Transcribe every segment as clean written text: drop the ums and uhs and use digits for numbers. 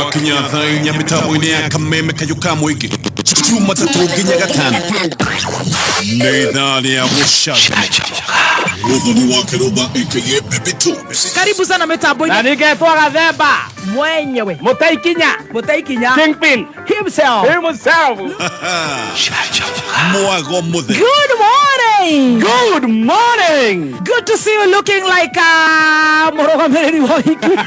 Gwakinya thaa 4 mĩtambo-inĩ ya Kameme Kayũ ka Mũingĩ, Jumatatũ nginya Gatano, nĩ ithaa rĩa gũcanjamũka. Mũthoni wa Kĩrũmba aka Baby Tones. Karibu sana mitambo-inĩ. Na ningetwo Gathemba. Mwenyewe. Mũtaikinya. Mũtaikinya. Kingpin. Himself. Himself. Mwago mũtheri. Good morning. Good morning. Good to see you looking like a mũrũgamĩrĩri wa ũhiki.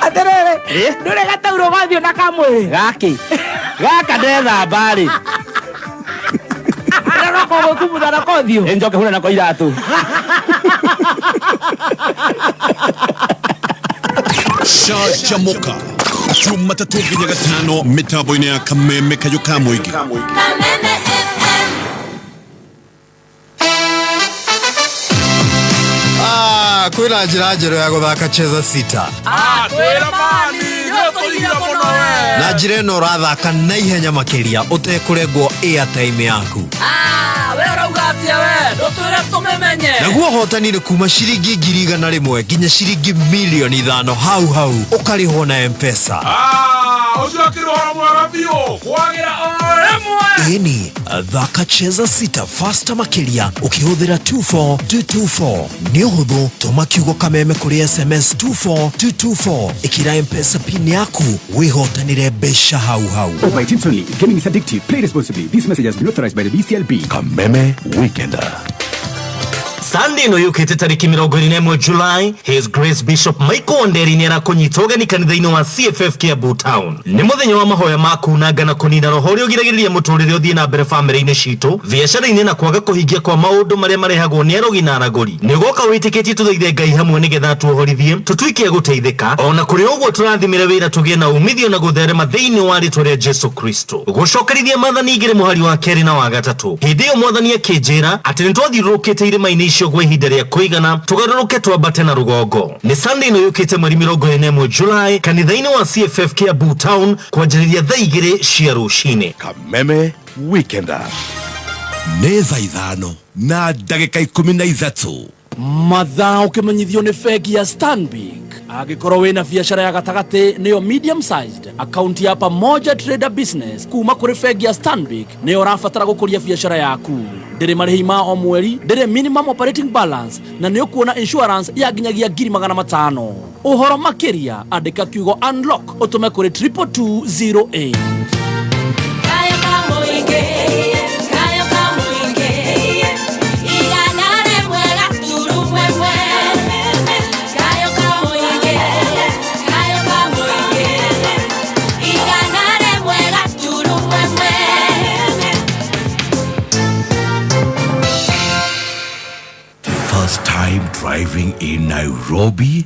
Atĩrĩrĩ, Eh? ndũrĩ gataurũ gathiũ na kamwĩrĩ. Gaki. Gaka ndethamba rĩ. Nako gũkumutha nako ũthiũ. Ĩ njoke hure nako iratũ. Canjamũka Jumatatũ nginya Gatano mĩtambo-inĩ ya Kameme Kayũ ka Mũingĩ. Kameme FM. Ah, kwĩna njĩra njerũ ya gũthaka Cheza Sita. Na njĩra ĩno ũrathaka na ihenya makĩria ũtekũrengwo airtime yaku. Ah, we ũrauga atĩa we? Ndũtwĩre tũmĩmenye. Naguo ũhotani nĩ kuma ciringi 100,000 nginya ciringi 5,000,000 hau hau ũkarĩhwo na M-Pesa. Ah, ũcio akĩrĩ ũhoro mwega biũ kwagĩra o rĩmwe. Ĩni, thaka Cheza Sita faster makĩria ũkĩhũthĩra 24224. Nĩ ũhũthũ, tũma kiugo Kameme kũrĩ SMS 24224, ĩkĩra M-Pesa pin yaku wĩhotanĩre mbeca hau hau. Over 18 only. Gaming is addictive. Play responsibly. This message has been authorized by the BCLB. Kameme Weekender. Sunday ĩno yũkĩte tarĩki 21 July, His Grace Bishop Michael Wanderi nĩ arakũnyita ũgeni kanitha-inĩ wa CFF Kiambu Town. Nĩ mũthenya wa mahoya ma kunanga na kũnina roho ũrĩa ũgiragĩrĩria mũtũrĩre ũthiĩ na mbere bamĩrĩ-inĩ citũ, biacara-inĩ na kwaga kũhingia kwa maũndũ marĩa marehagwo nĩ arogi na aragũri. Nĩ ũgoka wĩtĩkĩtie tũthaithe Ngai hamwe nĩgetha atuohorithie, tũtuĩke a gũteithĩka. Ona kũrĩ ũguo tũrathimĩre wĩra tũgĩe na umithio na gũtherema thĩinĩ wa rĩtwa rĩa Jesu Kristo. Gũcokerithia Maathani igĩrĩ mũhari wa kerĩ na wa gatatũ. Hĩndĩ ĩyo Mwathani akĩnjĩra atĩ nĩ twathiũrũrũkĩte irĩma-inĩ icio kwa ihinda rĩa kũigana tũgarũrũke twambate na rũgongo. Nĩ Sunday ĩno yũkĩte mweri 21 July kanitha-inĩ wa CFF Kiambu Town kwanjĩrĩria thaa 2 cia rũcinĩ. Kameme Weekender. Nĩ thaa 5 na ndagĩka 13. Mathaa ũkĩmenyithio nĩ bengi ya Stanbic. Angĩkorwo wĩna biacara ya gatagatĩ nĩyo medium sized account ya Pamoja Trader Business kuma kũrĩ bengi ya Stanbic nĩyo ũrabatara gũkũria biacara yaku. Ndĩrĩ marĩhi ma o mweri, ndĩrĩ minimum operating balance na nĩ ũkuona insurance ya nginyagia 500,000. Ũhoro makĩria andĩka kiugo unlock ũtũme kũrĩ triple two zero eight. Kayo ka Mũingĩ, kayo ka Mũingĩ, 101.1. Kayo ka Mũingĩ, kayo ka Mũingĩ, 101.1. First time driving in Nairobi?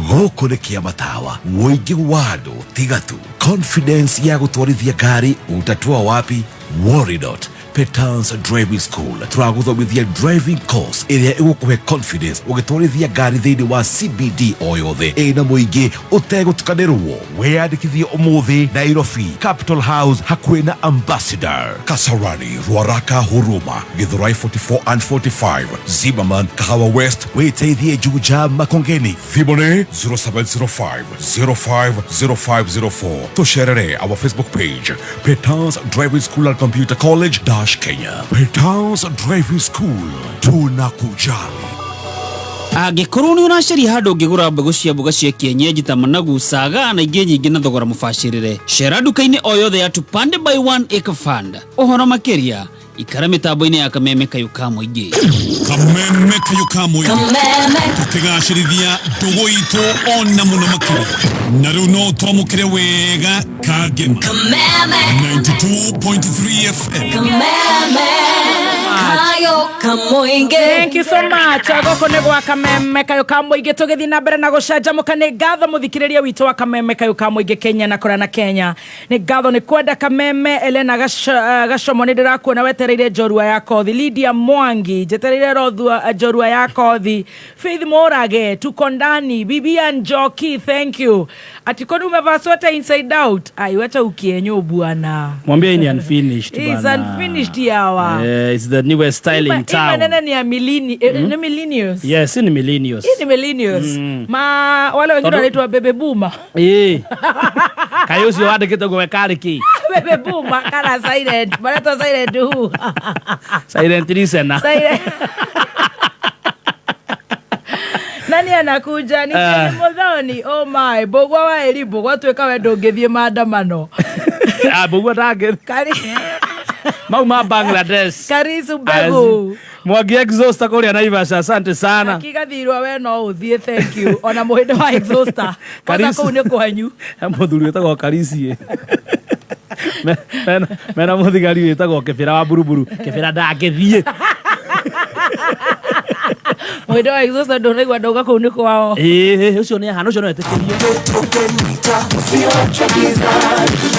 Gũkũ nĩ kĩa matawa, mũingĩ wa andũ tiga tu. Confidence ya gũtwarithia ngari utatoa wapi? Worry not. Petans Driving School tũragũthomithia driving course ĩrĩa ĩgũkũhe confidence ũgĩtwarithia ngari thĩinĩ wa CBD o yothe ĩna mũingĩ ũtegũtukanĩrwo. Wĩyandĩkithie ũmũthĩ Nairobi Capital House hakuhĩ na Ambassador, Kasarani, Ruaraka, Huruma, Githurai 44 and 45, Zimmerman, Kahawa West, wĩteithie Juja, Makongeni. Thimũ nĩ 0705 050504. Tũcerere our Facebook page Petans Driving School and Computer College dash Kenya. Petans Driving School, tunakujali. Angĩkorwo nĩ ũracaria handũ ũngĩgũra mbegũ cia mboga cia kienyeji ta managu, saga na ingĩ nyingĩ na thogora mũbacĩrĩre, cera nduka-inĩ o yothe ya Tupande by One Acre Fund. Ũhoro makĩria ikara mĩtambo-inĩ ya Kameme Kayũ ka Mũingĩ. Kameme Kayũ ka Mũingĩ. Kameme. Tũkĩgacĩrithia ndũgũ itũ ona mũno makĩria. Na rĩu no twamũkĩre wega Kangema. Kameme. 92.3 FM. Kameme. Kayo ka Mũingĩ. Thank you so much. Gũkũ nĩ gwa Kameme Kayũ ka Mũingĩ tũgĩthiĩ na mbere na gũcanjamũka. Nĩ ngatho mũthikĩrĩria witũ wa Kameme Kayũ ka Mũingĩ Kenya na kũrĩa na Kenya. Nĩ ngatho nĩ kwenda Kameme. Elena Gacomo nĩ ndĩrakuona wetereire njorua ya kothi. Lydia Mwangi njetereire njorua ya kothi. Faith Morage tuko ndani. Bibia Njoki thank you. Ati kwani umevaa sweta inside out? Ai, wacha ukienyo bwana. Mwambie ni unfinished It's bana. unfinished yawa. It's the newest style in town. Maneno ni ya ni millennials. Yes, ni millennials. Hii ni millennials. Ma wale wengine wanaitwa baby boomer. Eh. Kayo ucio wandĩkĩte ũguo we karĩ kĩ? Baby boomer kana silent. Manaitwa silent who? Silent listener. Silent. Nani anakuja? Ni Kenny Muthoni. Oh my, Mbũgua wa Eri, Mbũgua tuĩka we ndũngĩthiĩ maandamano. Ah, Mbũgua ndangĩthiĩ. Mau ma Bangladesh. Karisu Mbegu. Mwangi exhauster kũrĩa Naivasha, asante sana. Akigathirwa we no ũthiĩ, thank you. Ona mũhĩndĩ wa exhauster. Kwanza kũu nĩ kwanyu. He mũthuri wĩtagwo Karisi. Mena mũthigari wĩtagwo Kĩbĩra wa Buruburu. Kĩbĩra ndangĩthiĩ. Mũhĩndĩ wa exhauster ndũnaigua ndauga kũu nĩ kwao. Ĩĩ, ũcio nĩ ahana, ũcio no etĩkĩrio.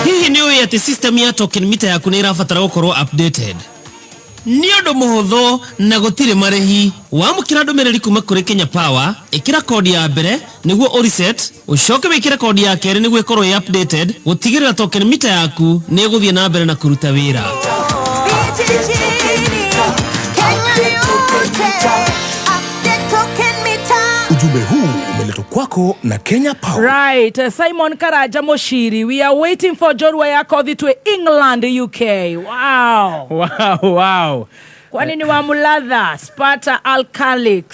Hihi nĩ ũĩ atĩ system ya token meter yaku nĩ ĩrabatara gũkorwo updated? Nĩ ũndũ mũhũthũ na gũtirĩ marĩhi. Wamũkĩra ndũmĩrĩri kuma kũrĩ Kenya Power, ĩkĩra kodi ya mbere nĩguo ũreset, ũcoke wĩkĩre kodi ya kerĩ nĩguo ĩkorwo ĩ updated, gũtigĩrĩra token meter yaku nĩ ĩgũthiĩ na mbere na kũruta wĩra. Ujumbe huu umeletwa kwako na Kenya Power. Right, Simon Karaja Moshiri, we are waiting for Jorwa Yakothi to England, UK. Wow. Wow, wow. Kwani ni wa Mulatha, Sparta Alcalix.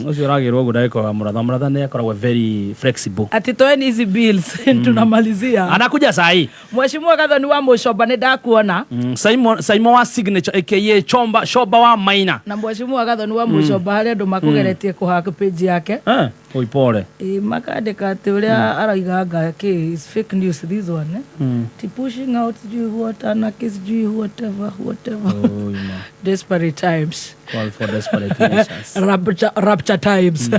Ucio ragirwo guo ndagĩka wa Muratha. Muratha nĩ akoragwo very flexible. Ati toeni hizi bills tunamalizia. Anakuja saa hii. Mheshimiwa Gathoni wa Mucoba nĩ ndakuona. Simon wa Signature aka Chomba Shoba wa Maina. Na Mheshimiwa Gathoni wa Mucoba harĩa andũ makũgeretie kũhack page yake. Oi pole. Makandĩka atĩ ũrĩa arauga anga kĩ is fake news this one eh? Ti pushing out sijui what anarchy sijui whatever whatever. Oh, desperate times. Call for desperate measures. Rapture times.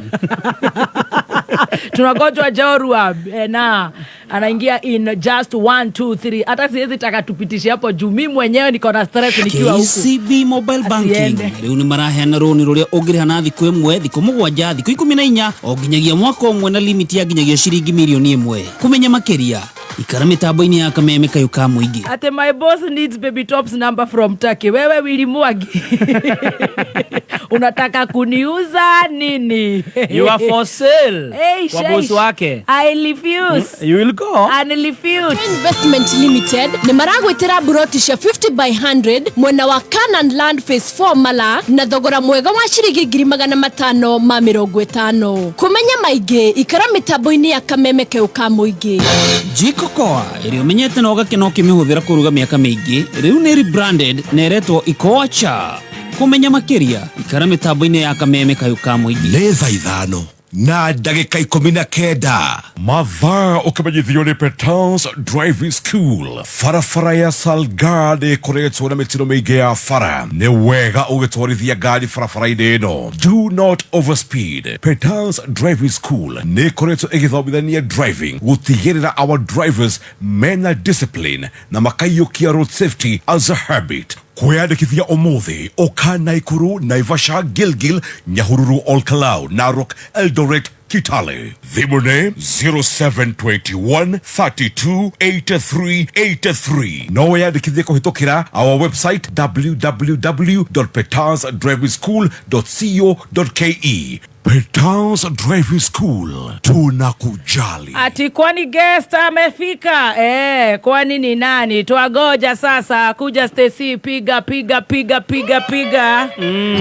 Tunagojwa Jorwa na anaingia in just 1 2 3. Hata siwezi taka tupitishe hapo juu mimi mwenyewe niko na stress nikiwa huku. KCB Mobile Banking riu ni maraheana rũni rũrĩa ũngĩrĩha na thikũ ĩmwe, thikũ mũgwanja, thikũ 14 o nginyagia mwaka ũmwe na limit ya nginyagia ciringi mirioni 1. Kũmenya makĩria ikara mĩtambo-inĩ ya Kameme kayũ ka mũingĩ. Ate my boss needs baby tops number from Turkey. Wewe Willy Mwangi. Unataka kuniuza nini? You are for sale. Hey, kwa boss wake. I refuse. You will go. I refuse. Investment Limited ni maragwitira buroti cia 50 by 100 mwena wa Canaan Land Phase 4 Mala na thogora mwega wa ciringi 550. Kumenya maingĩ ikara mĩtambo-inĩ ya Kameme keu ka mũingĩ. Jiko Koa ĩrĩa ũmenyete na ũgakena ũkĩmĩhũthĩra kũruga mĩaka mĩingĩ rĩu nĩ rebranded na ĩretwo Ikoa Cha. Kũmenya makĩria ikara mĩtambo-inĩ ya Kameme kayũ ka mũingĩ. Nĩ thaa 5 na ndagĩka 19. Mathaa ũkĩmenyithio nĩ Petans Driving School. Barabara ya Salgad ĩkoretwo na mĩtino mĩingĩ ya bara. Nĩ wega ũgĩtwarithia ngari barabara-inĩ ĩno. Do not overspeed. Petans Driving School nĩ ĩkoretwo ĩgĩthomithania driving gũtigĩrĩra our drivers mena discipline na makaiyũkia road safety as a habit. Kwĩyandĩkithia ũmũthĩ ũka Naikuru, Naivasha, Gilgil, Nyahururu, Olkalau, Narok, Eldoret, Kitale. Thimũ nĩ 0721 32 83 83. No wĩyandĩkithie kũhĩtũkĩra our website www.petansdrivingschool.co.ke. Petans Driving School, tunakujali. Ati kwani guest amefika? Kwani ni nani? Twagoja sasa kuja Stacy, piga piga piga piga piga.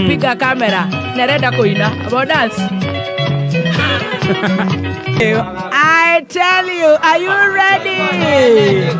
Piga kamera. Nerenda kuina. About dance. I tell you, are you ready?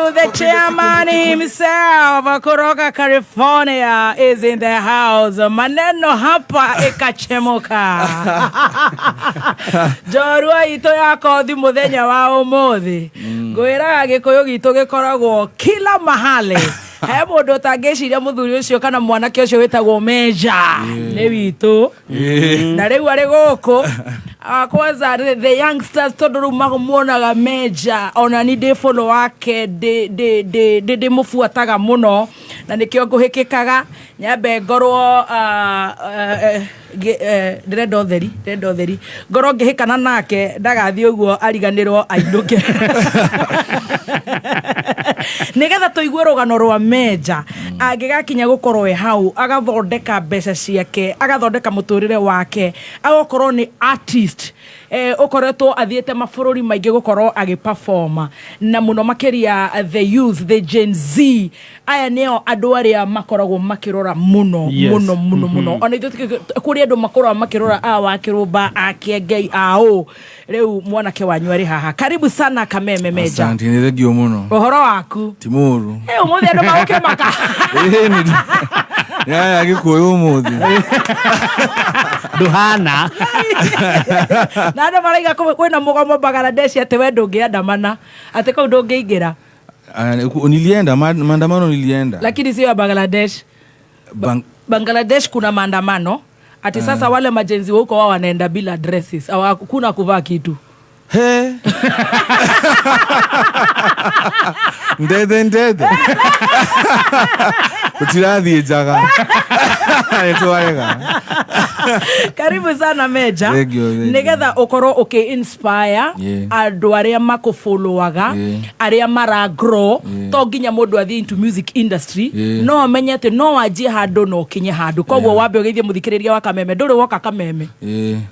you, the chairman himself kutoka California is in the house. Maneno hapa ikachemuka. Njorua itũ ya kothi mũthenya wa ũmũthĩ. Ngwĩraga gĩkũyũ gitũ gĩkoragwo kila mahali. He mũndũ ũtangĩciria mũthuri ũcio kana mwanake ũcio wĩtagwo Meja nĩ witũ na rĩu arĩ gũkũ. Kwanza the youngsters tondũ rĩu mamuonaga Meja, ona ni ndĩ follow wake, ndĩmũbuataga mũno na nĩkĩo ngũhĩkĩkaga nyambe ngorwo ndĩrenda ũtheri, ndĩrenda ũtheri, ngorwo ngĩhĩkana nake ndagathiĩ ũguo ariganĩrwo ainũke, nĩgetha tũigue rũgano rwa Meja angĩgakinya gũkorwo e hau agathondeka mbeca ciake, agathondeka mũtũrĩre wake, agakorwo nĩ artist ũkoretwo athiĩte mabũrũri maingĩ gũkorwo agĩperform, na mũno makĩria the youth, the Gen Z, aya nĩo andũ arĩa makoragwo makĩrora mũno. Mũno mũno mũno. Ona ithuĩ kũrĩ andũ makoragwo makĩrora a wa Kĩrũmba, a Kĩengei, a ũ. Rĩu mwanake wanyu arĩ haha. Karibu sana Kameme, Meja. Asante, nĩ thengio mũno. Ũhoro waku? Ti mũru. Ũmũthĩ andũ magũkĩmaka. Ĩĩ, nĩ aya Gĩkũyũ ũmũthĩ. Ndũhana. Na andũ maraiga kwĩna mũgomo Bangladesh atĩ we ndũngĩandamana, atĩ kũu ndũngĩingĩra. Ah, nilienda maandamano nilienda. Lakini sio ya Bangladesh. Bangladesh kuna maandamano ati sasa wale majenzi wa huko wao wanaenda bila dresses, hakuna kuvaa kitu. He. Ndethe ndethe. Tũtirathiĩ njaga. Nĩ twarega. Karibu sana Meja. Thank you, thank you. Nĩgetha ũkorwo ũkĩ inspire andũ arĩa makũfollowaga, arĩa mara grow. To nginya mũndũ athiĩ into music industry, no amenye atĩ no wanjie handũ na ũkinye handũ. Koguo wambe ũgeithie mũthikĩrĩria wa Kameme. Ndũrĩ woka Kameme,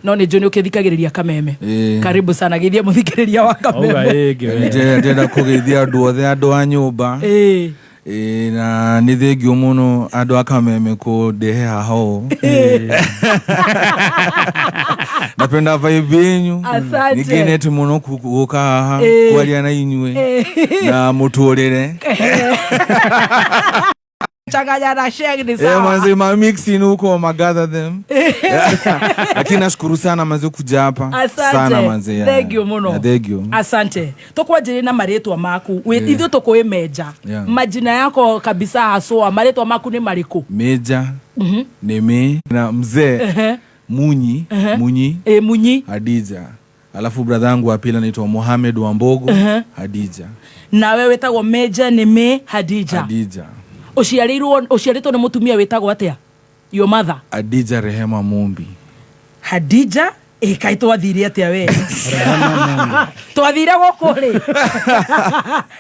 no nĩ njũĩ nĩ ũkĩthikagĩrĩria Kameme. Karibu sana, geithie mũthikĩrĩria wa Kameme. Ndĩrenda kũgeithia andũ othe, andũ a nyũmba. Ĩĩ, na nĩ thengio mũno andũ a Kameme kũndehe haha ũũ. Napenda vibe yenyu. Asante. Nĩngenete mũno gũka haha kwaria na inyuĩ na mũtũrĩre. Changanya na sheng ni sawa. Manze, ma mixing huko ma gather them. Lakini nashukuru sana manze kuja hapa. Asante. Sana manze. Yeah. Thank you muno. Yeah, thank you. Asante. Tukwanjĩrĩria na marĩtwa maku. Ithuĩ tũkũĩ Meja. Majina yako kabisa haswa, marĩtwa maku nĩ marĩkũ? Meja. Neme na mzee. Munyi. Munyi. Munyi. Hadija. Alafu brother yangu wa pili anaitwa Mohamed Wambogo. Hadija. Na wewe wetagwo Meja Neme Hadija. Hadija. Ũciarĩtwo nĩ mũtumia wĩtagwo atĩa? Your mother. Hadija Rehema Mumbi. Hadija, kaĩ twathire atĩa we? Twathire gũkũ rĩ?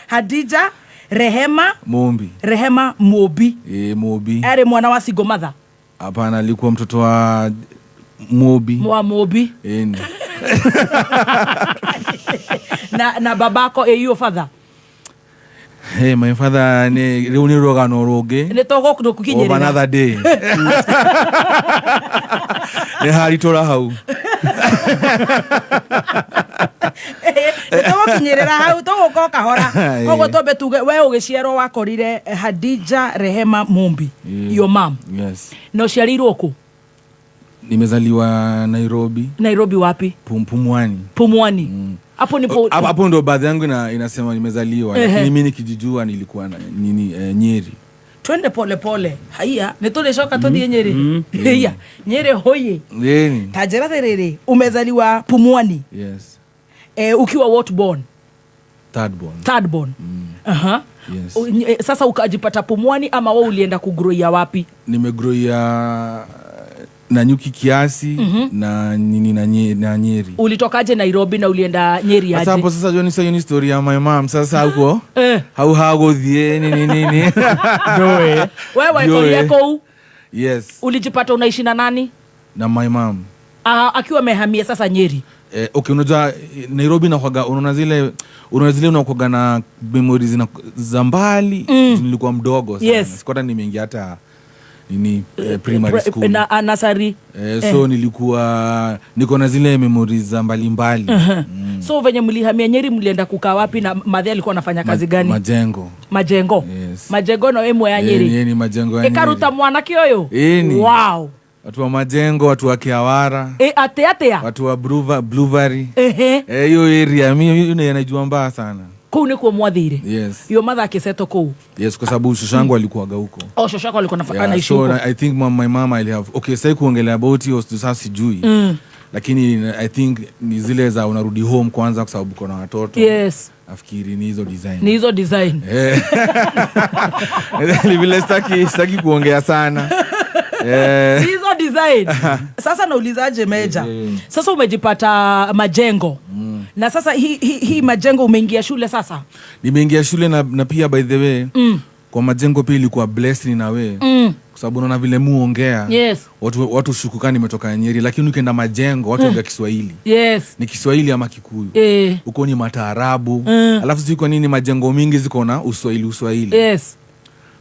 Hadija Rehema Mumbi. Rehema Mumbi. Mumbi. Arĩ mwana wa single mother? Hapana, alikuwa mtoto wa Mumbi. Wa Mumbi. Na babako, your father? Hey, my father ni rĩu nĩ rũgano rũngĩ. Nĩ tũgũkinyĩrĩra. Of another day. Nĩ haritũra hau. Nĩ tũgũkinyĩrĩra hau, tũgũka o kahora. Koguo twambe tuge we ũgĩciarwo wakorire Hadija Rehema Mumbi, your mom. Yes. Na ũciarĩirwo kũ? Nimezaliwa Nairobi. Nairobi wapi? Pumwani. Pumwani. Hapo nipo. Hapo ndo baadhi yangu inasema nimezaliwa. Lakini mimi nikijijua nilikuwa na nini, Nyeri. Twende pole pole. Haya, nitulicoka tuthie Nyeri. Haya, Nyeri hoye. Nyeri. Tajira riri, umezaliwa Pumwani. Yes. Ukiwa what born? Third born. Third born. Yes. Sasa ukajipata Pumwani ama wewe ulienda kugroia wapi? Nimegroia Nanyuki kiasi na nini na Nyeri. Ulitokaje Nairobi na ulienda Nyeri aje? Sasa hapo sasa Johnny, sasa ni story ya my mom. Sasa huko hau hagothie nini nini. Ndoe. Wewe waikoria kou? Yes. Ulijipata unaishi na nani? Na my mom. Akiwa amehamia sasa Nyeri. Okay, unajua Nairobi na kwaga unaona zile unakuaga na memories za mbali. Nilikuwa mdogo sana. Yes. Sikuwa nimeingia hata Nini, primary school. Na nursery. So nilikuwa niko na zile memories za mbalimbali. So venye mlihamia Nyeri, mlienda kukaa wapi na madhe alikuwa anafanya kazi gani? Majengo. Majengo. Yes. Majengo no emwe ya Nyeri. Ni majengo ya Nyeri. Ikaruta mwanake ũyũ. Ĩni. Wow. Watu wa majengo, watu wa Kiawara, Ate atea. Watu wa Blueberry. Hiyo area mimi najua mbaya sana. Kũu nĩkuo mwathire? Yes. Yo mother akisettle kũu? Yes, kwa sababu shosho yangu alikuwaga huko. Oh, shosho yako alikuwa Yeah, anaishi so huko. I think my mama ili have, okay, sasa kuongelea about hiyo sasa sijui. Lakini I think ni zile za unarudi home kwanza kwa sababu kuna watoto. Yes. Nafikiri ni hizo design. Ni hizo design. Ni vile sitaki kuongea sana. Hizo design. Sasa naulizaje Meja? Sasa umejipata majengo. Na sasa hii majengo umeingia shule sasa? Nimeingia shule na pia by the way, kwa majengo pia ilikuwa blessed na we. Kwa sababu unaona vile muongea. Yes. Watu shukuka nimetoka Nyeri, lakini ukienda majengo watu ongea Kiswahili. Yes. Ni Kiswahili ama Kikuyu. Huko ni mataarabu. Alafu sijui kwa nini majengo mingi ziko na Uswahili. Yes.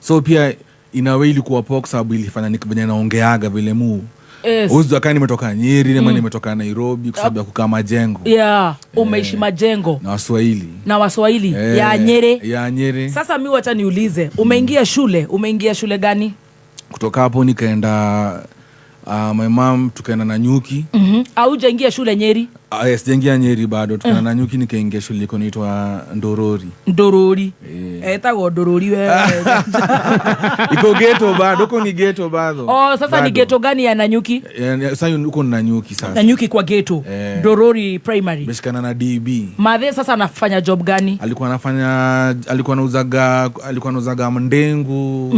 So pia in a way ilikuwa poa kwa sababu ilifanya venye naongeaga vile mu. Yes. Uzi wakati nimetoka Nyeri ama nimetoka Nairobi kwa sababu ya kukaa majengo. Yeah, umeishi majengo. Na Waswahili. Na Waswahili ya Nyeri. Ya Nyeri. Sasa mimi wacha niulize, umeingia shule, umeingia shule gani? Kutoka hapo nikaenda my mom tukaenda Nanyuki. Haujaingia shule Nyeri? Yes, sijaingia Nyeri bado. Tukaenda Nanyuki, nikaingia shule iko inaitwa Ndorori. Ndorori. Etagwo Ndorori wewe. Iko ghetto bado, huko ni ghetto bado. Oh, sasa bado. Ni ghetto gani ya Nanyuki? Sasa huko ni Nanyuki sasa. Nanyuki kwa ghetto. Ndorori Primary. Meshikana na DB. Madhe sasa anafanya job gani? Alikuwa anauzaga ndengu.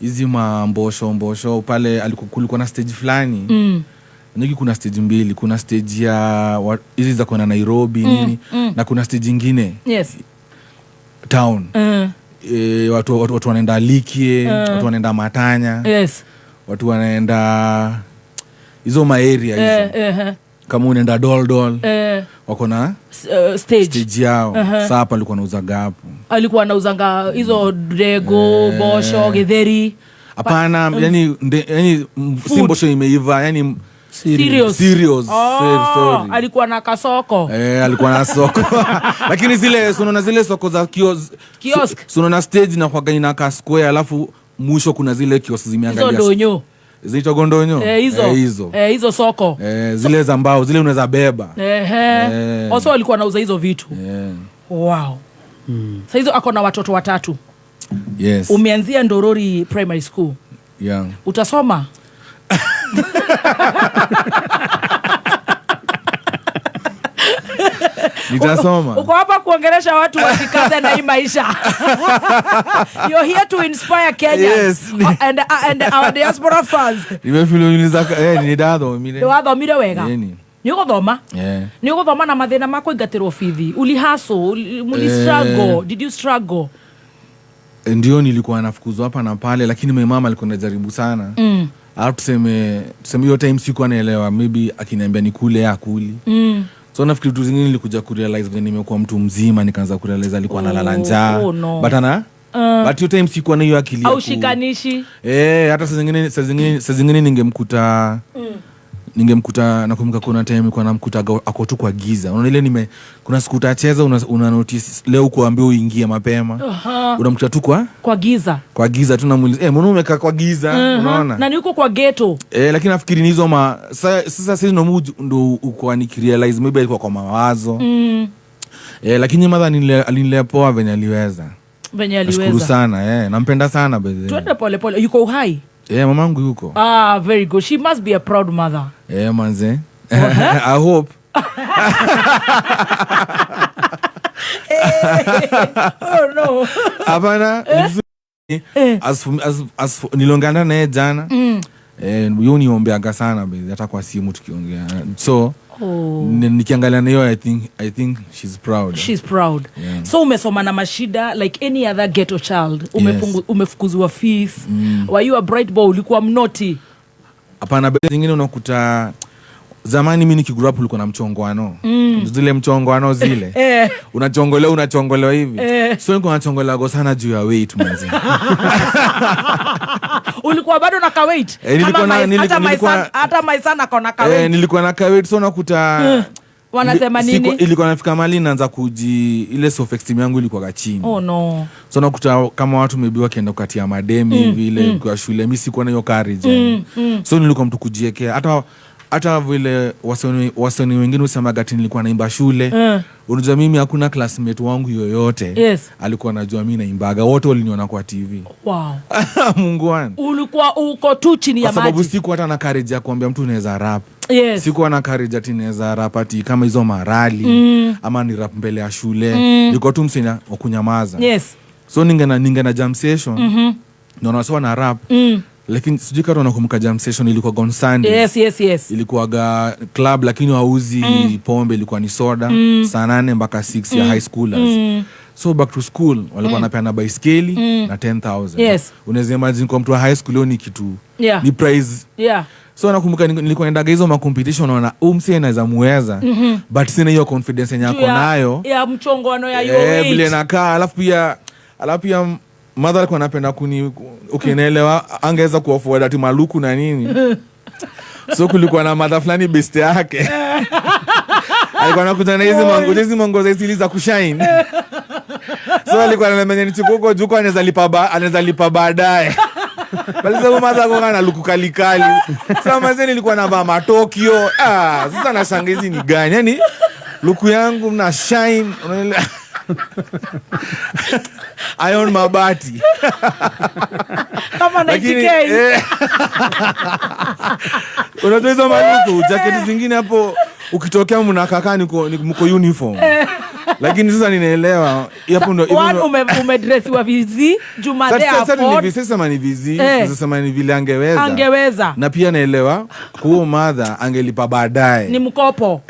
Hizi mbosho pale kulikuwa na stage fulani. Nyingi kuna stage mbili, kuna stage ya hizi za kwenda Nairobi nini na kuna stage nyingine. Yes. Town. Watu wanaenda Likie, watu wanaenda Matanya. Yes. Watu wanaenda hizo ma area hizo. Kama unaenda Dol wako na stage yao. Sasa hapa alikuwa anauzaga hapo. Alikuwa anauzanga hizo ndego, bosho, githeri. Hapana, yani si mbosho imeiva, yani Serious. Sorry. Alikuwa na kasoko. Alikuwa na soko. Lakini zile unaona zile soko za kiosk. Unaona stage na kwa gani ka square, alafu mwisho kuna zile kiosk zimeangalia. Hizo ndonyo. Zinaitwa gondonyo. Hizo. Hizo soko. Zile za mbao, zile unaweza beba. Also alikuwa anauza hizo vitu. Wow. Sasa hizo ako na watoto watatu. Yes. Umeanzia Ndorori Primary School. Yeah. Utasoma? Nitasoma. Uko hapa kuongelesha watu wasikaze na hii maisha. You're here to inspire Kenyans. Yes. And our diaspora fans. Nimefeel nidathomire. Nĩwathomire wega? Nĩ ũgũthoma? Nĩ ũgũthoma na mathĩna ma kũingatĩrwo bithi. Ulihaso, muli struggle. Did you struggle? Ndio, nilikuwa nafukuzwa hapa na pale, lakini my mama alikuwa anajaribu sana. Alafu tuseme hiyo time sikuwa naelewa, maybe akiniambia nikule akuli. So nafikiri vitu zingine nilikuja kurealize when nimekuwa mtu mzima, nikaanza kurealize alikuwa analala njaa. Oh, no. But but hiyo time sikuwa na hiyo akili. Au shikanishi. Hata saa zingine ningemkuta ningemkuta, nakumbuka kuna time nilikuwa namkuta ako tu kwa giza. Unaona ile kuna siku utacheza una notice leo kuambiwa uingie mapema. Unamkuta tu kwa giza. Kwa giza tu namuuliza, mbona umekaa kwa giza? Unaona? Na ni uko kwa ghetto. Lakini nafikiri ni hizo sasa sisi ndo uko nikirealize maybe alikuwa kwa mawazo. Lakini mother alinilea poa venye aliweza. Venye aliweza. Nashukuru sana, nampenda sana by the way. Twende pole pole. Yuko uhai? Mamangu yuko. Ah, very good. She must be a proud mother. Manze. I hope. Oh no. Hapana. As nilongana naye jana. Yeye niombeaga sana baby, hata kwa simu tukiongea. So nikiangalia nayo I think she's proud. She's proud. Yeah. So umesoma na mashida like any other ghetto child. Umefukuzwa fees. Were you a bright boy? Ulikuwa mnoti? Hapana, baby zingine unakuta Zamani mi nikigrow up ulikuwa na mchongwano. Zile mchongwano zile. Unachongolewa, unachongolewa hivi. So nilikuwa nachongolewa sana juu ya weight manzi. Ulikuwa bado na ka weight? Nilikuwa na Hata my son ako na ka weight. Nilikuwa na ka weight, so nakuta wanasema nini? Ilikuwa nafika mahali naanza kuji ile self esteem yangu ilikuwa chini. Oh no. So nakuta kama watu maybe wakienda kukatia mademi vile kwa shule, mimi sikuwa na hiyo courage. So nilikuwa mtu kujiekea. Hata vile wasanii wengine husema ati nilikuwa naimba shule. Unajua mimi hakuna classmate wangu yoyote alikuwa anajua mimi naimbaga. Wote waliniona kwa TV. Wow. Mungu wangu. Ulikuwa uko tu chini ya maji. Kwa sababu sikuwa hata na courage ya kuambia mtu unaweza rap. Yes. Sikuwa na courage ati naweza rap ati kama hizo marali ama ni rap mbele ya shule. Nilikuwa tu msanii wa kunyamaza. Yes. So ningeenda jam session. Naona sawa na rap. Lakini sijui kama unakumbuka jam session ilikuwa on Sunday. Yes. Ilikuwa club lakini hauzi pombe, ilikuwa ni soda saa 8 mpaka 6 ya high schoolers. So back to school walikuwa wanapeana baiskeli na 10,000. Yes. Unaweza imagine kwa mtu wa high school leo ni kitu. Yeah. Ni prize. Yeah. So nakumbuka nilikuwa naendaga hizo ma competition, naona msee anaweza muweza. But sina hiyo confidence yenye ako nayo. Ya mchongoano ya hiyo weight. Vile nakaa, alafu pia mother alikuwa anapenda kuni, ukielewa, angeweza kuafford ati maluku na nini. So kulikuwa na mother fulani best yake. Alikuwa anakuja na hizi mango za hizi za kushine. So alikuwa ananiambia nichukue huko juu, anaweza lipa baadaye. Bali sababu mother alikuwa na luku kali kali. Sasa mzee nilikuwa navaa matokyo. Sasa nashangaa hizi ni gani? Yaani luku yangu mna shine, unaelewa? Iron mabati. Kama 90K. Unajua hizo maluku, jacket zingine hapo ukitokea mnakaa mko uniform. Lakini sasa ninaelewa hapo ndo umedressiwa vizi Juma there. Sasa ni vizi, sasa ni vizi, sasa ni vile angeweza. Na pia naelewa kuwa mother angelipa baadaye. Ni mkopo.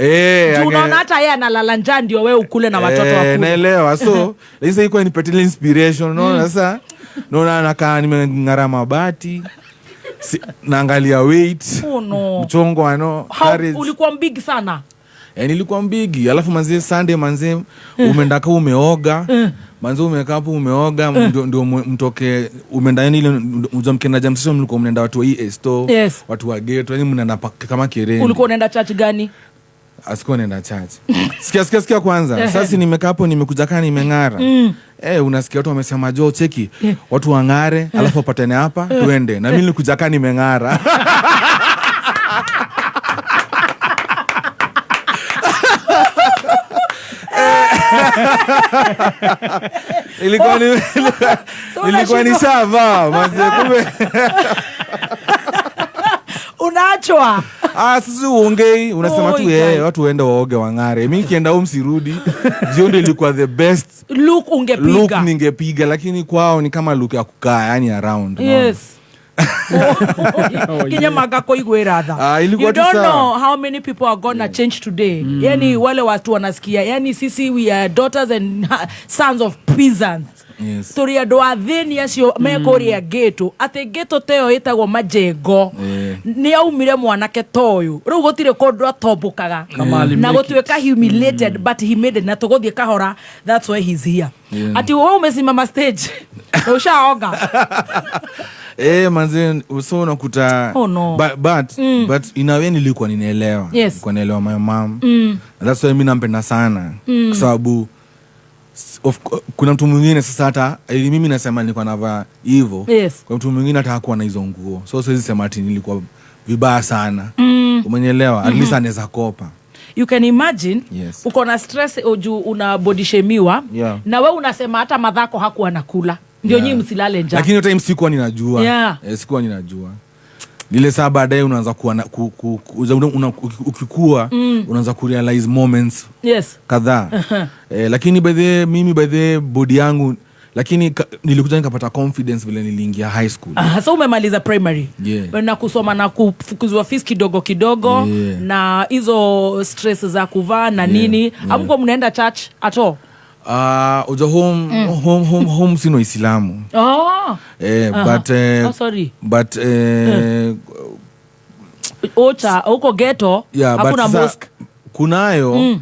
Unaona hata yeye analala njaa ndio wewe ukule na watoto wako. Naelewa. So lakini sasa iko nipatie inspiration, unaona sasa. Naona nakaa nimeng'ara mabati. Naangalia weight. Oh no. Mchongo ano. Ulikuwa mbigi sana. Nilikuwa mbigi. Alafu manze Sunday manze umeenda kwa umeoga. Manze umekaa hapo umeoga ndio mtoke umeenda, yani ile mkenda jam session mlikuwa mnaenda watu wa EA store, watu wa ghetto, yani mnaenda kama kereni. Ulikuwa unaenda church gani? Asikuwa naenda church. Sikia kwanza. Sasa nimekaa hapo nimekuja kana nimeng'ara. Unasikia watu wamesema jo cheki watu wang'are alafu wapatane hapa tuende. Na mimi nilikuja kana nimeng'ara. Ilikuwa ni sawa manze, kumbe unaachwa. Sisi uongei unasema tu watu waende waoge wang'are. Mimi nikienda home sirudi. Jioni ilikuwa the best look ungepiga. Look ningepiga, lakini kwao ni kama look ya kukaa yani around. Yes. Kinyamaga koigwera tha. You don't know how many people are gonna change today. Yani wale watu wanasikia, yani sisi we are daughters and sons of peasants. Yes. Turi andu athini acio mekuria ghetto, ati ghetto teo itagwo majengo. Ni aumire mwanake toyu riu gutire kundu atombokaga na gutuika humiliated, but he made it na tuguthie kahora, that's why he's here. Ati wewe umesimama stage na ushaoga. Manze so unakuta. Oh, no. But in a way nilikuwa ninaelewa. Yes. Nilikuwa naelewa my mom. That's why mimi nampenda sana. Kwa sababu kuna mtu mwingine sasa hata mimi nasema nilikuwa navaa hivyo. Yes. Kwa mtu mwingine hata hakuwa na hizo nguo. So siwezi sema ati nilikuwa vibaya sana. Umenielewa? At least anaweza kopa. You can imagine. Yes. Uko na stress juu una body shamiwa. Na wewe unasema hata madhako hakuwa nakula. Ndio nyinyi msilale njaa. Lakini time sikuwa ninajua. Sikuwa ninajua. Ile saa baadaye unaanza kuwa ukikua unaanza kurealize moments. Yes. Kadhaa. Lakini by the mimi by the body yangu, lakini nilikuja nikapata confidence vile niliingia high school. So umemaliza primary. Yeah. Na kusoma na kufukuzwa fees kidogo kidogo. Na hizo stress za kuvaa na nini. Hamko mnaenda church at all? Uja home, home sino Islamu. Oh. But oh, sorry. But Ocha huko ghetto. Yeah, but hakuna sasa mosque. Kunayo.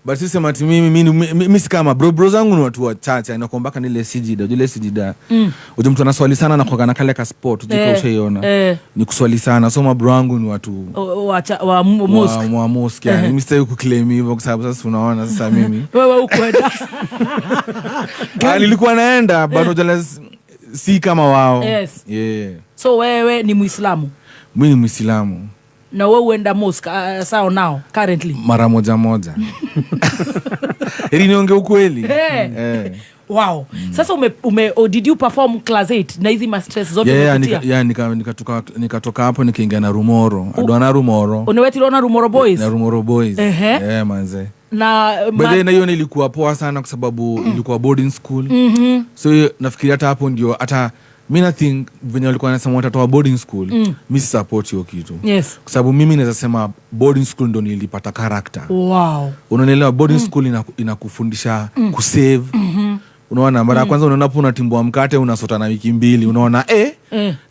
But sisi mati mimi si kama bro zangu ni watu wachache, nakuambaka nile sijida, ile sijida. Unajua mtu anaswali sana na kwa kana kale ka sport, unajua ushaiona. Ni kuswali sana. So mabro wangu ni watu wa mosque. Wa mosque yani. Mimi sitaki kuclaim hivyo kwa sababu sasa unaona sasa mimi. Wewe ukwenda. Nilikuwa naenda but unajua si kama wao. Yes. Yeah. So wewe ni Muislamu? Mimi ni Muislamu. Na wewe uenda mosque sawa now currently? Mara moja moja. Ili niongee ukweli. Wow. Sasa did you perform class 8 na hizi ma stress zote umepitia? Yeah, nikatoka hapo nikaingia na Rumoro. Adwana Rumoro. Unawetiliona na Rumoro Boys? Na Rumoro Boys. Yeah, manze. Na but then hiyo nilikuwa poa sana kwa sababu ilikuwa boarding school. So nafikiri hata hapo ndio hata mimi na think venye walikuwa wanasema watatoa boarding school, mimi si support hiyo kitu. Yes. Kwa sababu mimi naweza sema boarding school ndo nilipata character. Wow. Unaelewa, boarding school inakufundisha kusave. Unaona mara kwanza unaona hapo unatimbua mkate unasota na wiki mbili, unaona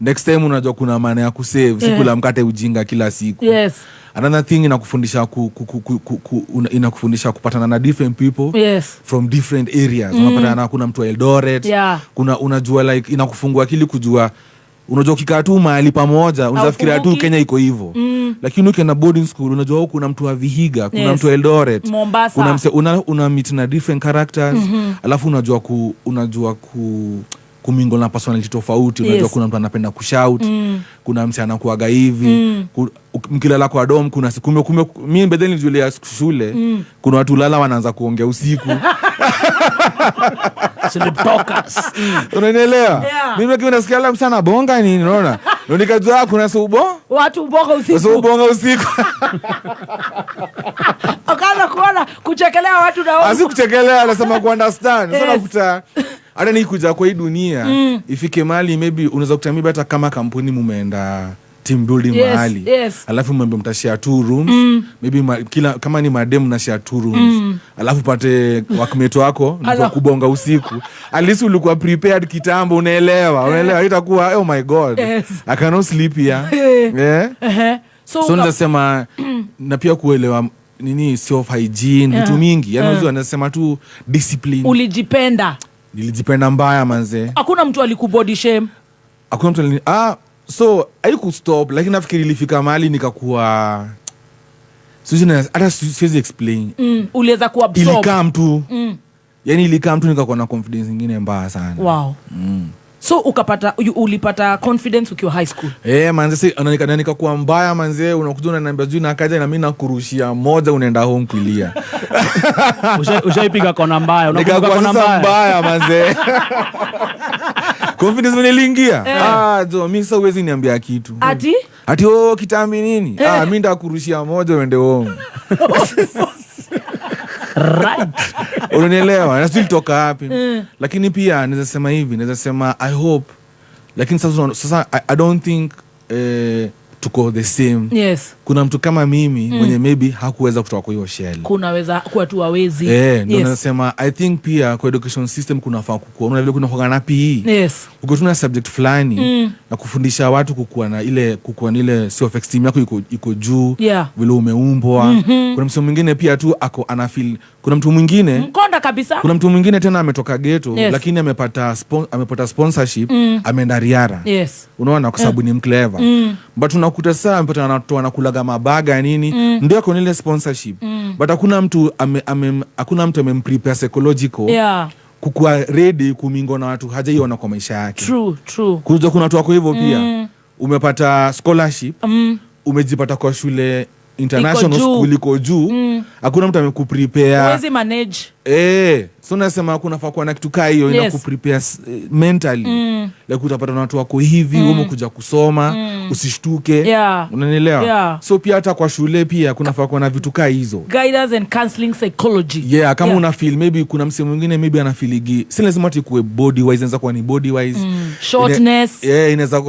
next time unajua kuna maana ya kusave, sikula mkate ujinga kila siku. Yes. Another thing inakufundisha inakufundisha kupatana na different people. Yes. From different areas. Unapatana kuna mtu wa Eldoret. Yeah. Kuna unajua like inakufungua akili kujua, unajua ukikaa tu mahali pamoja unafikiria tu Kenya iko hivyo. Lakini ukienda boarding school unajua kuna mtu wa Vihiga, kuna mtu wa Eldoret, Mombasa. Kuna mse una meet na different characters. Alafu unajua kumingle na personality tofauti. Unajua kuna mtu anapenda kushout, kuna mse anakuaga hivi. Mkilala kwa dom kuna siku kumbe mimi mbele nilijulia shule kuna watu lala wanaanza kuongea usiku. Sleep talkers. Unanielewa? Yeah. Mimi nikiwa nasikia alarm sana bonga nini unaona? Ndio nikajua kuna subo. Watu bonga usiku. Subo bonga usiku. Akaanza kuona kuchekelea watu na wao. Asi kuchekelea, anasema ku understand. Sasa nakuta hata nikuja kwa hii dunia ifike mahali maybe unaweza kuta maybe hata kama kampuni mumeenda team building mahali. Yes. Alafu mwambie mtashare 2 rooms. Maybe kila kama ni madem na share 2 rooms. Alafu pate workmate wako ndio kubonga usiku. At least ulikuwa prepared kitambo, unaelewa. Unaelewa itakuwa oh my god. Yes. I cannot sleep here. Yeah. So nasema na pia kuelewa nini self hygiene, vitu mingi. Yaani unajua nasema tu discipline. Ulijipenda. Nilijipenda mbaya manze. Hakuna mtu alikubody shame. Hakuna mtu so haikustop, lakini nafikiri ilifika mahali nikakuwa hata siwezi explain. Uliweza kuabsorb. Ilikaa mtu. Yaani ilikaa mtu nikakuwa na confidence nyingine mbaya sana. Wow. So ulipata confidence ukiwa high school. Manze si nikakuwa mbaya manze, unakuja unaniambia juu na kaja na mimi nakurushia moja unaenda home kulia. Ushaipiga kona mbaya, unakumbuka kona mbaya. Mbaya manze. Confidence niliingia. Jo mimi sasa huwezi niambia kitu. Ati oh kitambi nini? Mimi ndakurushia moja uende home. Right. Unanielewa? Na sisi tulitoka wapi? Lakini pia naweza sema hivi, naweza sema I hope. Lakini sasa I don't think tuko the same. Yes. Kuna mtu kama mimi mwenye maybe hakuweza kutoka kwa hiyo shell. Kunaweza kuwa tu hawezi. Ndio nasema I think pia kwa education system kunafaa kukua. Unaona vile kuna kwa na PE. Yes. Uko tuna subject fulani na kufundisha watu kukua na ile self esteem yako iko juu. Yeah. Vile umeumbwa. Kuna mtu mwingine pia tu ako ana feel. Kuna mtu mwingine mkonda kabisa. Kuna mtu mwingine tena ametoka ghetto lakini amepata sponsorship, ameenda Riara. Yes. Unaona kwa sababu ni mclever. But unakuta sasa amepata anatoa na kulaga mabaga nini, ndio ako ile sponsorship. But hakuna mtu hakuna mtu amemprepare psychological. Yeah. Kukuwa ready kumingo na watu hajaiona kwa maisha yake. True, true. Kuja kuna watu wako hivyo pia. Umepata scholarship, umejipata kwa shule international school iko juu. Hakuna mtu amekuprepare. Huwezi manage. So nasema kuna fa kuwa na kitu kaa hiyo inakuprepare mentally. Like utapata na watu wako hivi, wewe umekuja kusoma, usishtuke. Yeah. Unanielewa? Yeah. So pia hata kwa shule pia kuna fa kuwa na vitu kaa hizo. Guidance and counseling psychology. Yeah, kama una feel maybe kuna mse mwingine maybe ana feeligi. Si lazima ati kuwe body wise, inaweza kuwa ni body wise. Shortness. Inaweza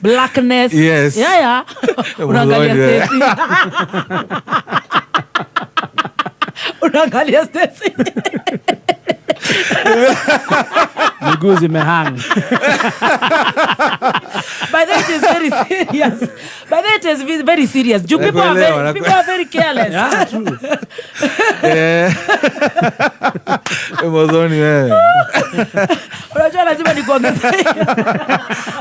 blackness. Yes. Yeah. Unaangalia Stacy. Unaangalia Stacy. Miguu zimehang. By the way, it is very very serious. But it is very serious. You people are very, people are very careless. Yeah, true. Mwanzoni wewe. Unajua lazima nikuongezee.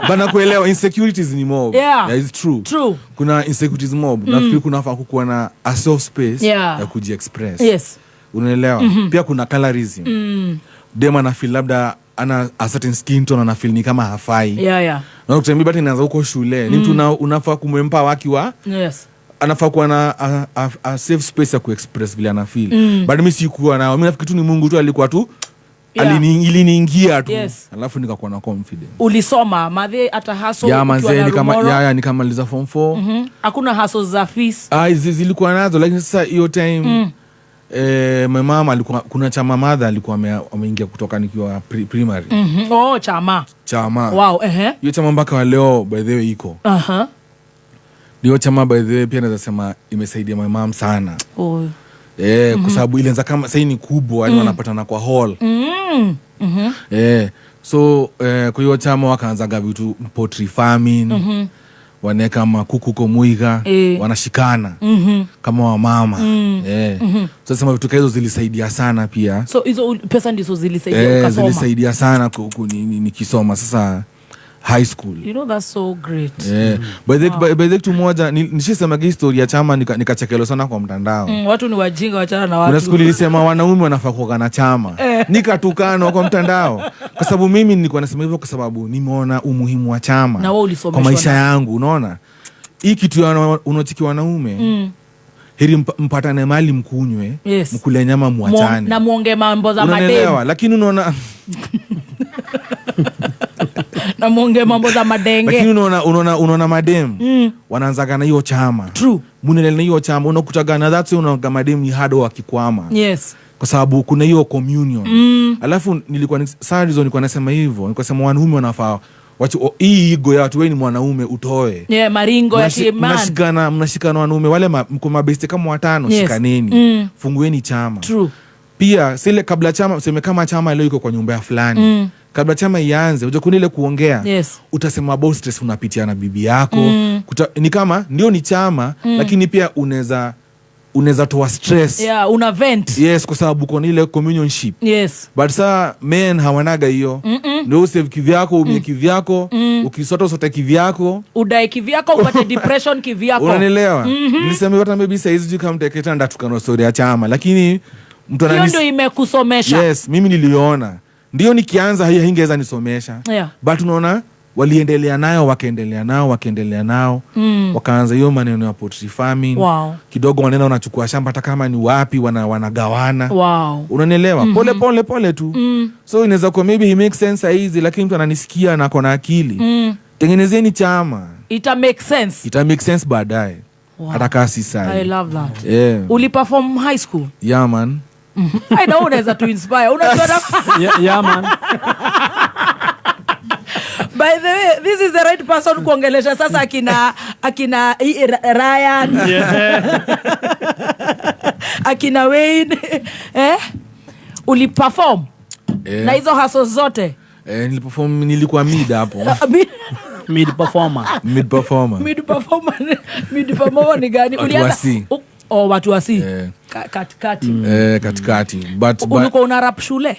Bana kuelewa insecurities ni mob. Yeah. It's true. True. Kuna insecurities mob. Nafikiri kunafaa kukuwa na a soft space ya kujiexpress. Yes. Unaelewa? Pia kuna colorism. Dem ana feel labda ana a certain skin tone, ana feel ni kama hafai. Yeah. Na ukitembea bado inaanza huko shule. Ni mtu unafaa kumempa waki wa. Yes. Anafaa kuwa na a safe space ya kuexpress vile ana feel. But mimi sikuwa nao. Mimi nafikiri tu ni Mungu tu alikuwa tu aliniingia tu. Yes. Alafu nikakuwa na confidence. Ulisoma madhe hata hustle ya manze ni kama ya nikamaliza form 4. Hakuna hustle za fees. Zilikuwa nazo lakini sasa hiyo time my mama alikuwa kuna chama mother alikuwa ameingia kutoka nikiwa primary. Oh, chama. Chama. Wow, Hiyo chama mpaka leo by the way iko. Ndio chama by the way pia naweza sema imesaidia my mom sana. Oh. Kwa sababu ilianza kama sasa ni kubwa yani wanapatana kwa hall. So kwa hiyo chama wakaanza vitu poultry farming. Wanaweka makuku kwa muiga, wanashikana kama wamama. Sasa sema vitu hizo zilisaidia sana pia. So hizo pesa ndizo zilisaidia ukasoma. Zilisaidia sana nikisoma sasa high school. You know that's so great. By the way moja nishasema history ya chama nikachekelewa sana kwa mtandao. Watu ni wajinga, wachana na watu. Kuna siku nilisema wanaume wanafaa kuoga na chama. Nikatukanwa kwa mtandao. Kwa sababu mimi nilikuwa nasema hivyo kwa sababu nimeona umuhimu wa chama. Na wewe ulisomeshwa kwa maisha yangu, unaona? Hii kitu unaochiki wanaume. Heri mpatane mali mkunywe, mkule nyama muachane. Na muonge mambo za mademu. Lakini unaona na muonge mambo za madenge. Lakini unaona madem wanaanzaga na hiyo chama. True. Munaendelea na hiyo chama unakutaga na that's unaona madem ni hard wakikwama. Yes. Kwa sababu kuna hiyo communion. Alafu nilikuwa saa hizo nilikuwa nasema hivyo, nilikuwa nasema wanaume wanafaa wacho hii ego ya watu, wewe ni mwanaume utoe. Yeah, maringo ya kimani. Mnashikana wanaume wale mko mabeste kama watano, shikaneni. Fungueni chama. True. Pia sile kabla chama useme kama chama leo iko kwa nyumba ya fulani. Kabla chama ianze unajua kuna ile kuongea. Yes. Utasema about stress unapitia na bibi yako. Ni kama ndio ni chama lakini pia unaweza toa stress. Yeah, una vent. Yes, kwa sababu kuna ile communionship. Yes. But saa men hawanaga hiyo. Ndio usave kivyako, umie kivyako, ukisota usote kivyako, udai kivyako, upate depression kivyako. Unanielewa? Nilisema hata maybe saa hizi kama mteketa ndatukana story ya chama lakini mtu hiyo ndio imekusomesha. Yes, mimi niliona. Ndio nikianza hiyo haingeweza nisomesha. Yeah. But unaona waliendelea nayo, wakaendelea nao, wakaanza hiyo maneno ya poultry farming. Wow. Kidogo wanaenda wanachukua shamba hata kama ni wapi wanagawana. Wow. Unanielewa? Pole pole pole tu. So inaweza kuwa maybe he makes sense hizi lakini mtu ananisikia na akona akili. Tengenezeni chama. Ita make sense. Ita make sense baadaye. Wow. Hata kasi sana. I love that. Yeah. Uliperform high school? Yeah man. I know unaweza to inspire. Unajua yeah man. By the way, this is the right person kuongelesha sasa akina Ryan. Yeah. Akina Wayne. Uliperform? Na hizo hustle zote? Niliperform, nilikuwa mid hapo. Mid performer. Mid performer. Mid performer. Mid performer ni gani? Ulianza watu wasi. Katikati. Katikati. But ulikuwa una rap shule?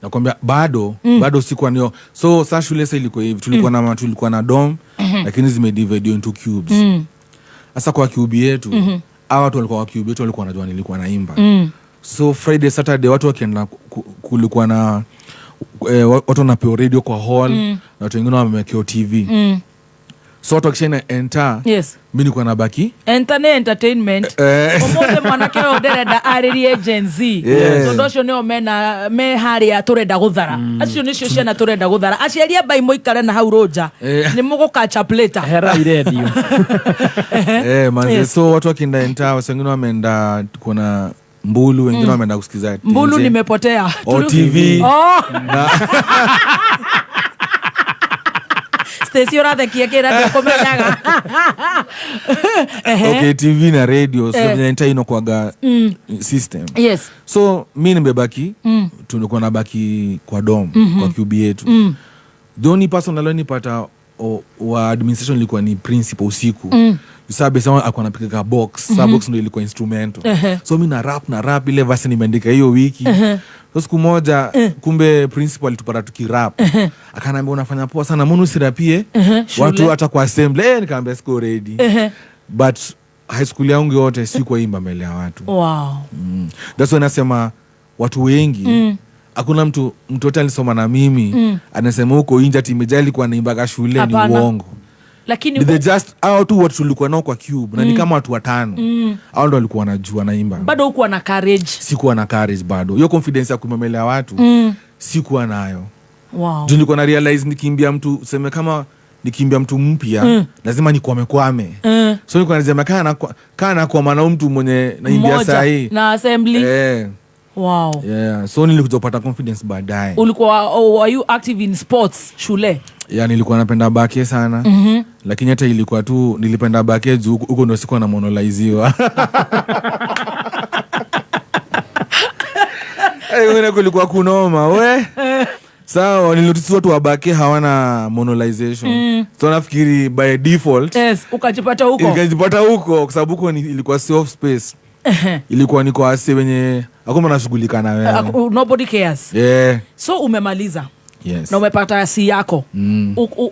Nakwambia bado sikuwa niyo. So sasa shule sasa ilikuwa hivi, tulikuwa na dorm lakini zimedivide into cubes. Sasa kwa cube yetu, hawa watu walikuwa kwa cube yetu walikuwa wanajua nilikuwa naimba. So Friday Saturday watu wakienda kulikuwa na watu wanapewa radio kwa hall na watu wengine wamewekewa TV. So watu wakishaenda enter, yes. Mimi nilikuwa nabaki enter entertainment. Omothe mwanake uyu ndirenda aririe Gen Z. Tondu ucio nio mena me haria turenda guthara. Acio nicio ciana turenda guthara. Aciari ambai muikare na hau runja. Ni mugukacha up later. Hera iredio. Manze, so watu wakienda enter, wengine wameenda kuna Mbulu, wengine wameenda kusikiza Mbulu nimepotea. O TV. Oh. Stacy urathekia kira ndikumenyaga. Okay, TV na radio, so vile inakuwaga system. Yes. So mimi nimebaki, tulikuwa nabaki kwa dom, kwa QB yetu. The only person alionipata wa administration ilikuwa ni principal usiku. Sasa besa alikuwa anapiga box. Sasa box ndio ilikuwa instrumental. So mi na rap ile verse nimeandika hiyo wiki. So siku moja kumbe principal alitupata tukirap, akaniambia, "Unafanya poa sana, mbona usirapie watu Shule. hata kwa assembly?" Nikaambia siko ready. But high school yangu yote sikuwaimba mbele ya watu. That's why nasema watu wengi, hakuna mtu yote alisoma na mimi anasema huko inje ati Mejja alikuwa anaimbaga shule, ni Hapana. uongo. Lakini They just hao tu watu tulikuwa nao kwa cube na ni kama watu watano, hao ndo walikuwa wanajua naimba. Bado hukuwa na courage. Sikuwa na courage bado, hiyo confidence ya kuimba mbele ya watu sikuwa nayo. Juu nilikuwa na realize nikiimbia mtu, seme kama nikiimbia mtu mpya, lazima nikwame kwame. So nilikuwa nasema kaa nakwama na huyu mtu mwenye naimbia Mmoja, sahii na assembly. Eh, yeah. So nilikuja kupata confidence baadaye. Ulikuwa, oh, were you active in sports shule? Yeah, nilikuwa napenda bake sana. Lakini hata ilikuwa tu nilipenda bake juu huko ndo sikuwa namonolaiziwa. Hey, kulikuwa kunoma we. Sawa, nilinotice watu wa bake hawana monolization. So nafikiri by default Yes, ukajipata huko. Nikajipata huko kwa sababu huko ilikuwa safe space, ilikuwa niko ase wenye hakuna nashughulika na wewe. Nobody cares. Yeah. So umemaliza Yes. na umepata C yako.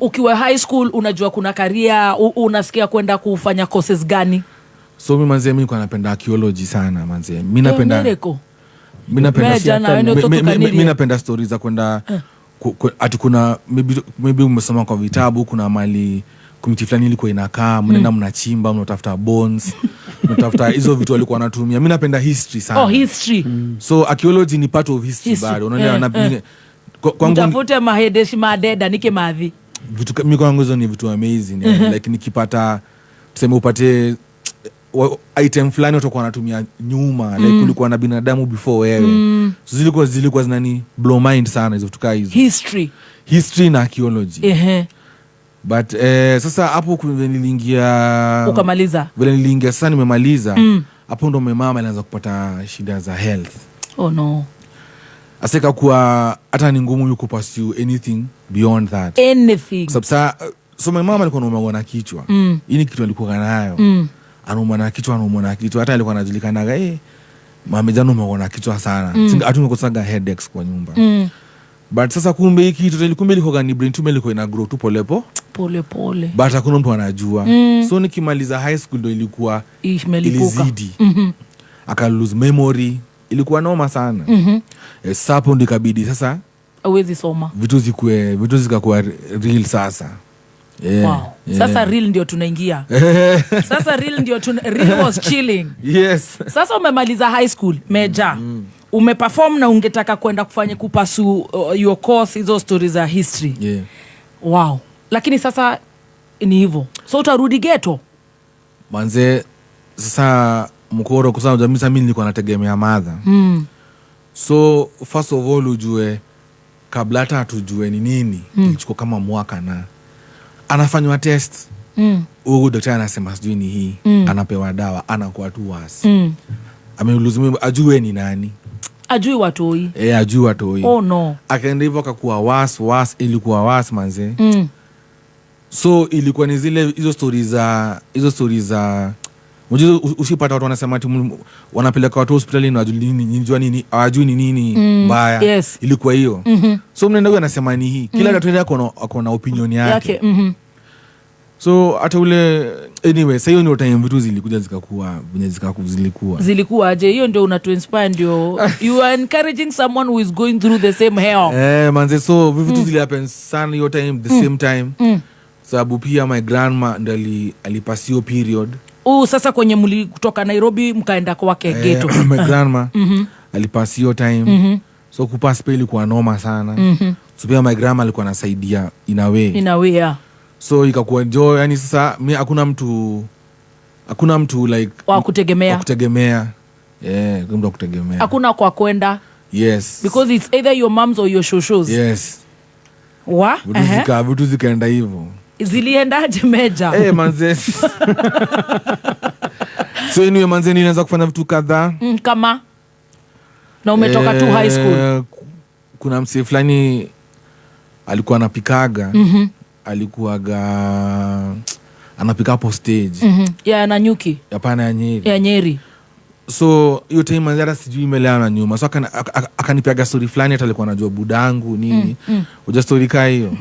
Ukiwa high school unajua kuna career, unasikia kwenda kufanya courses gani? So mi manzie, mi nilikuwa napenda archaeology sana manzie, mi napenda Miracle. mi napenda Meja na wene utoto kanirie. Mi napenda stori za kwenda ati kuna maybe umesoma kwa vitabu kuna mali community fulani ilikuwa inakaa, mnaenda mnachimba, mnatafuta bones, mnatafuta hizo vitu walikuwa wanatumia. Mi napenda history sana. Oh, history. So archaeology ni part of history, History. bado unaelewa? Kwangu Mtafute mahedeshi madeda nike madhi. Vitu mi kwangu hizo ni vitu amazing yani. Like nikipata, tuseme upate item fulani watakuwa wanatumia nyuma, like kulikuwa na binadamu before wewe. So zilikuwa zinani blow mind sana hizo vitu kaa hizo. History. History na archaeology. But sasa hapo vile niliingia Ukamaliza. Vile niliingia sasa nimemaliza, hapo ndo mama alianza kupata shida za health. Oh no. Sasa ikakuwa hata ni ngumu you kupursue anything beyond that. Anything. Kwa sababu so my mama alikuwa anaumwa na kichwa. Hii ni kitu alikuwa nayo. Anaumwa na kichwa, anaumwa na kichwa, hata alikuwa anajulikanaga, mama jana umeumwa na kichwa sana. Hatungekosaga headaches kwa nyumba. But sasa kumbe hii kitu kumbe ilikuwa ni brain tumor, ilikuwa ina grow tu polepo Pole pole. But hakuna mtu anajua. So nikimaliza high school ndo ilikuwa Imelipuka. ilizidi. Aka lose memory, ilikuwa noma sana. Sasa hapo ndo ikabidi sasa Huwezi soma. vitu zikakuwa real sasa, yeah. Wow. Yeah. Sasa real ndio tunaingia. Sasa real ndio real was chilling. Yes. Sasa umemaliza high school, Meja. Umeperform na ungetaka kwenda kufanya kupursue your course, hizo stories za history. Yeah. Wow. Lakini sasa ni hivyo. So utarudi ghetto? Manze sasa mkoro, kwa sababu jamii, sasa mimi nilikuwa nategemea madha. So first of all ujue kabla hata hatujue ni nini, ilichukua kama mwaka na anafanywa test. Huyu daktari anasema sijui ni hii. Anapewa dawa, anakuwa tu wasi. Ameuluzima ajue ni nani. Ajui watoi. E, ajui watoi. Oh no. Akaenda hivyo akakuwa was was, ilikuwa was manze. So ilikuwa ni zile hizo stori za unajua usipata watu wanasema ati wanapeleka watu hospitali na hawajui nini, jua nini, hawajui ni nini mbaya. Ilikuwa hiyo. So mnaenda, huyu anasema ni hii, kila daktari ako na opinion yake. Yake. So hata ule, anyway, sa hiyo ndio time vitu zilikuja zikakuwa venye zilikuwa. Zilikuwa aje? Hiyo ndio unatuinspire, ndio you are encouraging someone who is going through the same hell. Eh, manze, so vitu zilihappen sana hiyo time, the same time. Sababu pia my grandma ndo alipass hiyo period. Sasa kwenye mli kutoka Nairobi mkaenda kwake ghetto. My grandma alipass hiyo time. So kupass pia ilikuwa noma sana. So pia my grandma alikuwa anasaidia in a way. In a way, yeah. So ikakuwa jo, yani sasa mi hakuna mtu like Wa kutegemea. Wa kutegemea, yeah, hakuna mtu wa kutegemea. Hakuna kwa kwenda. Yes. Because it's either your moms or your shoshos. Yes. Wa? Vitu vitu zikaenda hivyo. Ziliendaje, Meja? Eh, manze, so anyway manze nilianza kufanya vitu kadhaa. Kama na umetoka tu high school. Kuna msee fulani alikuwa anapikaga. Alikuwaga anapika hapo stage. Ya Nanyuki. Hapana, ya Nyeri. Ya Nyeri. So hiyo time manze hata sijui imelea na nyuma, so akanipiaga story fulani, hata alikuwa anajua budangu nini. Uja story kaa hiyo,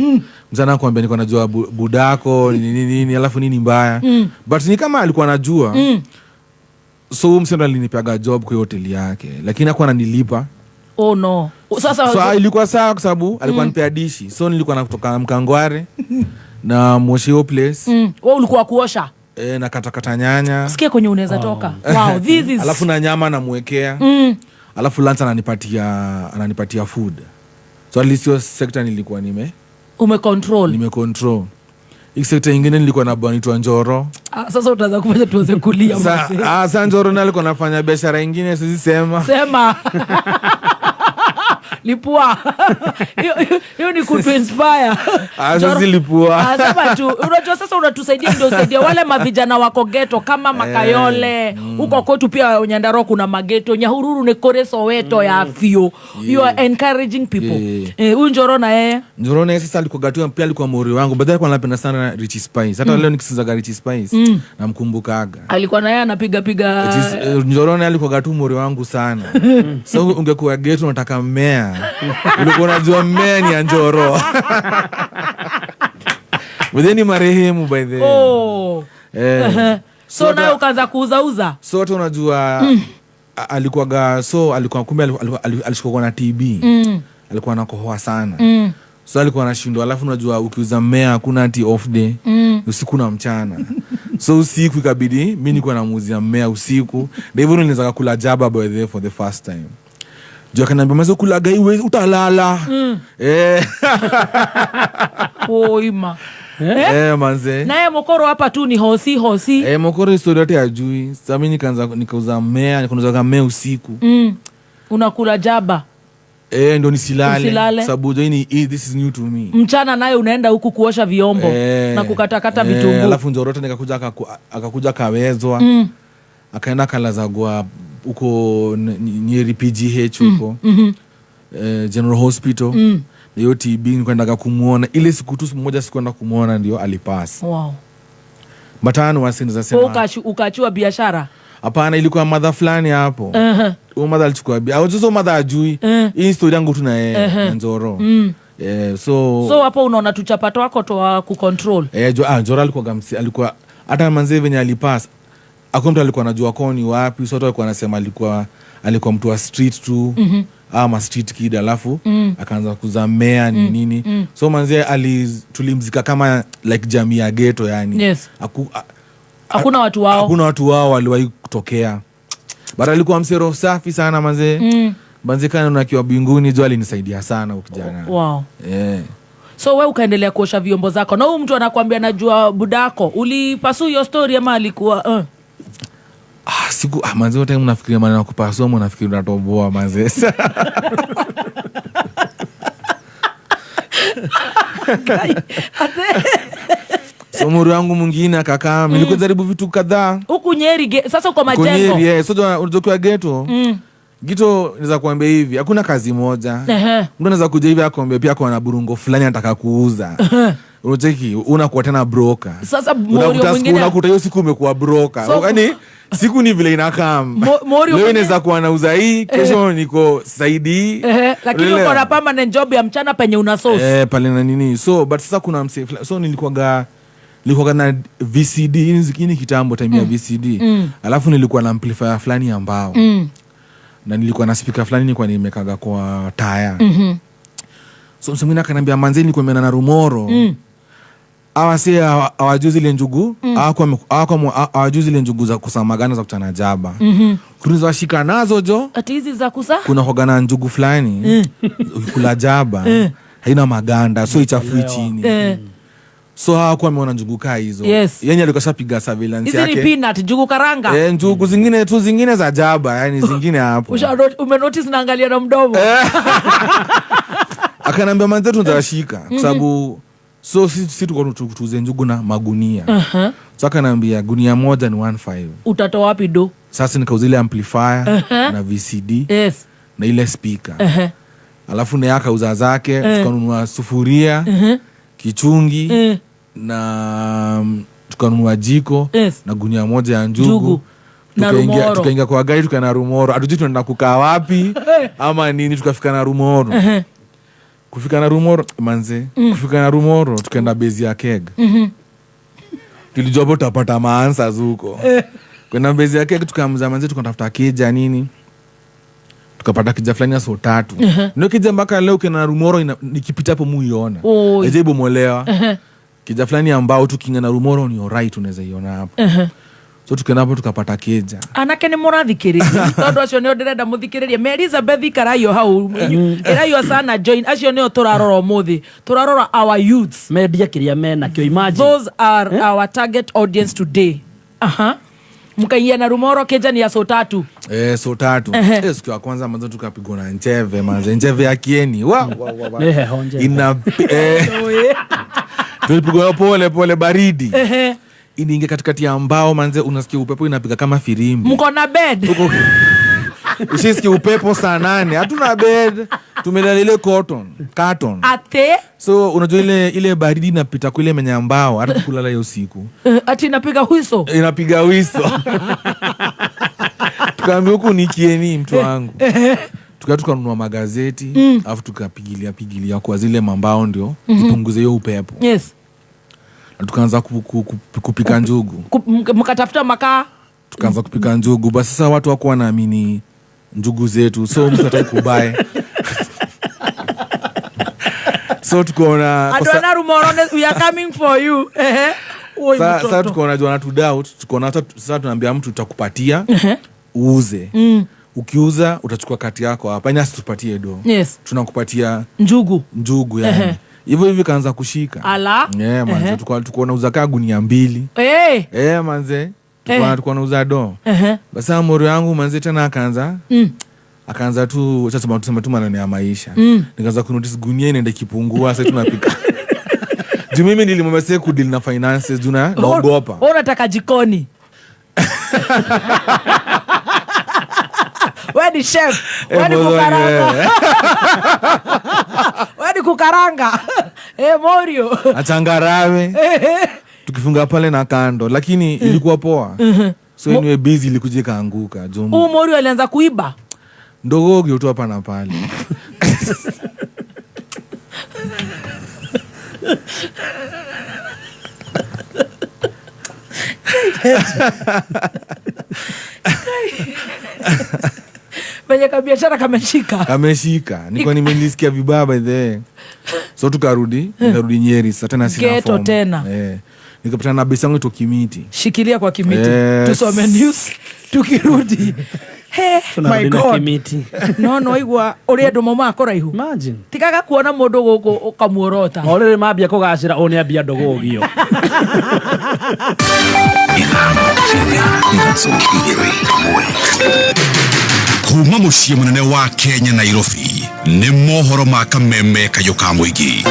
mzana akwambia nilikuwa najua budako nini nini, alafu nini mbaya. But ni kama alikuwa anajua. So huyu msee ndo alinipiaga job kwa hiyo hoteli yake, lakini hakuwa ananilipa. Oh no. Sasa So ilikuwa sawa kwa sababu alikuwa anipea dishi, so nilikuwa natoka Mkangware na moshe hiyo place. Wewe ulikuwa kuosha? Na katakata nyanya. Sikia kwenye unaweza toka. Wow, this is Alafu na nyama namwekea. Alafu lunch ananipatia food. So at least hiyo sector nilikuwa umecontrol. Nimecontrol. Hii sector ingine nilikuwa na bwana anaitwa Njoro. Sasa utaanza kufanya tuanze kulia mzee. Sa Njoro naye alikuwa anafanya biashara ingine, siwezi sema. Sema. Lipua. Hiyo ni kutu inspire. Sasa lipua. Sema tu. Unajua sasa unatusaidia ndio usaidia wale mavijana wako ghetto kama Makayole. Huko kwetu pia Nyandarua kuna mageto. Nyahururu ni kore Soweto ya fio. You are encouraging people. Huyu Njoro na yeye. Njoro na yeye sasa alikuwa gatua pia, alikuwa mori wangu. Baadaye alikuwa anapenda sana Richie Spice. Hata leo nikisikiza Richie Spice namkumbukaga. Alikuwa na yeye anapiga piga. Njoro na alikuwa gatua mori wangu sana. So ungekuwa ghetto unataka mmea. Ulikuwa unajua mmea ni ya Njoro. Within marehemu by the Oh. So naye ukaanza kuuza uza. So watu unajua alikuwa so alikuwa kumbe alishikwa na TB. Alikuwa anakohoa sana. So alikuwa anashindwa, alafu unajua ukiuza mmea hakuna ati off day. Usiku na mchana. So usiku ikabidi mimi nilikuwa namuuzia mmea usiku. Na hivyo nilianza kula jaba by the for the first time. Jua kaniambia mwanzo kulaga iwe utalala. Oima. Manze. Naye Mokoro hapa tu ni hosi hosi. Mokoro historia yote hajui. Sasa mimi nikaanza nikauza mmea, nikauza mmea usiku. Unakula jaba. Ndio nisilale. Sababu ni this is new to me. Mchana naye unaenda huku kuosha vyombo na kukatakata vitunguu. Alafu Njoro nikakuja akakuja kawezwa. Akaenda kalazagwa huko Nyeri PGH huko. General Hospital. Hiyo TB nikaenda kumuona ile siku tu moja, sikuenda kumuona ndio alipass. Wow. Matano wasinza sema. Ukachua biashara? Hapana, ilikuwa mother fulani hapo. Huyo mother alichukua biashara. Au mother ajui. Hii story yangu tu na yeye Njoro. So hapo unaona tuchapato wako toa kucontrol. Njoro alikuwa gamsi, alikuwa hata manze venye alipass. Hakuna mtu alikuwa anajua koni wapi, so watu walikuwa wanasema alikuwa mtu wa street tu. Ama street kid, alafu akaanza kuzamea ni nini. So manze tulimzika kama like jamii ya ghetto yani. Yes. Hakuna watu wao. Hakuna watu wao waliwahi kutokea. But alikuwa msero safi sana manze. Manze kana unakiwa binguni jo alinisaidia sana ukijana. Wow. So wewe ukaendelea kuosha vyombo zako. Na huyu mtu anakuambia najua budako. Ulipasu hiyo story ama alikuwa Siku manze wote mnafikiria maana na kupasua, mnafikiri unatoboa manze. So muri wangu mwingine akakaa, nilikuwa jaribu vitu kadhaa. Huku Nyeri sasa uko majengo. Nyeri, so unajua ghetto. Ghetto naweza kuambia hivi, hakuna kazi moja. Mtu anaweza kuja hivi akwambia pia kwa na burungo fulani anataka kuuza. Unacheki unakuwa tena broker. Sasa Morio mwingine unakuta hiyo siku umekuwa broker. Yaani siku ni vile inakaa. Leo inaweza kuwa nauza hii, kesho niko saidi. Lakini uko na permanent job ya mchana penye una source. Pale na nini. So but sasa kuna so nilikuwa na VCD, hii ni kitambo time ya VCD. Alafu nilikuwa na amplifier fulani ambao. Na nilikuwa na speaker fulani nilikuwa nimekaga kwa taya. So msemo akaniambia manze nilikuwa nimeenda na Rumoro. Hawa si hawajui zile njugu, hawajui zile njugu za kusamagana za kutana jaba. Kunaweza shika nazo jo. Ati hizi za kusa? Kuna hoga na njugu fulani. Ukikula jaba haina maganda, so ichafui chini. So hawakuwa wameona njugu kaa hizo. Yes. Yeye alikuwa shapiga surveillance yake. Hizi ni peanut, njugu karanga. Njugu zingine tu zingine za jaba, yani zingine hapo. Umenotice naangalia na mdomo. Akanambia manze tunawashika kwa sababu so sisi tuko tuuze njugu na magunia. So akanambia gunia moja ni 15. Utatoa wapi do? Sasa nikauza ile amplifier na VCD. Yes. Na ile speaker. Alafu naye akauza zake, tukanunua sufuria. Kichungi Eh. na tukanunua jiko Yes. na gunia moja ya njugu, Njugu. Na Rumoro. Tukaingia kwa gari, tukaenda na Rumoro, hatujui tunaenda kukaa wapi ama nini, tukafika na Rumoro. Kufika na Rumoro manze, kufika na Rumoro tukaenda bezi ya keg. Tulijua hapo tutapata maansas huko. Kwenda bezi ya keg tukaamza manze, tukatafuta keja nini, tukapata kija fulani ya so tatu. Ndio kija mpaka leo kina Rumoro nikipita hapo muiona. Oi. Haijabomolewa. Kija fulani ambao tukiingia na Rumoro ni alright, unaweza iona hapo. So tukaenda hapo tukapata keja. Anake nä må rathikä rä ria tondå acio nä o ndä renda må thikä rä rie me Elizabeth ikaraio hau ĩraio sana join acio nä o tå rarora å må thä tå rarora our youths mendia kä rä a menakio, imagine. Those are our target audience today. Aha, mkaingia na Rumoro keja ni ya so tatu. Eh, so tatu. Eh, siku ya kwanza manze tukapigwa na ncheve manze, ncheve ya Kieni. Wa, wa, wa, wa. Nĩ heho njeve. Ina tulipigwa pole pole baridi. Inaingia katikati ya mbao manze, unasikia upepo inapiga kama firimbi. Mko na bed? Ushisikia upepo saa 8, hatuna bed, tumelala ile cotton, carton. Ate So unajua ile baridi inapita kwa ile menya mbao, hata kulala hiyo siku. Ati inapiga wiso. Inapiga wiso. Tukaambia huku ni Kieni mtu wangu. Tukanunua magazeti, alafu tukapigilia pigilia kwa zile mambao ndio ipunguze hiyo upepo. Yes. Na tukaanza kupika njugu. Mkatafuta makaa. Tukaanza kupika njugu. Basi sasa watu hawakuwa wanaamini njugu zetu, so mtu hataki kubuy. So tukaona Andũ a Narumoro, we are coming for you. Oi, mtoto. Sasa tukaona juu wanatu doubt, tukaona hata sasa tunaambia mtu tutakupatia uuze. Ukiuza utachukua kati yako hapa, yani asitupatie do. Yes. Tunakupatia njugu. Njugu yani. Hivyo hivi kaanza kushika. Ala. Yeah, manze, tulikuwa tunauza kaa gunia 2. Manze, tulikuwa tunauza do. Basi moro yangu manze tena akaanza. Akaanza tu sasa tuseme tu maneno ya maisha. Nikaanza kunotice gunia inaenda ikipungua, sasa tunapika. Juu mimi nilimwambia sasa kudeal na finances juu naogopa. Wewe unataka jikoni. Wewe ni chef. Wewe ni kukaranga. Wewe ni kukaranga. Morio. Achangarawe. Tukifunga pale na kando, lakini ilikuwa poa. So anyway busy ilikuja ikaanguka. Juu Huu Morio alianza kuiba. Ndogo tu hapa na pale. Venye kabiashara kameshika. Kameshika. Nilikuwa nimelisikia vibaya by the way. So nikarudi Nyeri sasa tena sina Ghetto form. tena. Nikapatana na besi yangu ito Kimiti. Shikilia kwa Kimiti. Yes. Tusome news tukirudi. Hey, Tunarudi my na God. Kimiti. No, igua uria andu maumaga kuraihu. Imagine. Tigaga kuona mundu guku ukamuorota. O rĩrĩ mambia kũgacĩra, ũũ nĩambia ndũgũgio. Kuma muciĩ mũnene wa Kenya Nairobi nĩ mohoro ma kameme kayũ ka mũingĩ.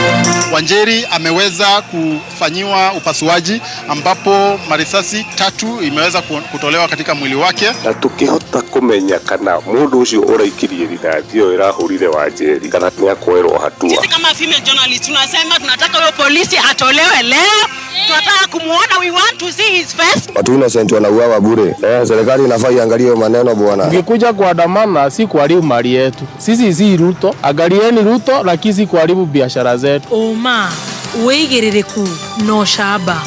Wanjeri ameweza kufanyiwa upasuaji ambapo marisasi 3 imeweza kutolewa katika mwili wake. Na tukihota kumenya kana mundu ucio uraikirie rithathi iyo irahurire Wanjeri kana ni akoerwo hatua. Sisi kama female journalist tunasema tunataka huyo polisi atolewe leo. Tunataka kumuona, we want to see his face. Watu innocent wanauawa bure. Serikali inafaa iangalie maneno bwana. Ukikuja kuandamana si kuharibu mali yetu. Sisi si Ruto, angalieni Ruto lakini si kuharibu biashara zetu. Uma wigiririku no shaba.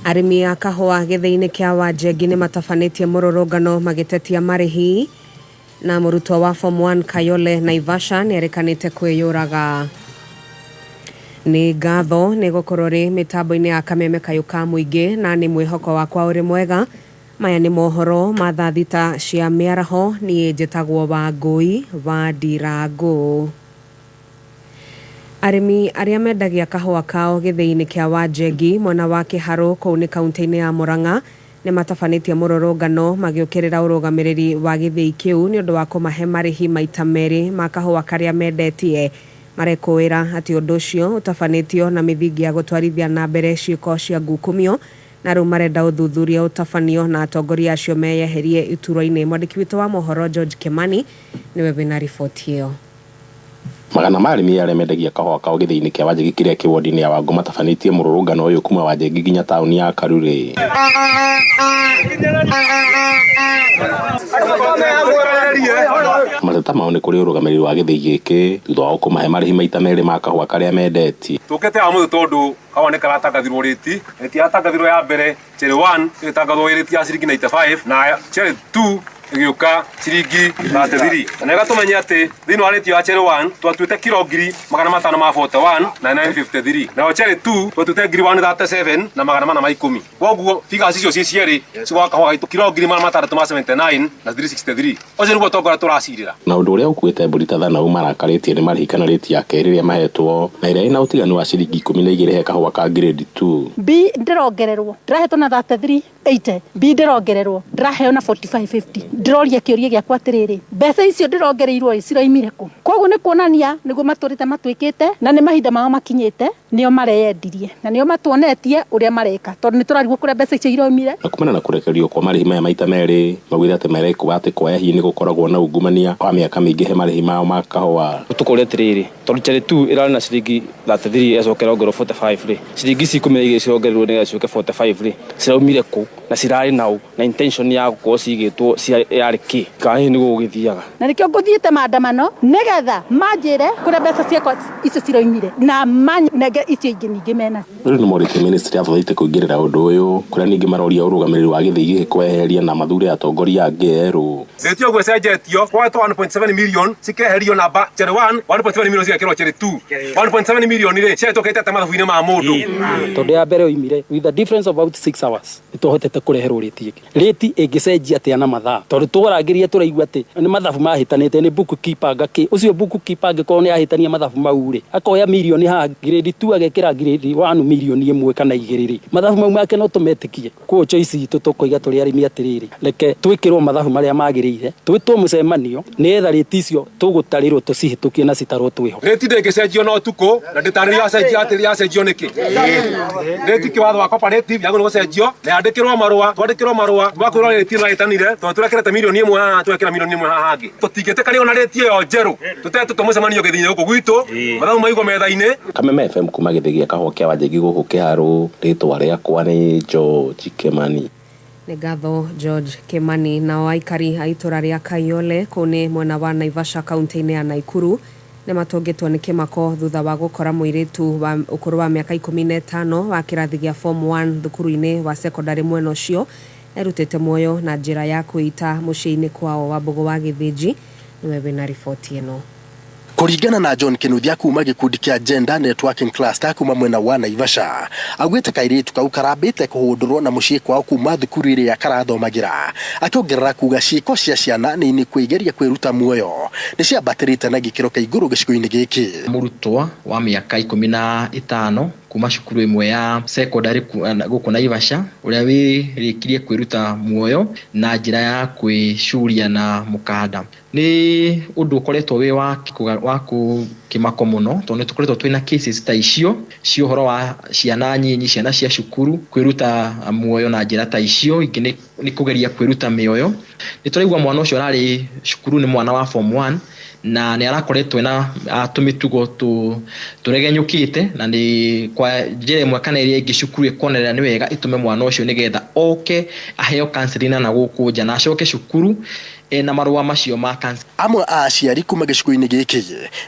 Arĩmi a kahũa gĩthĩi-inĩ kĩa Wanjengi nĩ matabanĩtie mũrũrũngano magĩtetia marĩhi na mũrutwo wa form 1 Kayole Naivasha nĩ erĩkanĩte kwĩyũraga. Nĩ ngatho nĩ gũkorwo rĩ mĩtambo-inĩ ya kameme kayũ ka mũingĩ na nĩ mwĩhoko wakwa ũrĩ mwega. Maya nĩ mohoro ma thaa thita cia mĩaraho. Niĩ njĩtagwo Wangũi wa Ndirangũ. Arĩmi arĩa mendagia kahũa kao gĩthĩi-inĩ kĩa Wanjengi mwena wa Kĩharũ kũu nĩ kaunti-inĩ ya Murang'a nĩ matabanĩtie mũrũrũngano magĩũkĩrĩra ũrũgamĩrĩri wa gĩthĩi kĩu nĩ ũndũ wa kũmahe marĩhi maita merĩ ma kahũa karĩa mendetie. Marekũĩra atĩ ũndũ ũcio ũtabanĩtio na mĩthingi ya gũtwarithia na mbere ciĩko cia ngukumio na rĩu marenda ũthuthuria ũtabanio na atongoria acio meyeherie iturwa-inĩ. Mwandĩki witũ wa mohoro George Kimani nĩwe wĩna riboti ĩyo. Magana ma arĩmi arĩa mendagia kahũa kao gĩthĩi-inĩ kĩa Wanjigi kĩrĩa kĩ wodi-inĩ ya Wangũ matabanĩtie mũrũrũngano ũyũ kuma Wanjigi nginya taũni ya Karurĩ. Mateta mao nĩ kũrĩ ũrũgamĩrĩri wa gĩthĩi gĩkĩ thutha wao kũmahe marĩhi maita merĩ ma kahũa karĩa mendetie. Tũkĩte haha mũthĩ tondũ kahũa nĩ karatangathirwo rĩti, rĩti yatangathirwo ya mbere cherry 1 ĩgĩtangathwo ĩ rĩti ya ciringi 95 na cherry 2 ĩgĩũka ciringi 33. Na ĩgatũmenya atĩ thĩinĩ wa rĩti ya cherry 1 twatuĩte kiro 541 na 953, nayo cherry 2 twatuĩte 137 na 410. Kwoguo figures icio ciĩ cierĩ cigwa kahũa gaitũ kiro 679 na 363. Ũcio nĩguo tongora tũracirĩra. Na ũndũ ũrĩa ũkuĩte mbũri ta thanau marakarĩtie nĩ marĩhi kana rĩti ya kerĩ ĩrĩa mahetwo na ĩrĩa ĩna ũtiganu wa ciringi 12 he kahũa ka grade 2. B ndĩrongererwo ndĩrahetwo na 33.80, B ndĩrongererwo ndĩraheo na 45.50. Ndĩroria kĩũria gĩakwa atĩrĩrĩ, mbeca icio ndĩrongereirwo ĩ ciroimire kũ? Koguo nĩ kuonania nĩguo matũrĩte matuĩkĩte na nĩ mahinda mao makinyĩte, nĩo mareyendirie na nĩo matuonetie ũrĩa mareka tondũ nĩ tũrarigwo kũrĩa mbeca icio iroimire. Na kumana na kũrekererio kwa marĩhi maya maita merĩ maugire atĩ marekwo atĩ kwa hihi nĩ gũkoragwo na ungumania wa mĩaka mĩingĩ he marĩhi mao ma kahũa. Tũkũria atĩrĩrĩ, tondũ cherry 2 ĩrarĩ na ciringi 33 ĩcoke ĩrongererwo 45 rĩ, ciringi ici 12 cirongererwo nĩgetha ciũke 45 rĩ, ciraumire kũ na cirarĩ naũ na intention ya gũkorwo cigĩtwo yarĩ kĩ? Kana hihi nĩguo gũgĩthiaga? Na nĩkĩo ngũthiĩte maandamano nĩgetha manjĩre kũrĩa mbeca ciakwa icio ciroimire na manenge icio ingĩ ningĩ mena. Rĩu nĩ morĩtie ministry ya Authority kũingĩrĩra ũndũ ũyũ kũrĩa ningĩ maroria ũrũgamĩrĩri wa gĩthĩi gĩkĩ kweheria na mathure atongoria angĩ erũ. Rĩti ũguo ĩcenjetio kwetwo 1.7 million cikeherio namba cherry 1 1.7 million cigekĩrwo cherry 2 1.7 million rĩ ciahĩtũkĩte ta mathabu-inĩ ma mũndũ. Tondũ ya mbere oimire with a difference of about 6 hours nĩtũhotete kũreherwo rĩti ĩngĩ. Rĩti ĩngĩcenjia atĩa na mathaa? Tondũ tũrangĩria tũraigua atĩ nĩ mathabu mahĩtanĩte nĩ bookkeeper ngakĩ ũcio bookkeeper angĩkorwo nĩ ahĩtania mathabu mau rĩ akoya mirioni haha grade 2 agekĩra grade 1 mirioni 1 kana 2 rĩ mathabu mau make no tũmetĩkie. Koguo choice itũ tũkoiga tũrĩ arĩmi atĩrĩrĩ, reke twĩkĩrwo mathabu marĩa magĩrĩire, twĩtwo mũcemanio nĩgetha rĩti icio tũgũtarĩrwo tũcihĩtũkie na citarwo twĩho. Rĩti ndĩngĩcenjio na ũtukũ na ndĩtarĩrio yacenjio atĩrĩ yacenjio nĩkĩ. Rĩti kĩwatho wa cooperative yagĩrĩirwo gũcenjio na yandĩkĩrwo marũa, twandĩkĩrwo marũa makwĩrwo rĩti ĩrahĩtanire tondũ tũrekĩrĩte mirioni 1 haha twekĩra mirioni 1 haha hangĩ. Tũtingĩtĩkanio na rĩti ĩyo njerũ tũtetũtwo mũcemanio gĩthĩinĩ gũkũ gwitũ mathabu maigwo metha-inĩ. Kameme FM kuma gĩthĩi gĩa kahũa kĩa Wanjigi gũkũ Kĩharũ, rĩtwa rĩakwa nĩ George Kimani. Nĩ ngatho George Kimani. Nao aikari a itũra rĩa Kayole kũu nĩ mwena wa Naivasha kaunti-inĩ ya Naikuru nĩ matũngĩtwo nĩ kĩmako thutha wa gũkora mũirĩtu wa ũkũrũ wa mĩaka 15 wa kĩrathi gĩa form 1 thukuru-inĩ wa secondary mwena ũcio erutĩte muoyo na njĩra ya kwĩita mũciĩ-inĩ kwao wa Mbũgũ wa Gĩthĩnji. Nĩwe wĩna riboti ĩno. Kũringana na John Kinuthia kuma gĩkundi kĩa Gender Networking Cluster kuma mwena wa Naivasha, augĩte kairĩtu kau karambĩte kũhũndũrwo na mũciĩ kwao kuma thukuru ĩrĩa karathomagĩra, akĩongerera kuga ciĩko cia ciana nini kwĩgeria kwĩruta muoyo nĩ ciambatĩrĩte na gĩkĩro kĩa igũrũ gĩcigo-inĩ gĩkĩ. Mũrutwo wa mĩaka 15 kuma cukuru ĩmwe ya secondary gũkũ Naivasha ũrĩa wĩrĩkirie kwĩruta muoyo na njĩra ya kwĩcuria na mũkanda nĩ ũndũ ũkoretwo wĩ wa kĩmako mũno tondũ nĩ tũkoretwo twĩna cases ta icio cia ũhoro wa ciana nyinyi, ciana cia cukuru kwĩruta muoyo na njĩra ta icio, ingĩ nĩ kũgeria kwĩruta mĩoyo. Nĩ tũraigua mwana ũcio ararĩ cukuru nĩ mwana wa form 1 na nĩ arakoretwo na tũmĩtugo tũregenyũkĩte na nĩ kwa njĩra ĩmwe kana ĩrĩa ĩngĩ cukuru ĩkonerera nĩ wega ĩtũme mwana ũcio nĩgetha oke aheo counseling na gũkũ nja na acoke cukuru na marũa macio ma counseling. Amwe a aciari kuma gĩcigo-inĩ gĩkĩ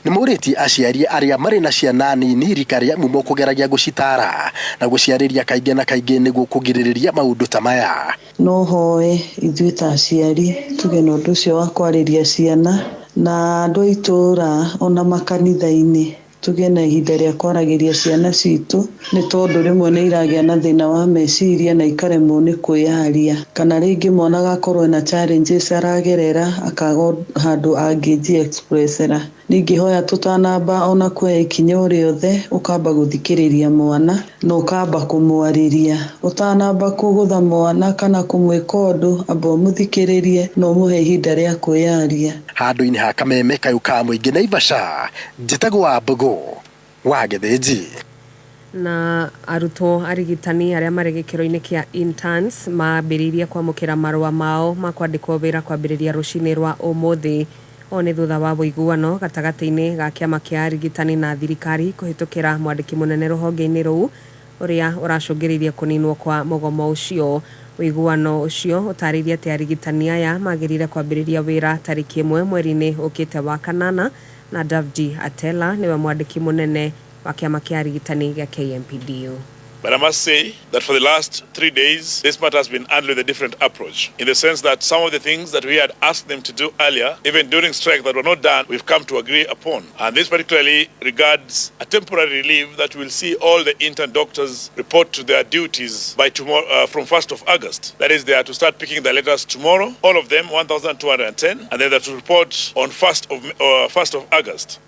nĩ morĩtie aciari arĩa marĩ na ciana nini rika rĩa mumo kũgeragia gũcitara na gũciarĩria kaingĩ na kaingĩ nĩguo kũgirĩrĩria maũndũ ta maya. No hoe ithuĩ ta aciari tuge na ũndũ ũcio wa kwarĩria ciana na andũ a itũũra ona makanitha-inĩ tũgĩe na ihinda rĩa kwaragĩria ciana citũ nĩ tondũ rĩmwe nĩ iragĩa na thĩna wa meciria na ikaremwo nĩ kwĩyaria, kana rĩngĩ mwana agakorwo na challenges aragerera akaga handũ angĩji expressera. Ningĩhoya tũtanamba ona kuoya ikinya o rĩothe ũkamba gũthikĩrĩria mwana na ũkamba kũmwarĩria, ũtanamba kũgũtha mwana kana kũmwĩka ũndũ amba ũmũthikĩrĩrie na ũmũhe ihinda rĩa kwĩyaria. Handũ-inĩ ha Kameme kayũ ka mũingĩ Naivasha, njĩtagwo Wambũgũ wa Gĩthĩnji. Na arutwo arigitani arĩa marĩ gĩkĩro-inĩ kĩa interns mambĩrĩirie kwamũkĩra marũa mao ma kwandĩkwo wĩra kwambĩrĩria rũcinĩ rwa ũmũthĩ. O nĩ thutha wa ũiguano gatagatĩ-inĩ ga kĩama kĩa arigitani na thirikari kũhĩtũkĩra mwandĩki mũnene rũhonge-inĩ rũu ũrĩa ũracũngĩrĩirie kũninwo kwa mũgomo ũcio. Ũiguano ũcio ũtarĩirie atĩ arigitani aya magĩrĩire kwambĩrĩria wĩra tarĩki 1 mweri-inĩ ũkĩte wa kanana, na Davji Atela nĩwe mwandĩki mũnene wa kĩama kĩa arigitani gĩa KMPDU. But I must say that for the last 3 days, this matter has been handled with a different approach, in the sense that some of the things that we had asked them to do earlier, even during strike, that were not done, we've come to agree upon. And this particularly regards a temporary relief that will see all the intern doctors report to their duties by tomorrow, from 1st of August. That is, they are to start picking the letters tomorrow, all of them, 1,210, and then they are to report on 1st of August.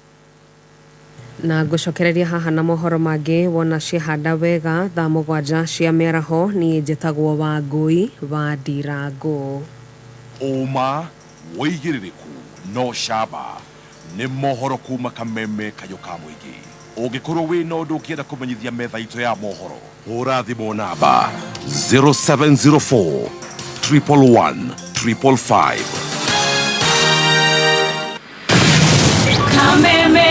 Na ngũcokereria haha na mohoro mangĩ wona ciahanda wega thaa 7 cia mĩaraho. Niĩ njĩtagwo Wangũi wa Ndirango. Ũma wĩigĩrĩrĩku no camba nĩ mohoro kuma Kameme Kayũ ka Mũingĩ. Ũngĩkorwo wĩna ũndũ ũngĩenda kũmenyithia metha itũ ya mohoro, hũra thimũ namba 0704 111 555. Kameme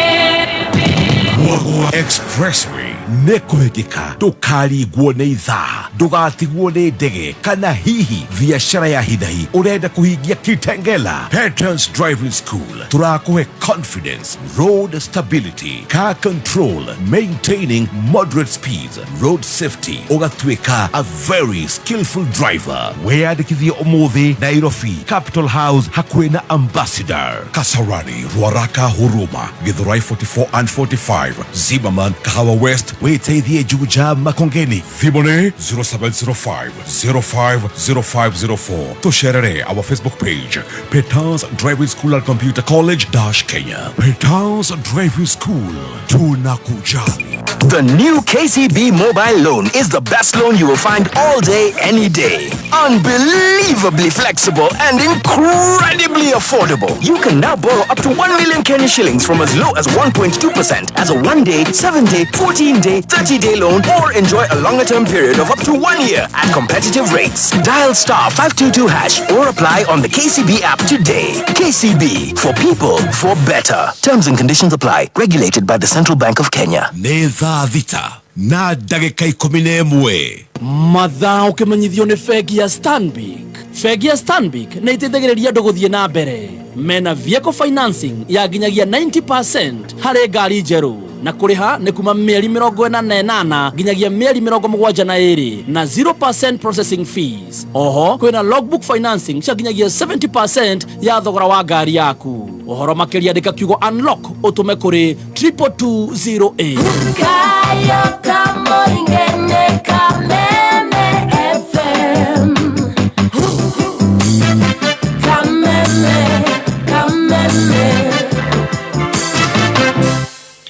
Expressway nĩ kũhĩkĩka, ndũkarigwo nĩ ithaa, ndũgatigwo nĩ ndege, kana hihi biacara ya hinahi ũrenda kũhingia Kitengela. Patterns Driving School tũrakũhe confidence, road stability, car control, maintaining moderate speeds, road safety, ũgatuĩka a very skillful driver. Wĩyandĩkithie ũmũthĩ Nairobi, Capital House hakuhĩ na Ambassador, Kasarani, Ruaraka, Huruma, Githurai 44 and 45, Zimmerman, Kahawa West, wĩteithie Juja, Makongeni. Thimũ nĩ 0705 050504. Tũcerere our Facebook page, Petans Driving School and Computer College - Kenya. Petans Driving School, tunakujali. The new KCB mobile loan is the best loan you will find all day, any day. Unbelievably flexible and incredibly affordable. You can now borrow up to 1 million Kenya shillings from as low as 1.2% as a 1-day, 7-day, 14-day, 30-day loan, or enjoy a longer-term period of up to 1 year at competitive rates. Dial *522# or apply on the KCB app today. KCB, for people, for better. Terms and conditions apply. Regulated by the Central Bank of Kenya. Nĩ thaa 6 na ndagĩka 11. Mathaa ũkĩmenyithio nĩ bengi ya Stanbic. Bengi ya Stanbic nĩ ĩteithagĩrĩria andũ gũthiĩ na mbere. Mena vehicle financing ya nginyagia 90% harĩ ngari njerũ, na kũrĩha nĩ kuma mĩeri 48 nginyagia mĩeri 72 na 0% processing fees. Oho kwĩna logbook financing cia nginyagia 70% ya thogora wa ngari yaku. Ũhoro makĩria andĩka kiugo unlock ũtũme kũrĩ 22208. Kayo Kamoingene Kameme FM. Kameme, Kameme.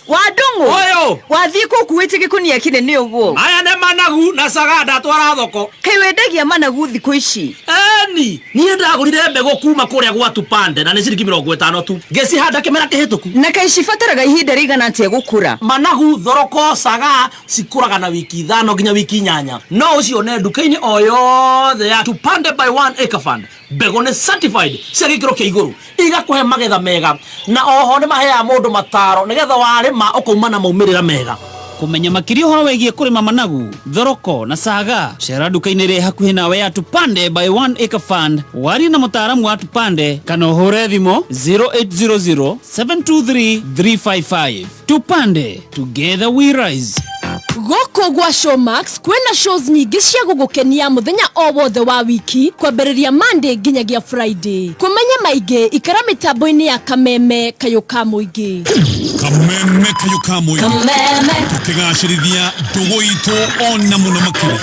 Wadungu. Oyo. Wathiĩ kũ ũkuĩte gĩkunia kĩnene ũguo? Maya nĩ managu na saga ndatwara thoko. Kaĩ wendagia managu thikũ ici? Eni, niĩ ndagũrire mbegũ kuma kũrĩa gwa Tupande na nĩ ciringi 50 tu. Ngĩcihanda kĩmera kĩhĩtũku. Na kaĩ cibataraga ihinda rĩigana atĩa gũkũra? Managu, thoroko, saga cikũraga na wiki 5 nginya wiki 8. No ũcione nduka-inĩ o yothe ya Tupande by 1 Acre Fund. Mbegũ nĩ certified cia gĩkĩro kĩa igũrũ, igakũhe magetha mega, na oho nĩ maheaga mũndũ mataro nĩgetha warĩma ũkauma na maumĩrĩra mega. Kũmenya makĩria ũhoro wĩgiĩ kũrĩma managu, thoroko na saga, cera nduka-inĩ ĩrĩa hakuhĩ nawe ya Tupande by 1 Acre Fund, warie na mũtaaramu wa Tupande kana ũhũre thimũ 0800 723 355. Tupande, together we rise. Gũkũ gwa Showmax kwĩna shows nyingĩ cia gũgũkenia mũthenya o wothe wa wiki kwambĩrĩria Monday nginyagia Friday. Kũmenya maingĩ ikara mĩtambo-inĩ ya Kameme Kayũ ka Mũingĩ. Kameme Kayũ ka Mũingĩ. Kameme. Tũkĩgacĩrithia ndũgũ itũ ona mũno makĩria.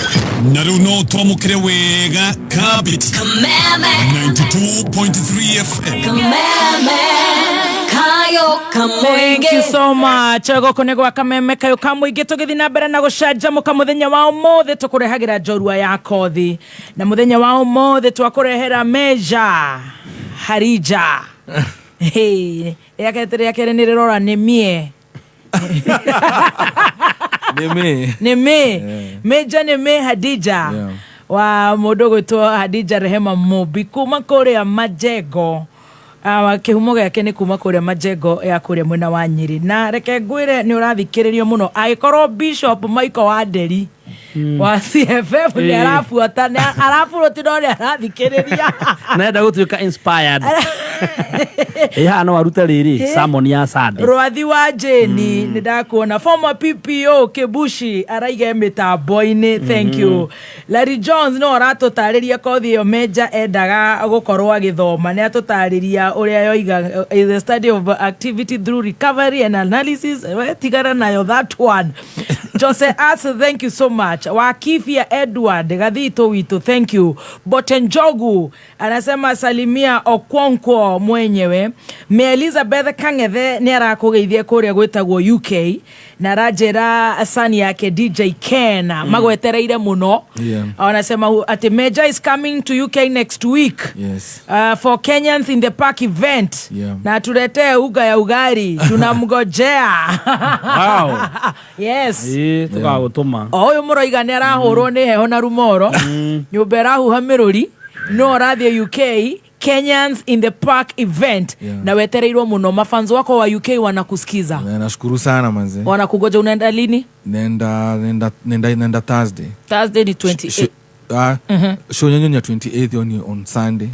Na rĩu no twamũkĩre wega Kabiti. Kameme. 92.3 FM. Kameme Kayũ ka Mũingĩ. Thank you so much. Gũkũ nĩ gwa Kameme Kayũ ka Mũingĩ tũgĩthiĩ na mbere na gũcanjamũka mũthenya wa ũmũthĩ tũkũrehagĩra njorua ya kothi, na mũthenya wa ũmũthĩ twakũrehera Meja Harija. Hey, rĩa kerĩ nĩ rĩrora nĩ mie. Nĩ Nĩ mĩ. Meja nĩ mĩ Hadija. Wa mũndũ gwĩtwo Hadija Rehema Mumbi kuma kũrĩa Majengo. Kĩhumo gĩake nĩ kuma kũrĩa majengo ya kũrĩa mwena wa Nyĩrĩ, na reke ngwĩre nĩ ũrathikĩrĩrio mũno. Angĩkorwo Bishop Michael Wanderi wa CFF nĩ arabuata, nĩ araburuti, no nĩ arathikĩrĩria. Nenda gũtuĩka inspired. Ĩ haha no arute rĩrĩ sermon ya Sunday. Rwathi wa Jeni, nĩ ndakuona. Former PPO Kibushi araige mĩtambo-inĩ, thank you. Larry Jones no aratũtarĩria kothi ĩyo Meja endaga gũkorwo agĩthoma. Nĩ atũtarĩria ũrĩa yoiga, is the study of activity through recovery and analysis. We tigana nayo that one. Jose As, thank you so much. Wakifia Edward Gathito witũ, thank you. Botenjogu anasema salimia Okwonkwo mwenyewe. Me Elizabeth Kang'ethe nĩ arakũgeithia kũrĩa gwĩtagwo UK, na aranjĩra sani yake DJ Ken magwetereire mũno. Anasema ati Meja is coming to UK next week for Kenyans in the Park event na tuletee uga ya ugari, tunamgojea. Yes. Ĩ, tũgagũtũma. O ũyũ mũroiga nĩ arahũrwo nĩ heho na rumoro, nyũmba ĩrahuha mĩrũri, no ũrathiĩ UK Kenyans in the Park event na wetereirwo mũno. Mafans wako wa UK wanakusikiza. Yeah, nashukuru sana manze. Wanakugoja. Unaenda lini? Nenda Thursday. Thursday ni 28. Show yenyewe ni ya 28, hiyo ni on Sunday,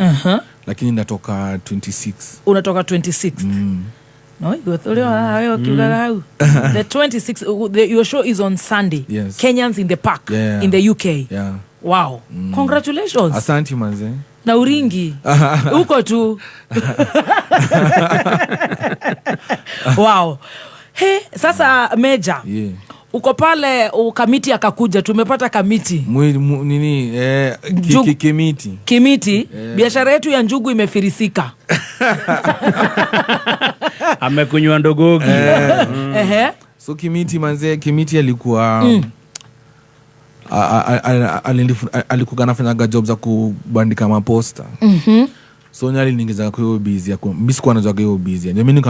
lakini natoka 26. Unatoka 26. No igũtũrĩ wewe ũkiugaga hau the 26, your show is on Sunday. Yes. Kenyans in the Park in the UK. Wow, congratulations. Asante manze. Na uringi uko tu. Wow. He, sasa Meja, uko pale Kamiti akakuja, tumepata Kamiti. Nini kimiti. Kimiti, biashara yetu ya njugu imefirisika. Amekunywa ndogogi. So Kimiti manze, Kimiti alikuwa alikuwa anafanyaga job za kubandika maposta. So nyali niingiza kwa hiyo busy ya mimi sikuwa najua hiyo busy. Mimi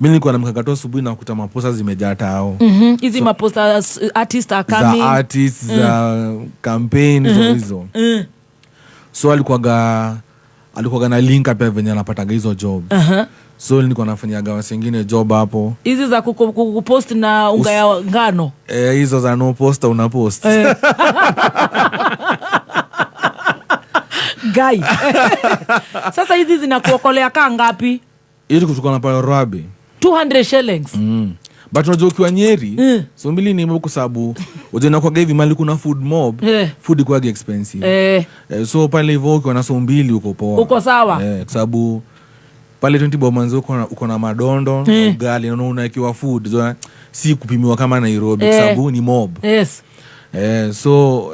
nilikuwa namkaka tu asubuhi na kukuta maposta zimejaa tao. Hizi so, maposta artist are coming. Za artists, za campaign hizo hizo. So alikuwa na link pia venye anapataga hizo job. So nilikuwa nafanyaga wase wengine job hapo. Hizi za kupost na unga ya ngano. Hizo za no poster una post. Guy. Sasa hizi zinakuokolea kaa ngapi? Ili kutoka na pale Rabi. 200 shillings. But unajua ukiwa Nyeri, so mbili ni kwa sababu unajua kwa hivi mali kuna food mob, food iko expensive. So pale hivyo ukiwa na so mbili uko poa. Uko sawa. Kwa sababu pale 20 bob manzo uko na madondo, ugali na unawekewa food. So, si kupimiwa kama Nairobi kwa sababu ni mob. Yes. So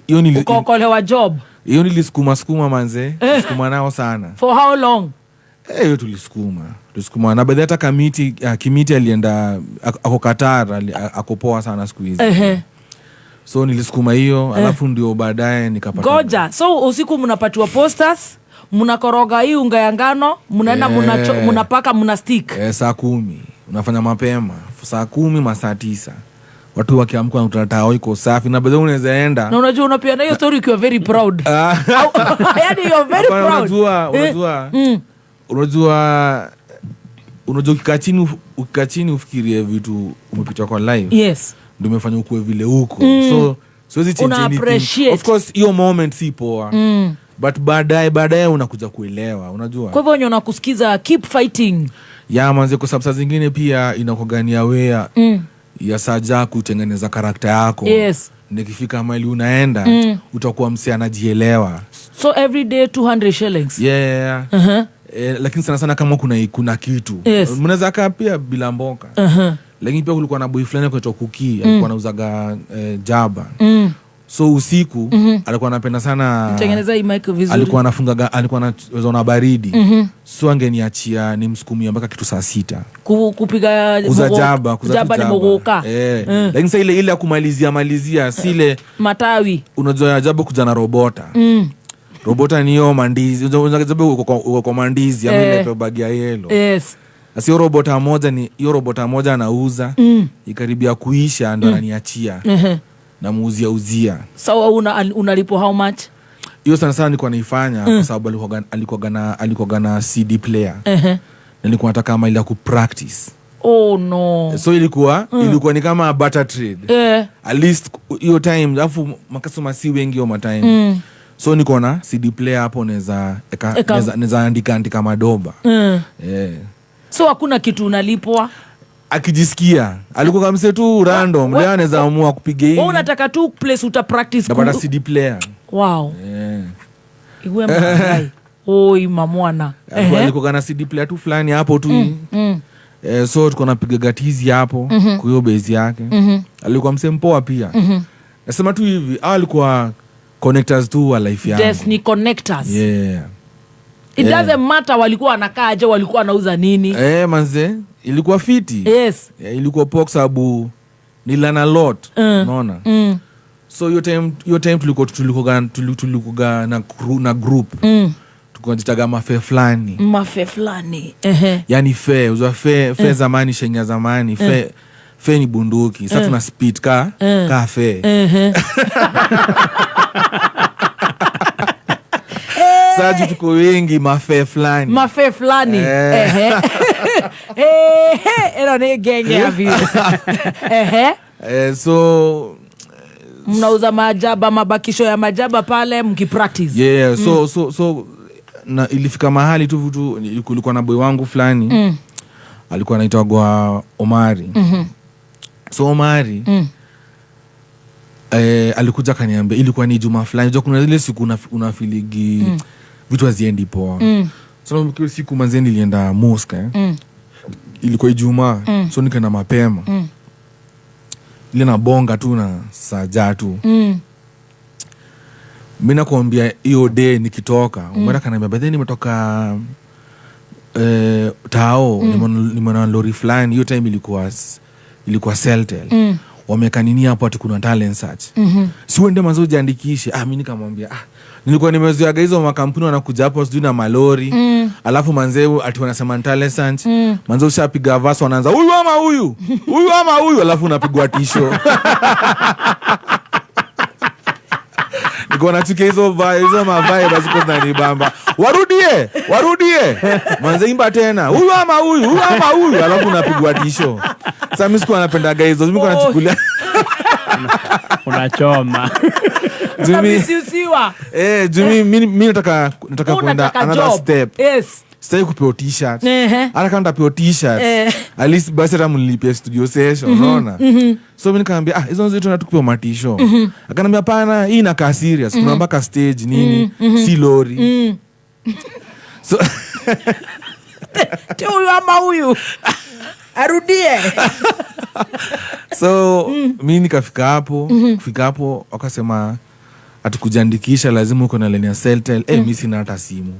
hiyo ni ukokolewa job. Hiyo nilisukuma manze, sukuma nao sana. For how long? Hiyo tulisukuma. Tulisukuma na baadaye hata Kimiti alienda ako Qatar, akopoa sana siku hizi. So nilisukuma hiyo, alafu ndio baadaye nikapata. Goja. So usiku mnapatiwa posters, mnakoroga hii unga ya ngano, mnaenda mnapaka, mna stick. 10:00 unafanya mapema. 10:00 masaa 9. Watu wakiamka wanakutana iko safi na baadaye unaweza enda. Na unajua unapia na hiyo story ukiwa very proud. Yaani you are very proud. Unajua ukikaa chini ufikirie vitu umepita kwa life. Yes. Ndio umefanya ukue vile huko. So siwezi change anything. Of course hiyo moment si poa. But baadaye unakuja kuelewa, unajua. Kwa hivyo wenye unakusikiza keep fighting. Ya manze, kwa sababu saa zingine pia inakogania wewe ya saja kutengeneza karakta yako. Yes. Nikifika mahali unaenda utakuwa msee anajielewa. So every day 200 shillings. Yeah. Lakini sana sana kama kuna kitu. Yes. Mnaweza kaa pia bila mboka. Lakini pia kulikuwa na boy fulani anaitwa Kuki, alikuwa anauzaga jaba. So usiku alikuwa anapenda sana tengeneza hii mic vizuri. Alikuwa anafunga, alikuwa anaweza na baridi. So angeniachia nimsukumie mpaka kitu 6:00. Kupiga kuza jaba, kuza jaba ni mogoka. Lakini sasa ile ya kumalizia sile matawi. Unajua ajabu kuja na robota. Robota ni hiyo mandizi. Unajua ajabu uko kwa mandizi ama ile bag ya yellow. Yes. Sio robota moja, ni hiyo robota moja anauza. Ikaribia kuisha ndo ananiachia. Na muuzia uzia. So unalipo how much? Hiyo sana sana nilikuwa naifanya kwa sababu alikuwaga na CD player. Nilikuwa nataka kama ile ya kupractice. Oh no. So ilikuwa ni kama barter trade. At least hiyo time, alafu makasoma si wengi hiyo matime. So niko na CD player hapo, naweza naweza andika madoba. So hakuna kitu unalipwa? Akijisikia alikuwa kamse tu random, leo anaweza amua kupiga hii. Wewe unataka tu place uta practice. Napata CD player. Wow. Iwe mwanai. Oi mamwana. Alikuwa na CD player tu fulani hapo tu. So tuko napiga gatizi hapo kwa hiyo base yake. Alikuwa mse mpoa pia. Nasema tu hivi, hao alikuwa connectors tu wa life yangu. Destiny connectors. Yeah. It doesn't matter walikuwa wanakaa aje, walikuwa wanauza nini. Manze, ilikuwa fiti. Yes. Ilikuwa poa kwa sababu nililearn a lot. Unaona? So hiyo time tulikuwa na group. Tukajitaga mafe fulani. Mafe fulani. Yaani fe, uzwa fe zamani, shenya zamani, fe ni bunduki. Sasa tuna speed ka fe. Sasa tuko wengi mafe fulani. Mafe fulani. Ero ni genge ya vile. So mnauza majaba, mabakisho ya majaba pale mkipractice. Yeah, so na ilifika mahali tu kulikuwa na boy wangu fulani. Alikuwa anaitwa Omari. So Omari alikuja akaniambia, ilikuwa ni Juma fulani. Unajua kuna zile siku unafiligi vitu haziendi poa. So kwa siku manze nilienda mosque. Ilikuwa Ijumaa. So nikaenda mapema. Ile na bonga tu na saja tu. Mimi nakwambia hiyo day nikitoka, Omari akaniambia by the way nimetoka Tao, nimeona lori fulani. Hiyo time ilikuwa Celtel. Wameka nini hapo ati kuna talent search. Si uende manzo ujiandikishe. Mimi nikamwambia nilikuwa nimezoea hizo makampuni wanakuja hapo sijui na malori. Alafu manze ati wanasema talent search. Manze ushapiga verse wanaanza huyu ama huyu. Huyu ama huyu, alafu unapigwa tisho. Nilikuwa nachukia hizo vibe ziko zinanibamba. Warudie. Manze imba tena. Huyu ama huyu, huyu ama huyu, alafu unapigwa tisho. Sasa mimi sikuwa napendaga hizo. Mimi nilikuwa nachukulia unachoma. Unabisiusiwa. Jumi mimi nataka kwenda another step. Yes. Sitaki kupewa t-shirt. Hata kama nitapewa t-shirt, at least basi hata mnilipie studio session, unaona? So mimi nikamwambia hizo zetu tunatukupewa matisho. Akaniambia hapana, hii inakaa serious. Kuna mpaka stage nini, si lori. So huyu ama huyu. Arudie. So mimi nikafika hapo, kufika hapo wakasema atukujiandikisha lazima uko na line ya Celtel. Mimi sina hata simu.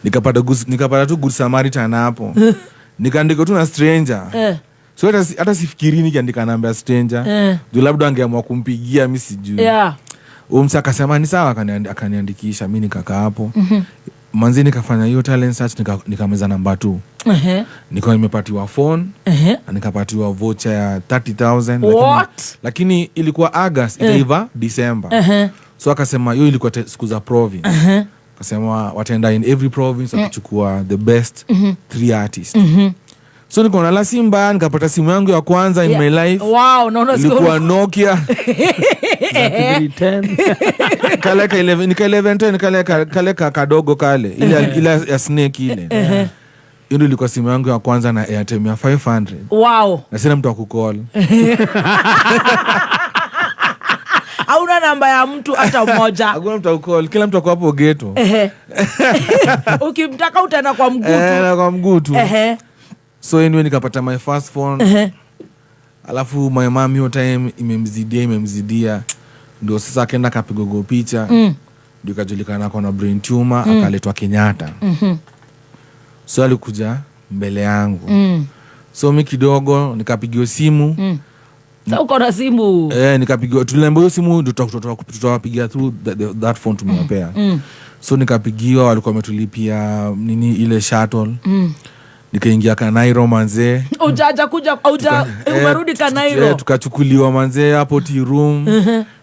Nikapata tu Good Samaritan hapo. Nikaandika tu na stranger. So hata sifikiri nikiandika namba ya stranger. Juu labda angeamua kumpigia mimi sijui. Yeah. Msa akasema ni sawa, akaniandikisha, mimi nikakaa hapo. Manzi nikafanya hiyo talent search, nikameza namba 2. Nikawa nimepatiwa phone, na nikapatiwa voucher ya 30,000. Lakini ilikuwa August, itaiva December. So akasema hiyo ilikuwa siku za province. Akasema wataenda in every province wakichukua the best 3 artists. So nikaona la Simba, nikapata simu yangu ya kwanza in my life. Wow, naona ilikuwa Nokia 310. Kale ka 11, nika 1110, kale ka kadogo kale, ile ya snake ile. Hiyo ilikuwa simu yangu ya kwanza na airtime ya 500. Wow. Na sina mtu akukall. Hauna namba ya mtu hata mmoja. Hakuna mtu akukall, kila mtu ako hapo ghetto. Ukimtaka utaenda kwa mguu tu. Na kwa mguu tu. So anyway nikapata my first phone. Alafu my mom hiyo time imemzidia. Ndio sasa akaenda akapiga picha. Ndio ikajulikana kwa na brain tumor, akaletwa Kenyatta. So alikuja mbele yangu. So mimi kidogo nikapigiwa simu. Sasa uko na simu? Nikapigiwa, tuliambiwa hiyo simu ndio tutawapigia through that phone tumewapea. So nikapigiwa, walikuwa wametulipia nini ile shuttle. Nikaingia Kanairo manze. Ujaja kuja umerudi Kanairo. Tukachukuliwa manze hapo tea room.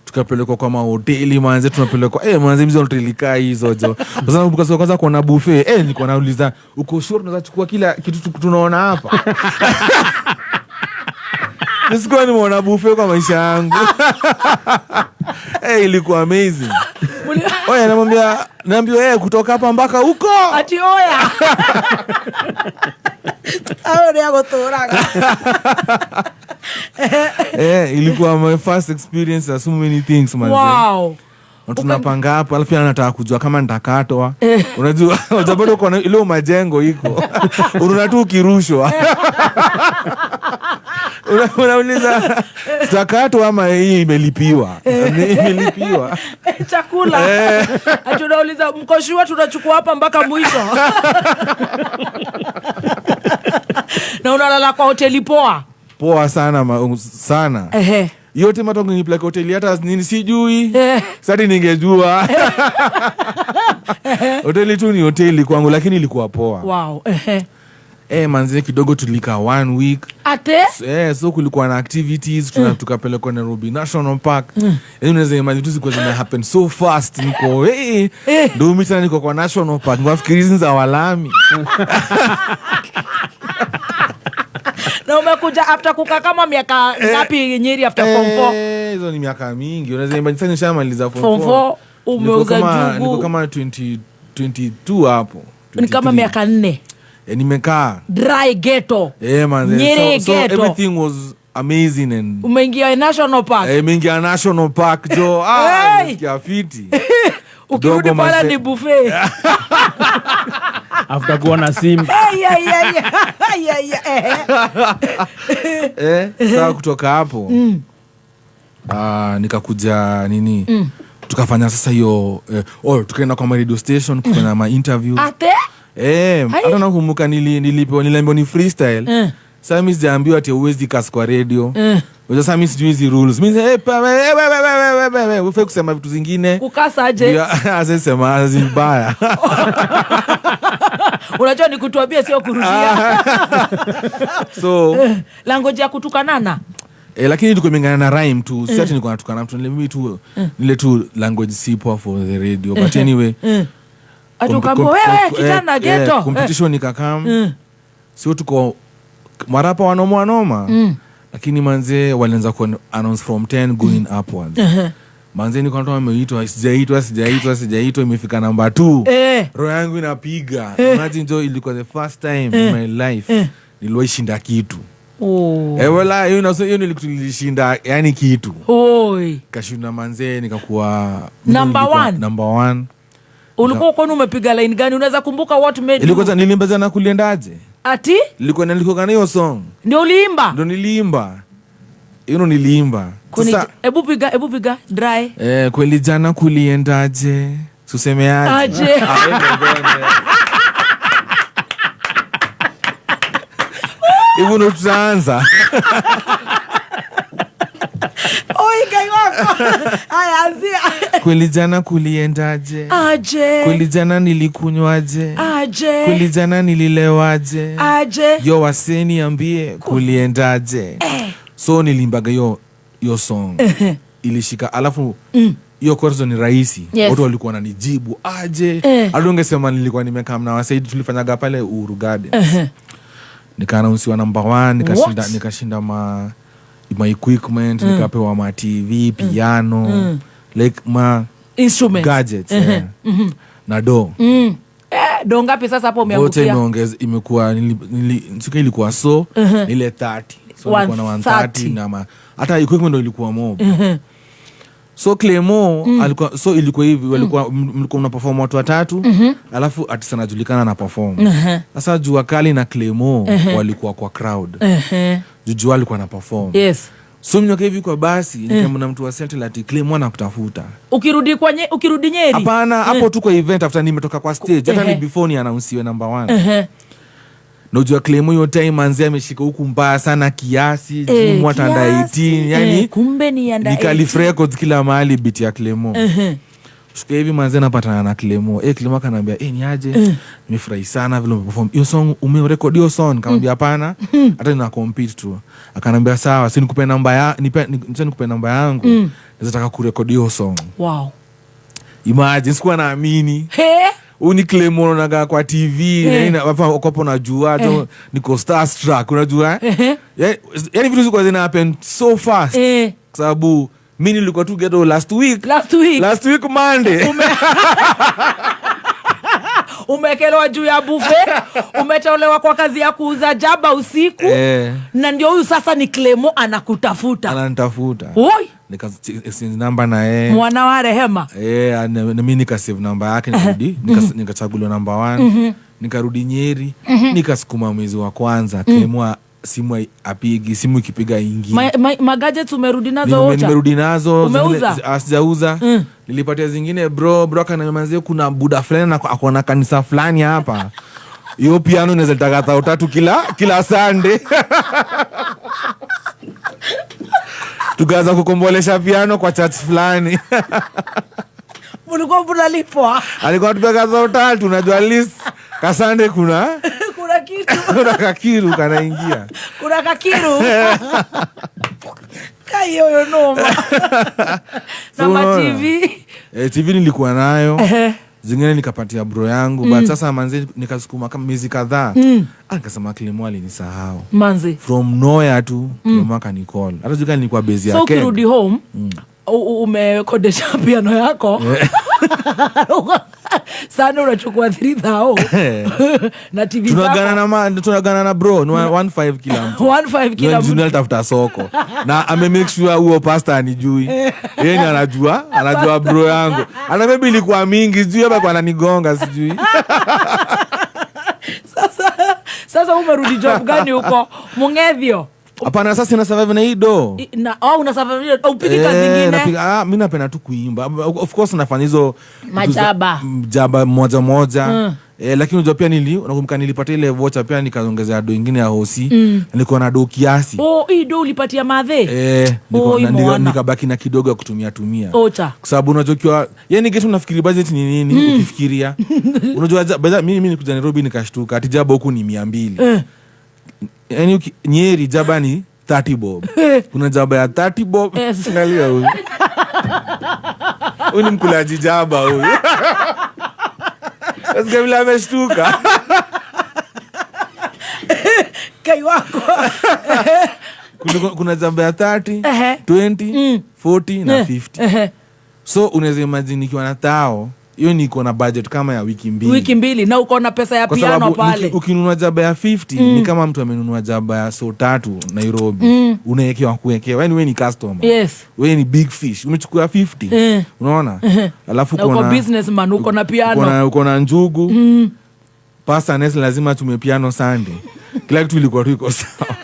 Tukapelekwa kwa mahoteli manze, tunapelekwa manze mzee hoteli kaa hizo jo. Sasa nakumbuka siku ya kwanza kuona buffet, nilikuwa nauliza uko sure tunaweza chukua kila kitu tunaona hapa? Nisikuwa nimeona buffet kwa maisha yangu. Ilikuwa amazing. Oya, naambia kutoka hapa mpaka huko. Ati oya. Au ni aguturaga. Ilikuwa my first experience of so many things, man. Wow. Na tunapanga hapo, alafu pia nataka kujua kama nitakatwa. Unajua, unajua bado uko na ile majengo iko. Unaona tu ukirushwa. Unauliza tutakatwa ama hii imelipiwa? Imelipiwa. Chakula. Ati unauliza mko sure tunachukua hapa mpaka mwisho? Na unalala kwa hoteli poa? Poa sana, sana. Yote matongo ni plaka hoteli hata nini sijui. Sasa ningejua. Hoteli tu ni hoteli kwangu, lakini ilikuwa poa. Wow. Manze kidogo tulika 1 week. Ate? So kulikuwa na activities, tukapelekwa Nairobi National Park. Yaani unaweza imagine tu zilikuwa zime happen so fast, niko ndio mimi tena niko kwa National Park, ngafikiri hizi za walami. Na umekuja after kukaa kama miaka ngapi Nyeri after form 4? Hizo ni miaka mingi. Unaweza imagine sasa nishamaliza form Form 4. 4, umeuza njugu. Niko kama 22 hapo. Ni kama 23. miaka 4. Nimekaa dry ghetto. Man. Nyeri So ghetto. everything was amazing and umeingia National Park. Nimeingia National Park jo. Hey! Nisikia fiti. Ukirudi Dogo pala ni buffet. After kuona Simba. Sasa kutoka hapo nikakuja nini? Tukafanya sasa hiyo tukaenda kwa radio station kufanya ma interview. Ate? Hata nakumbuka niliambiwa ni freestyle. Sasa mimi sijaambiwa ati huwezi kas kwa radio. Unajua sasa mimi sijui hizi rules. Mimi wewe kusema vitu zingine. Kukasa aje? Sasa sema vibaya. Unajua ni kutuambia sio kurudia. So language ya kutukanana. Lakini tulikuwa imengana na rhyme tu. Si ati nilikuwa natukana mtu, mimi tu nile tu language si poa for the radio. But anyway, Atukambo wewe kijana ghetto. Competition ikakam. Sio tuko marapa wanoma. Lakini manze walianza ku announce from 10 going upwards. Manze niko natoa nimeitwa, sijaitwa, imefika namba 2. Roho yangu inapiga. Imagine jo, ilikuwa the first time in my life niliwahi kitu. Wala hiyo nilishinda yani kitu. Oi. Kashinda manze nikakuwa number 1. Number 1. Ulikuwa kwani umepiga line gani? Unaweza kumbuka what made you? Ilikuwa nilimba jana kuliendaje? Ati? Nilikuwa na hiyo song. Ndio uliimba? Ndio niliimba. Hiyo niliimba. Sasa hebu piga dry. Kweli jana kuliendaje? Tusemeaje? Aje. Hivi ndo tutaanza. Oi kai wako. Haya anzia. Kweli jana kuliendaje? Aje. Kweli jana nilikunywaje? Aje. Kweli jana nililewaje? Aje. Yo waseni ambie kuliendaje? So nilimbaga hiyo song. Ilishika alafu hiyo chorus ni rahisi. Yes. Watu walikuwa wananijibu aje. Hata ungesema nilikuwa nimekaa na Wasaidi, tulifanyaga pale Uhuru Gardens. Nikaannouncewa number 1, nikashinda ma equipment, nikapewa ma TV, piano, like ma instruments, gadgets, na do. Do ngapi sasa hapo umeangukia? Wote imekuwa nilikuwa ilikuwa so ile 30. So nilikuwa na 130 na hata equipment ndio ilikuwa mob. So Clemo alikuwa, so ilikuwa hivi, walikuwa mlikuwa mna perform watu watatu, alafu artist anajulikana na perform. Sasa Jua Kali na Clemo walikuwa kwa crowd. Jua alikuwa na perform. Yes. So mnyoka hivi kwa basi, nikamwona mtu wa Celtic ati Clemo anakutafuta. Ukirudi kwa ukirudi Nyeri? Hapana, hapo tu kwa event after nimetoka kwa stage, hata ni before ni announce number 1. Na Jua Clemo hiyo time manzi ameshika huku mbaya sana kiasi, jimu hata under 18, yani kumbe ni under 18. Ni records kila mahali beat ya Clemo. Siku hivi manzi napatana na Clemo. Clemo akaniambia, ni aje? Nimefurahi sana vile umeperform. Hiyo song umerecord hiyo song? Nikamwambia hapana, hata nina compete tu. Akaniambia sawa, si nikupe namba ya, nikupe namba yangu. Nataka kurekodi hiyo song. Wow. Imagine, sikuwa naamini. He? Uni Clemo unaonaga kwa TV, nini, hapa uko hapo unajua, niko starstruck, unajua, eh? Yaani vitu zilikuwa zina happen so fast. Kwa sababu mi nilikuwa tu ghetto last week. Last week. Last week Monday. Umekelewa juu ya buffet, umetolewa kwa kazi ya kuuza jaba usiku. Na ndio huyu sasa ni Clemo anakutafuta. Ananitafuta. Oi. Nika exchange number na yeye. Mwana wa rehema. Na mimi nika save namba yake, nikarudi, nikachaguliwa number 1. Nikarudi Nyeri, nikasukuma mwezi wa kwanza, Clemo simu apigi, simu ikipiga ingi. Ma gadgets umerudi nazo wote? Nimerudi nazo, zingine Umeuza? sijauza. Nilipatia zingine bro akaniambia manze kuna buda fulani na ako na kanisa fulani hapa. Hiyo piano inaweza litaka thao tatu kila Sunday. Tukaanza kukombolesha piano kwa church fulani. Mlikuwa mnalipwa? Alikuwa anatupea thao tatu, unajua at least ka Sunday kuna kitu. Kuna kakiru kanaingia. Kuna kakiru. Kai hiyo noma. Na So, ma unaona? TV. TV nilikuwa nayo. Zingine nikapatia bro yangu, but sasa manze nikasukuma kama miezi kadhaa. Nikasema Clemo alinisahau. Manze. From nowhere tu, Clemo akanicall. Hata sijui kama nilikuwa base So ya Ken. ukirudi home, umekodesha piano yako. Sana unachukua 3000. Na TV zako. Tunagana na tunagana na bro, ni 1.5 kila mtu. 1.5 kila Yule mtu. junior alitafuta soko. Na ame make sure huo pastor anijui. Yeye ndiye anajua bro yangu. Ana maybe ilikuwa mingi, sijui hapa kwa ananigonga sijui. Sasa umerudi job gani huko? Mungethio. Hapana, sasa sina survive na hii do. Na, oh, una survive na hii do. Upigi kazi nyingine? Mimi napenda tu kuimba. Of course nafanya hizo Majaba. Jaba moja moja. Lakini unajua pia nakumbuka nilipata ile voucher pia nikaongezea do ingine ya hosi. Nilikuwa na do kiasi. Oh, hii do ulipatia madhe? Oh, imeona. Nikabaki na kidogo ya kutumia tumia. Ocha. Kwa sababu unajua ukiwa, yani kitu unafikiri budget ni nini, ukifikiria. Unajua mimi nilikuja Nairobi nikashtuka ati jaba huku ni 200. Yaani Nyeri jaba ni 30 bob. Kuna jaba ya 30 bob. Angalia huyu. Huyu ni mkulaji jaba huyu. Sasa vile ameshtuka. Kai wako. Kuna jaba ya 30, 20, 40 na 50. So unaweza imagine nikiwa na tao, hiyo niko na budget kama ya wiki mbili. Wiki mbili na uko na pesa ya Kwa piano sababu pale. ukinunua jaba ya 50, ni kama mtu amenunua jaba ya so 3 Nairobi. Unawekewa kuwekewa. Yaani wewe ni customer. Wewe ni big fish. Umechukua 50. Unaona? Alafu Na uko businessman, uko na piano. Uko na njugu. Pastor Ness lazima tumie piano Sunday. Kila kitu ilikuwa tu iko sawa.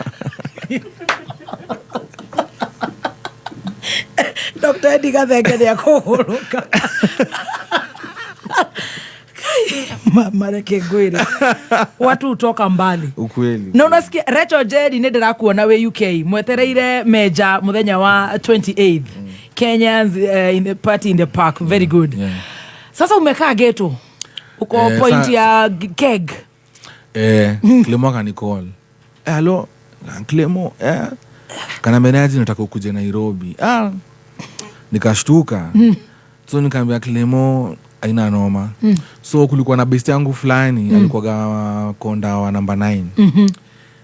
Dr. Eddie Gathenge nĩ akũhũrũka. Mama reke ngwĩre. Watu hutoka mbali. Ukweli. Na unasikia Rachel Jerry nĩ ndĩrakuona wĩ UK mwetereire meja mũthenya wa 28th. Kenyans in the party in the park. Very good. Sasa umekaa ghetto. Uko point ya keg. Clemo akanicall. Hello, Clemo. Kaniambia aje nataka ukuje Nairobi. Nikashtuka. So nikaambia Clemo haina noma. So kulikuwa na best yangu fulani, alikuwa konda wa number 9.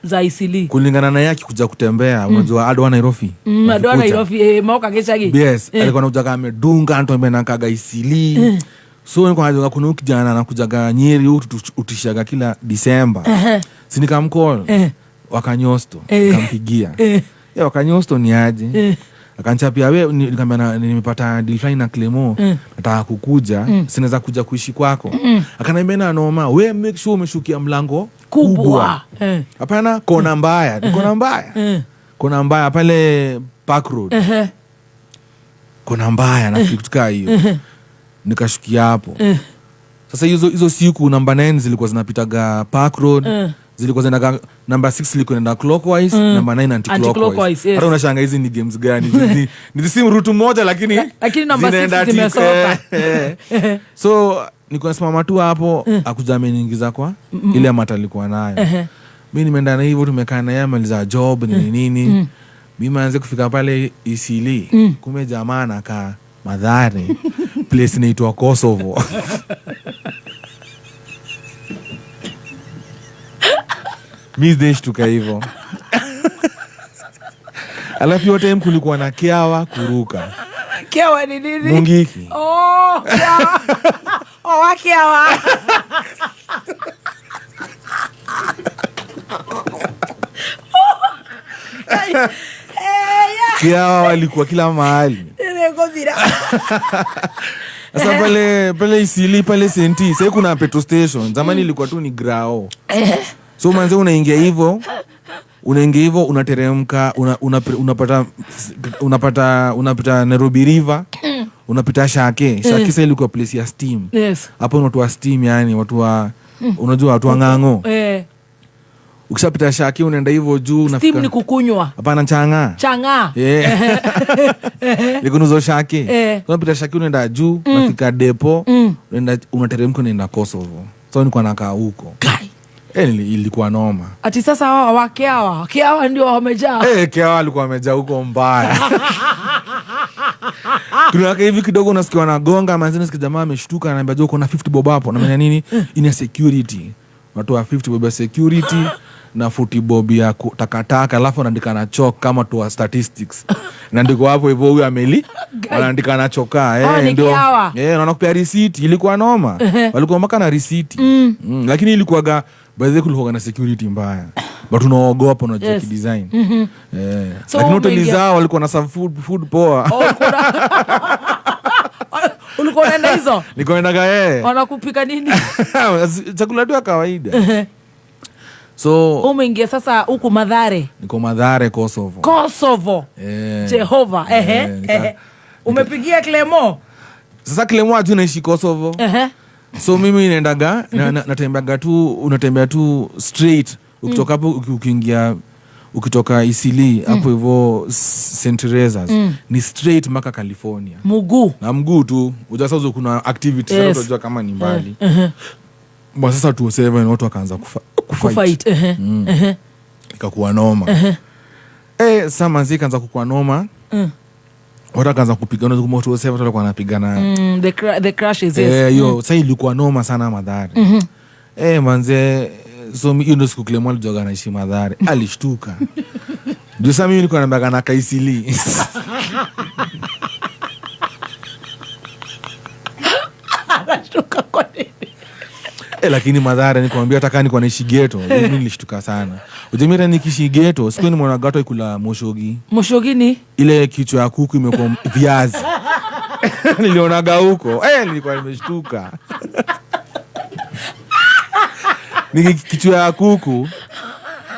Za Isili. Kulingana na yeye akikuja kutembea, unajua Adwa Nairobi. Adwa Akikuja. Nairobi, maoka gicagi. Yes, alikuwa anakuja kama amedunga, anatuambia nakaga Isili. So nilikuwa najua kuna huyu kijana anakujaga Nyeri, huyu utishaga kila Disemba. Si nikamcall. Wakanyosto, nikampigia. Wakanyosto ni aje? Akanichapia we, nikamwambia nimepata deal fulani na Clemo, nataka kukuja, sinaweza kuja kuishi kwako. Akaniambia na noma, we make sure umeshukia mlango Kubwa. kubwa. Hapana, kona mbaya, ni kona mbaya. Kona mbaya pale Park Road. Kona mbaya na kitu kama hiyo. Nikashukia hapo. Sasa hizo siku namba 9 zilikuwa zinapitaga Park Road. Zilikuwa zinaenda namba 6 ilikuwa inaenda clockwise, namba 9 anti-clockwise. Anti-clockwise, yes. Hata unashangaa hizi ni games gani? Ni the same route moja lakini Lakini namba 6 zinaenda zimesoka. So nilikuwa nasimama tu hapo, akuja ameniingiza kwa ile mata alikuwa nayo. Mimi nimeenda na hivyo, tumekaa na yeye, amaliza job, nini nini. Mi manze kufika pale Isili, kumbe jamaa anakaa Mathare, place inaitwa Kosovo. Mi sijaishtuka hivo. Alafu hiyo time kulikuwa na kiawa kuruka. Kiawa ni nini? Mungiki. Oh, kiawa. Oh, wa kiawa. Kiawa walikuwa kila mahali. Nilikuwa Sasa pale Isili pale Senti, sasa kuna petrol station. Zamani ilikuwa tu ni grao. So manze unaingia hivyo, unateremka, unapata Nairobi River, unapita Shake. Shake sasa ilikuwa place ya steam. Yes. Hapo watu wa steam, yani watu wa unajua watu wa ng'ang'o. Ukishapita Shake unaenda hivyo juu unafika. Steam ni kukunywa. Hapana, changa. Changa. Yeah. Likunuzo Shake. Unapita Shake unaenda juu, unafika depo, unaenda unateremka unaenda Kosovo. So nilikuwa nakaa huko. Ilikuwa noma. Ati sasa hawa wa Kiawa, Kiawa ndio wamejaa. Kiawa walikuwa wamejaa huko mbaya. Kuna hivi kidogo unasikia wanagonga, manzi unasikia jamaa ameshtuka anaambia jo kuna 50 bob hapo na maana nini? Ina security. Watu wa 50 bob ya security na 40 bob ya takataka, alafu wanaandika na chalk kama tu statistics. Na ndiko hapo hivyo huyu ameli wanaandika na choka ndio. Na wanakupea receipt, ilikuwa noma. Walikuwa mpaka na receipt. Lakini ilikuwa by the way kulikuwa na security mbaya. But unaogopa unajua Yes. kidesign. So Lakini hoteli zao walikuwa na serve food poa. Ulikuwa unaenda hizo? Nilikuwa naenda Wanakupika nini? Chakula tu ya kawaida. So umeingia sasa huku Mathare. Niko Mathare Kosovo. Kosovo. Jehova. Umepigia Clemo? Sasa Clemo hajui naishi Kosovo. So mimi naendaga natembeaga tu, unatembea tu straight ukitoka hapo ukiingia ukitoka Isili hapo hivyo St. Teresa's ni straight mpaka California. Mguu. Na mguu tu. Unajua sasa kuna activity sasa unajua kama ni mbali. Mbona sasa 207 watu wakaanza kufight. Ikakuwa noma. Sasa manzi ikaanza kukuwa noma. Watu wakaanza kupigana, unajua kama 207 watu walikuwa wanapigana. The crashes, yes. Yo, sasa ilikuwa noma sana Mathare. Manze, so hiyo ndio siku Clemo alijoga anaishi Mathare. Alishtuka. Ndio sasa mimi nilikuwa naambiwa na Kaisili. Anashtuka kwa nini? Lakini Mathare nikwambia hata kama nilikuwa naishi ghetto, mimi nilishtuka sana. Unajua mimi nikiishi ghetto, siku ni mwana gato ikula moshogi. Moshogi ni ile kichwa ya kuku imekuwa viazi. Nilionaga huko. Nilikuwa nimeshtuka. Ni kichwa ya kuku.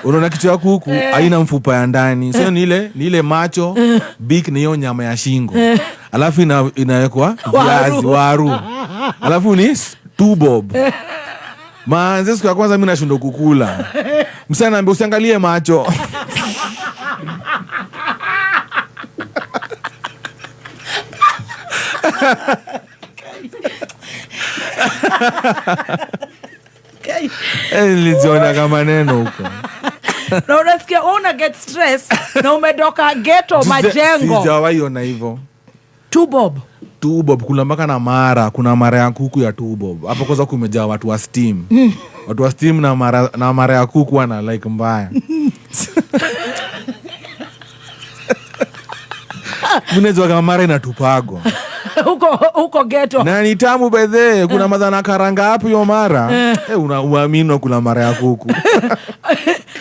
Unaona kichwa ya kuku haina mfupa ya ndani. So ni ile macho, beak na hiyo nyama ya shingo. Alafu inawekwa viazi, waru. Alafu ni 2 bob. Manze siku ya kwanza mimi nashindwa kukula. Msana anambia usiangalie macho. Nilijiona kama neno huko. Na unasikia una get stress na umedoka ghetto majengo. Sijawahi ona hivyo. 2 bob. 2 bob kuna mpaka na mara, kuna mara ya kuku ya 2 bob. Hapo kwanza kumejaa watu wa steam. Watu wa steam na mara ya kuku wana like mbaya. Mnajua kama mara inatupagwa. Huko ghetto. Na ni tamu by the way, kuna madhana karanga hapo hiyo mara. Unaamini kuna mara ya kuku.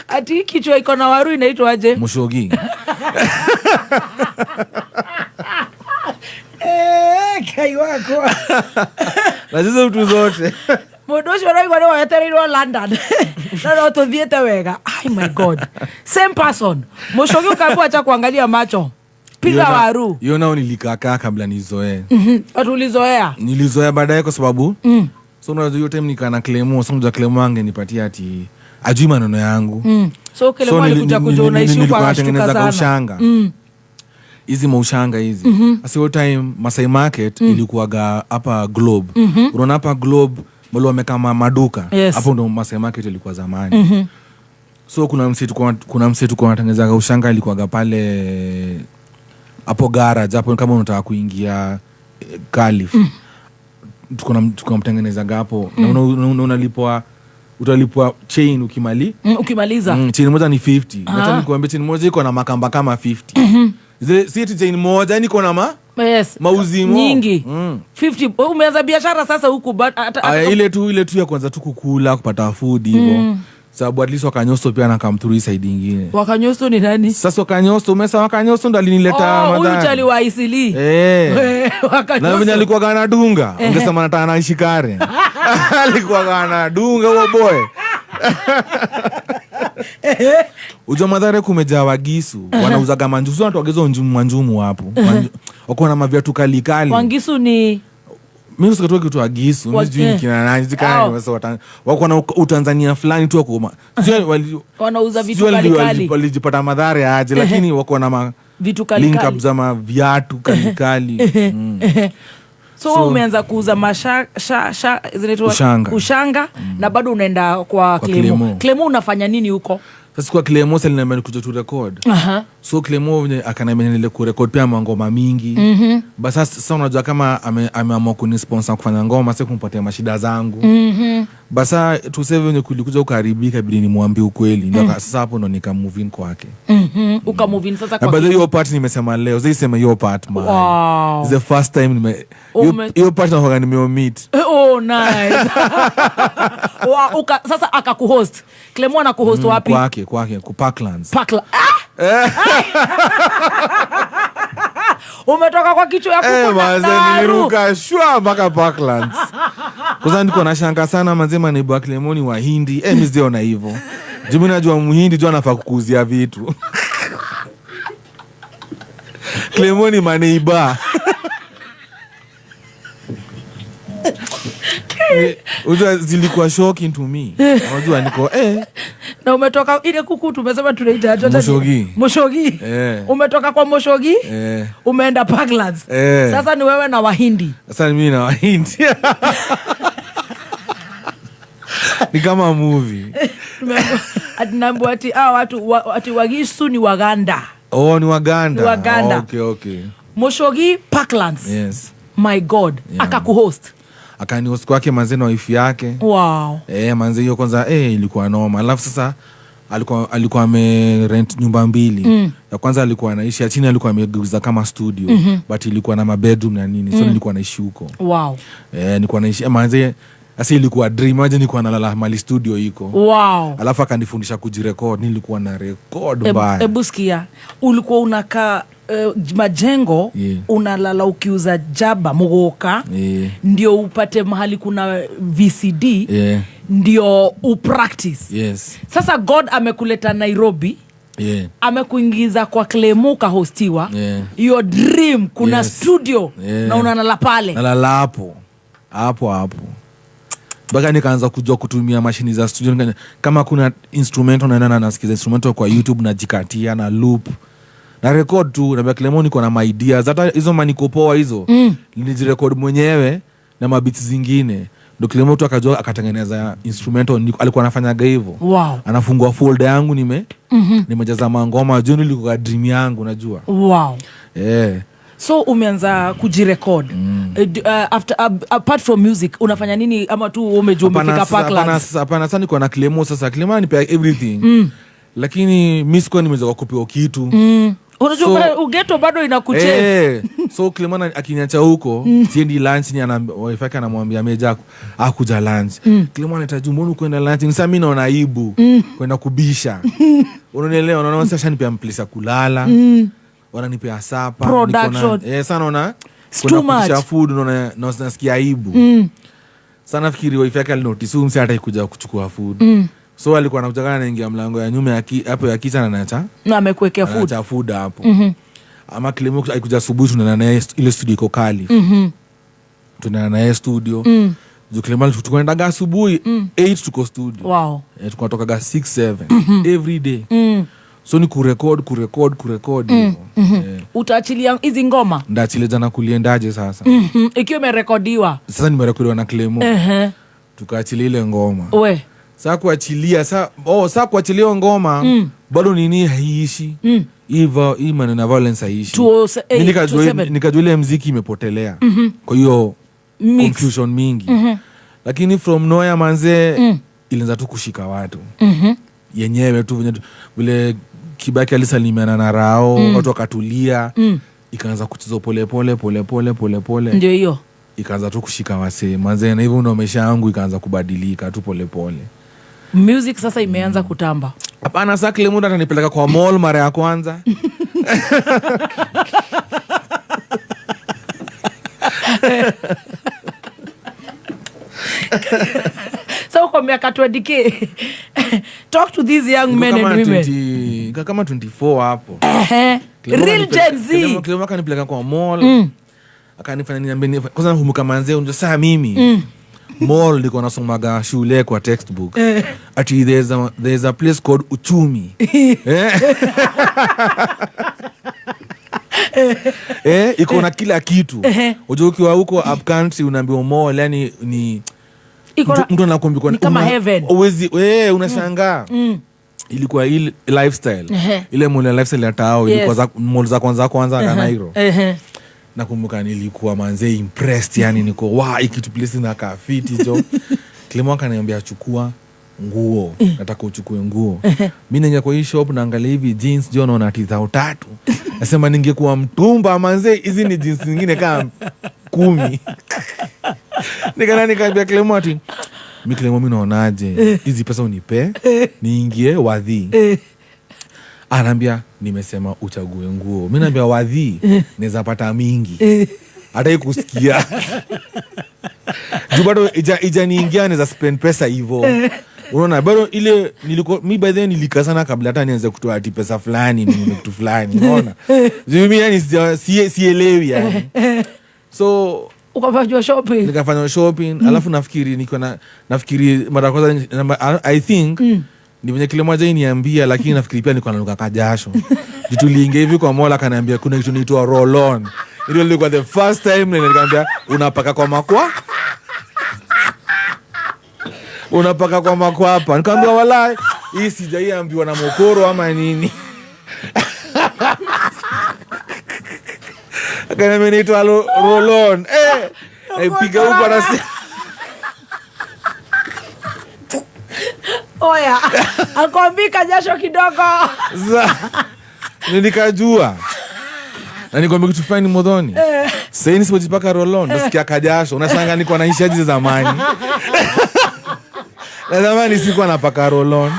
Ati kichwa iko na waru inaitwa aje? Moshogi. Kai wako. Na sisi vitu zote. Mundu ucio ũraigua nĩ wetereirwo London. Na no tuthiĩte wega. Oh my God. Same person. Mũcoki ukaambiwa acha kuangalia macho. Piga waru. Hiyo nao nilikakaa kabla nizoee. Watu ulizoea? Nilizoea baadaye kwa sababu so unajua hiyo time nikaa na Clemo, so unajua Clemo angenipatia ati ajui maneno yangu. So Clemo alikuja kujua unaishi huko akashtuka sana. Ushanga. Hizi maushanga hizi. Sasa hiyo time Masai Market ilikuwaga hapa Globe. Unaona hapa Globe wale wameka maduka. Yes. Hapo ndo Masai Market ilikuwa zamani. So kuna msetu kwa natengenezaga ushanga, alikuwaga pale hapo garage hapo kama unataka kuingia Calif. Tuko namtengenezaga hapo na unalipwa, utalipwa chain ukimali Ukimaliza. Chain moja ni 50. Wacha nikuambie, chain moja iko na makamba kama 50. Zile si eti chain moja, yani iko na ma mauzimo Nyingi. 50. Wewe umeanza biashara sasa huku Aya, ile tu ya kwanza tu kukula, kupata food hivo, sababu at least Wakanyosto pia anacome through hii side ingine. Wakanyosto ni nani? Sasa Wakanyosto, umesa Wakanyosto ndo alinileta Oh, huyu Mathare. chali wa Isili. Eh. Wakanyosto. Na venye alikuwa anadunga, ungesema nataka naishi Karen. Alikuwa anadunga huo boy. Ujua Mathare kumejaa Wagisu wanauzaga manjusu, wanatuagiza njumu, manjumu hapo. Wako na maviatu kalikali. Wangisu ni Mimi sikatoa kitu Wagisu, mimi sijui ni kina nani, sijui kama ni wako na utanzania fulani tu wako sijui Wanauza vitu sijui kalikali. Walijipata Mathare aje, lakini wako na ma Vitu kalikali. link up za maviatu kalikali. So, umeanza kuuza masha sha, sha, zinaitwa Ushanga. Ushanga na bado unaenda kwa Kwa Clemo. Clemo. Clemo unafanya nini huko? Sasa kwa Clemo sasa aliniambia nikuje tu record. So Clemo venye akaniambia niendelee kurecord pia mangoma mingi. Bas sasa unajua kama ameamua kunisponsor kufanya ngoma, sasa kumpatia mashida zangu. Basa tuseme venye kulikuja kuharibika, bidi nimwambie ukweli. Ndio sasa hapo ndo nika move in kwake. Ukamove in sasa Na kwa by the way, hiyo part nimesema leo, sasa hiyo part, man. It's the first time nime hiyo part nakuwaga nimeomit. Oh, nice. Sasa akakuhost. Clemo anakuhost wapi? Kwake ku Parklands. Ah! Umetoka kwa kichwa ya Eh, kuku na manze, daru. niliruka shwa mpaka Parklands. Kwanza niko nashanga sana manze, maneighbour wa Clemo ni Wahindi. Eh, mimi sijaona hivyo. Juu mimi najua Muhindi juu anafaa kukuuzia vitu. Clemo ni maneighbour. Unajua zilikuwa shocking to me. Unajua niko Na umetoka ile kuku tumesema tunaita aje? Moshogi. Moshogi. Eh. Umetoka kwa Moshogi? Eh. Umeenda Parklands. Eh. Sasa ni wewe na Wahindi. Sasa ni mimi na Wahindi. Ni kama movie. Ati naambiwa ati hawa watu ati Wagisu ni Waganda. Oh, ni Waganda. Ni Waganda. Okay. Moshogi, Parklands. Yes. My God. Yeah. Akakuhost. Akanihost kwake manze na wife yake. Eh, manze hiyo kwanza ilikuwa noma. Alafu sasa alikuwa ame rent nyumba mbili. Ya kwanza alikuwa anaishi, ya chini alikuwa amegeuza kama studio, but ilikuwa na mabedroom na nini. So nilikuwa naishi huko. Eh, nilikuwa naishi, manze sasa ilikuwa dream, imagine nilikuwa nalala mali studio iko. Alafu akanifundisha kujirecord, nilikuwa na record mbaya. Ebu sikia, ulikuwa unakaa majengo, unalala ukiuza jaba mugoka, ndio upate mahali kuna VCD, ndio upractice. Sasa God amekuleta Nairobi, amekuingiza kwa Clemo, kahostiwa, your dream, kuna studio, na unalala pale. Nalala hapo hapo hapo mpaka nikaanza kujua kutumia mashini za studio. Kama kuna instrumental naenda na nasikiza instrumental kwa YouTube, najikatia na loop na record tu. Naambia Clemo niko na maideas, hata hizo manikopoa hizo nilijirecord mwenyewe na mabeats zingine, ndo Clemo tu akajua akatengeneza instrumental. Alikuwa anafanyaga hivyo. Anafungua folder yangu nimejaza mangoma juu nilikuwa dream yangu, najua. So umeanza kujirecord. After apart from music unafanya nini, ama tu umejua Hapana, umefika sasa- hapana, Parklands? sasa- hapana, sasa niko na Clemo. Sasa Clemo ananipea everything, lakini mi sikuwa nimeweza kupewa kitu. Unajua ugeto bado inakuchase. Eh, so Clemo akiniacha huko, siendi lunch, ni wife yake anamwambia meja akuja lunch. Clemo anahitaji, mbona kwenda lunch? Ni sasa mi naona aibu kwenda kubisha, unanielewa? Naona sasa shanipea place ya kulala, wananipea supper. Production. Sana naona It's kwenda too much. kuitisha food, naona nasikia aibu. Sana fikiri wife yake alinotice huyu msee hata ikuja kuchukua food. So alikuwa anakuja kana anaingia mlango ya nyuma hapo ya kitchen, anaacha Na amekuwekea food. Anaacha food hapo. Ama Clemo alikuja asubuhi, tunaenda naye ile studio iko Kali. Tunaenda naye studio. Juu Clemo tukaendaga asubuhi 8 tuko studio. Eh, tukatokaga 6 7 every day. So ni kurecord, kurecord, kurecord hivyo. Eh. Utaachilia hizi ngoma? Ndaachilia jana kuliendaje sasa. Ikiwa imerekodiwa. Sasa nimerekodiwa na Clemo. Tukaachilia ile ngoma. We. Saa kuachilia saa kuachilia hiyo ngoma bado nini haiishi. Hii maneno ya violence haiishi. 208, Mi 27. nikajua ile mziki imepotelea. Kwa hiyo Mix. confusion mingi. Lakini from nowhere manze ilianza tu kushika watu. Yenyewe tu venye vile Kibaki alisalimiana na Rao, watu wakatulia. Ikaanza kuchezwa pole pole pole pole pole pole. Ndio hiyo. Ikaanza tu kushika wasee manze, na hivyo ndo maisha yangu ikaanza kubadilika tu pole pole. Music sasa imeanza kutamba. Hapana, sasa kile muda atanipeleka kwa mall mara ya kwanza. So uko miaka 20K. Talk to these young men and women. Niko kama 24 hapo. Real Gen Z. Kile mwaka akanipeleka kwa mall. Akanifanya niambie kwanza nakumbuka manze, unajua saa mimi mall nilikuwa nasomaga shule kwa textbook. Ati there's a place called Uchumi. Iko na kila kitu. Unajua ukiwa huko up country unaambiwa mall, yani ni Iko na mtu anakuambia ni kama heaven. Uwezi, unashangaa. Ilikuwa ile lifestyle. Ile mall ya lifestyle ya tao, ilikuwa mall za kwanza kwanza Kanairo. Nakumbuka nilikuwa manze impressed, yani niko wow, hii kitu place inakaa fiti jo. Kilimo akaniambia chukua nguo. Nataka uchukue nguo. Mimi naingia kwa hii shop naangalia hivi jeans jo, naona ati thao tatu. Nasema ningekuwa mtumba manze, hizi ni jeans nyingine kama 10. Nikaenda nikaambia Kilimo ati mimi Kilimo, mimi naonaje hizi pesa unipe niingie wadhi. Anaambia nimesema uchague nguo. Mimi naambia wadhi naweza pata mingi. Hata ikusikia. Juu bado ijaniingia naweza spend pesa hivyo. Unaona bado ile nilikuwa mi by then nilikaa sana kabla hata nianze kutoa ati pesa fulani ni kitu fulani, unaona? Juu mimi yani sielewi yani. So ukafanya shopping. Nikafanya shopping, alafu nafikiri niko na nafikiri mara kwanza I think ni venye kile moja iniambia, lakini nafikiri pia nilikuwa nanuka kajasho. Juu tuliingia hivi kwa mall akaniambia kuna kitu inaitwa roll on. Ndio ilikuwa the first time nilikwambia unapaka kwa makwa. Unapaka kwa makwapa. Nikamwambia walai hii sijaiambiwa na mokoro ama nini. Akaniambia inaitwa roll on. Naipiga huko anasema Oya, akwambika jasho kidogo. Nikajua. Na nikwambia kitu fulani Muthoni. Sasa nisipojipaka roll on, nasikia kajasho. Unashangaa niko naishi aje zamani. Na zamani sikuwa napaka roll on.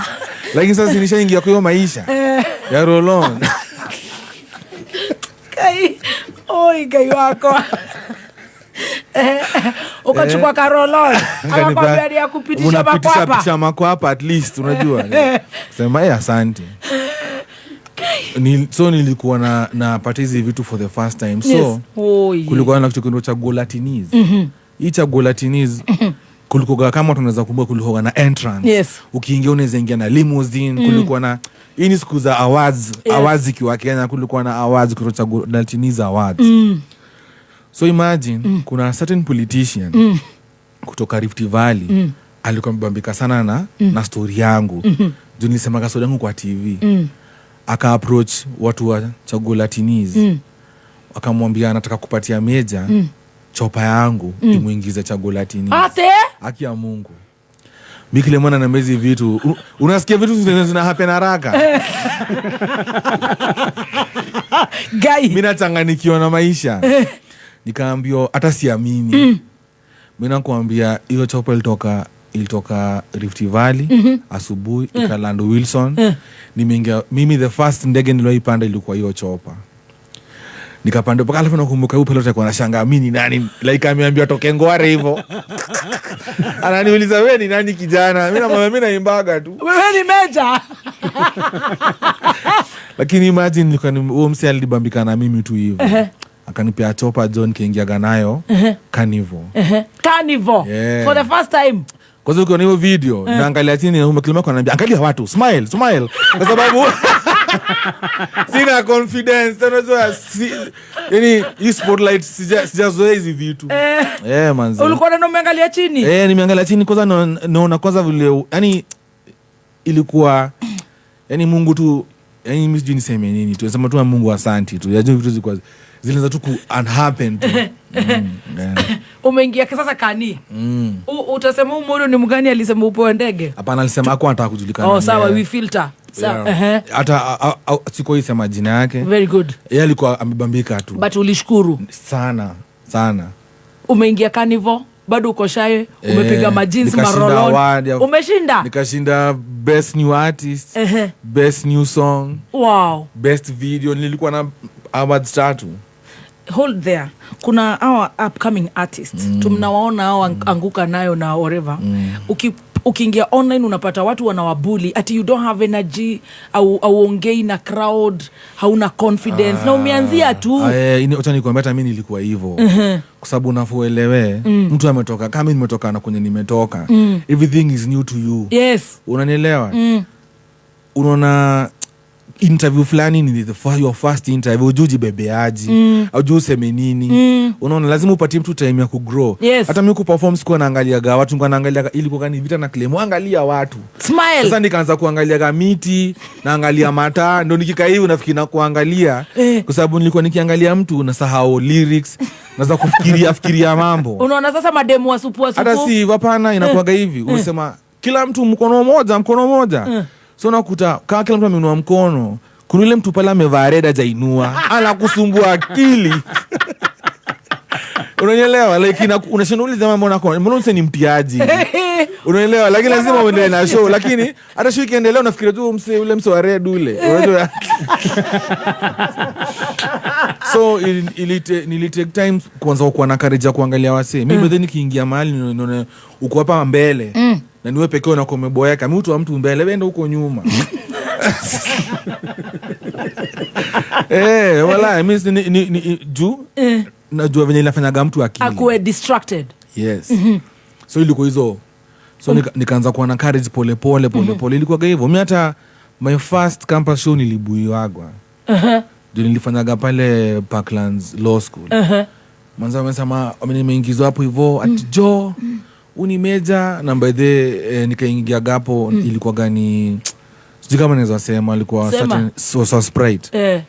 Lakini sasa nishaingia kwa hiyo maisha ya roll on. Kai, oi kai wako. Ukachukua ka roll on. Akakwambia ni ya kupitisha Unapitisha makwapa. picha makwapa at least unajua. Sema asante. So nilikuwa na hizi vitu for the first time. So kulikuwa na kitu kinaitwa Chaguo la Teeniez. Hii Chaguo la Teeniez kulikuwa kama tunaweza kumbuka kulikuwa na entrance. Ukiingia unaweza ingia na limousine, kulikuwa na hii ni siku za awards, awards ikiwa Kenya kulikuwa na awards kutoka Chaguo la Teeniez awards. So imagine kuna certain politician kutoka Rift Valley alikuwa amebambika sana na story yangu. Juu nilisema story yangu kwa TV. Aka approach watu wa Chaguo la Teeniez. Akamwambia anataka kupatia Meja chopa yangu imuingize Chaguo la Teeniez. Ate? Haki ya Mungu. Mimi kile mwana na mezi vitu, unasikia vitu zina happen haraka. Guy. Mimi nachanganyikiwa na maisha. Nikaambiwa hata siamini. Mimi nakwambia hiyo chopa ilitoka Rift Valley asubuhi ikaland Wilson. Nimeingia mimi the first ndege niliyoipanda ilikuwa hiyo chopa. Nikapanda mpaka alafu nakumbuka huyu pilot alikuwa anashangaa mimi ni nani, like ameambiwa toke Ngware hivyo. Ananiuliza wewe ni nani kijana? Mimi namwambia mimi naimbaga tu. Wewe ni Meja. Lakini imagine nilikuwa huyo msee alibambika na mimi tu hivyo. Akanipea chopa John kaingiaga nayo Carnival. Carnival. Yeah. For the first time. Kwa sababu ukiona hiyo video naangalia chini na kilima kwa ananiambia angalia watu smile smile kwa sababu Sina confidence. Unajua yani hii spotlight sijazoea hizi vitu. Manze. Ulikuwa unaona umeangalia chini? Nimeangalia chini kwanza, naona kwanza vile yani ilikuwa yani Mungu tu, yani mimi sijui niseme nini tu. Nasema tu Mungu asante tu. Yaani vitu zilikuwa zilianza tu ku unhappen tu. Umeingia sasa kani. Utasema huyu ni mgani alisema upewe ndege? Hapana, alisema hakuwa anataka kujulikana. Oh, sawa, we filter. Sawa. Hata sikuwahi sema jina yake. Very good. Yeye alikuwa amebambika tu. But ulishukuru sana sana. Umeingia carnival, bado uko shy, umepiga majins marolon. Umeshinda? Nikashinda best new artist, best new song. Wow. Best video, nilikuwa na awards 3. Hold there. Kuna our upcoming artists. Tumnawaona hao anguka nayo na whatever. Ukiingia online unapata watu wanawabuli ati you don't have energy, au auongei na crowd, hauna confidence. Na umeanzia tu. Acha nikwambie hata mimi nilikuwa hivyo. Kwa sababu unafuelewe, mtu ametoka kama mimi nimetoka na kwenye nimetoka. Everything is new to you. Yes. Unanielewa? Unaona interview fulani ni your first interview, ujuji bebeaji, au useme nini. Unaona lazima upatie mtu time ya kugrow. Yes. Hata mimi kuperform sikuwa naangalia watu, nilikuwa naangalia ili kwa gani vita na claim, angalia watu. Smile. Sasa nikaanza kuangalia miti, naangalia mataa, ndio nikikaa hivi unafikiri na kuangalia kwa sababu nilikuwa nikiangalia mtu nasahau lyrics, naanza kufikiria fikiria mambo. Unaona sasa mademu wa supu. Hata si hapana, inakuwa hivi. Unasema kila mtu mkono moja. So nakuta kama kila mtu ameinua mkono, kuna yule mtu pale amevaa red hajainua, anakusumbua akili. Unanielewa? Like unashanauliza mbona mbona mse ni mtiaji. Unaelewa? Lakini lazima uendelee na show, lakini hata show ikiendelea unafikiria tu mse ule mse wa red ule. Unajua? So ili take time kuanza kuwa na courage ya kuangalia wase. Mimi then nikiingia mahali nione uko hapa mbele. Na niwe pekee na kumeboeka. Mimi mtu wa mtu mbele, wewe ndio uko nyuma. Wala mimi ni juu najua venye inafanyaga mtu akili. Akuwe distracted. Yes. So ilikuwa hizo. So nikaanza kuwa na courage pole pole pole pole. Ilikuwa hivyo. Mimi hata my first campus show nilibuiwagwa. Ndio nilifanyaga pale Parklands Law School. Mwanzo wamesema nimeingizwa hapo hivyo ati jo uni meja na by the nikaingia gapo. Ilikuwa gani sijui kama naweza sema, alikuwa certain so Sprite.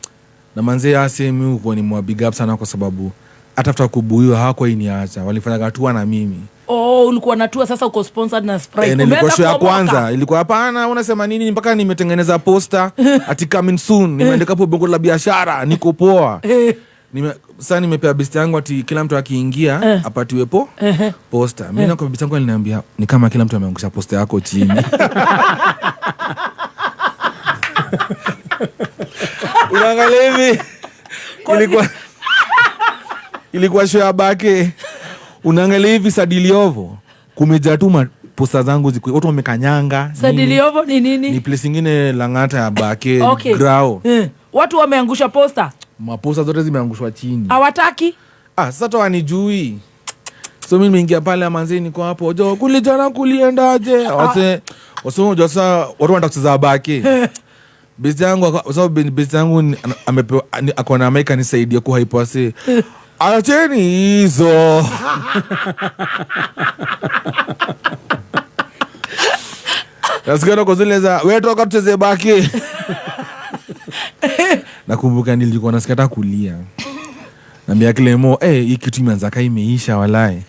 Na manze asemi huko ni mwa big up sana kwa sababu hata kubuiwa hawakuwa iniacha, walifanya hatua na mimi. Oh, ulikuwa na tour sasa uko sponsored na Sprite. Nilikuwa show ya kwanza ilikuwa hapana unasema nini mpaka nimetengeneza poster ati coming soon, nimeandika hapo bongo la biashara niko poa. Sasa nimepea best yangu ati kila mtu akiingia apatiwe poster. Mimi na kwa best yangu aliniambia ni kama kila mtu ameangusha poster yako chini. Unaangalia hivi. Ilikuwa show ya Bake. Unaangalia hivi Sadiliovo kumejaa tu poster zangu ziko watu wamekanyanga. Sadiliovo ni nini? Ni place nyingine Lang'ata ya Bake. Okay. Grao. Watu wameangusha poster. Maposta zote zimeangushwa chini. Hawataki? Sasa tu wanijui. So mimi nimeingia pale manzi niko hapo. Jo kulijana kuliendaje? Wase unajua sasa watu wanataka kucheza Bake. Best yangu kwa sababu best yangu amepewa akona na mic anisaidia kuhype wase. Acheni hizo. Nasikia kwa zile za wewe toka tucheze Bake. Nakumbuka nilikuwa nasikia hata kulia. Naambia Clemo, hii kitu imeanza kai imeisha walai.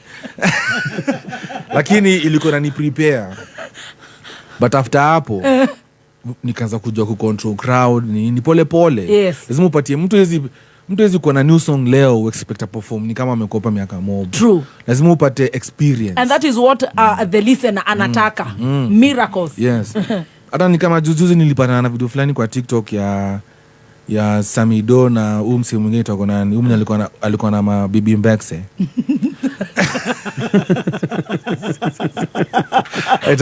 Lakini ilikuwa inani prepare. But after hapo nikaanza kujua ku control crowd ni pole pole. Yes. Lazima upatie mtu hizi kuwa na new song leo expect a perform ni kama amekopa miaka mob. True. Lazima upate experience. And that is what the listener anataka. Miracles. Yes. Hata ni kama juzi nilipatana na video fulani kwa TikTok ya Samido na huyu msee mwingine tuko nani, huyu mwenye alikuwa na mabibi Mbekse.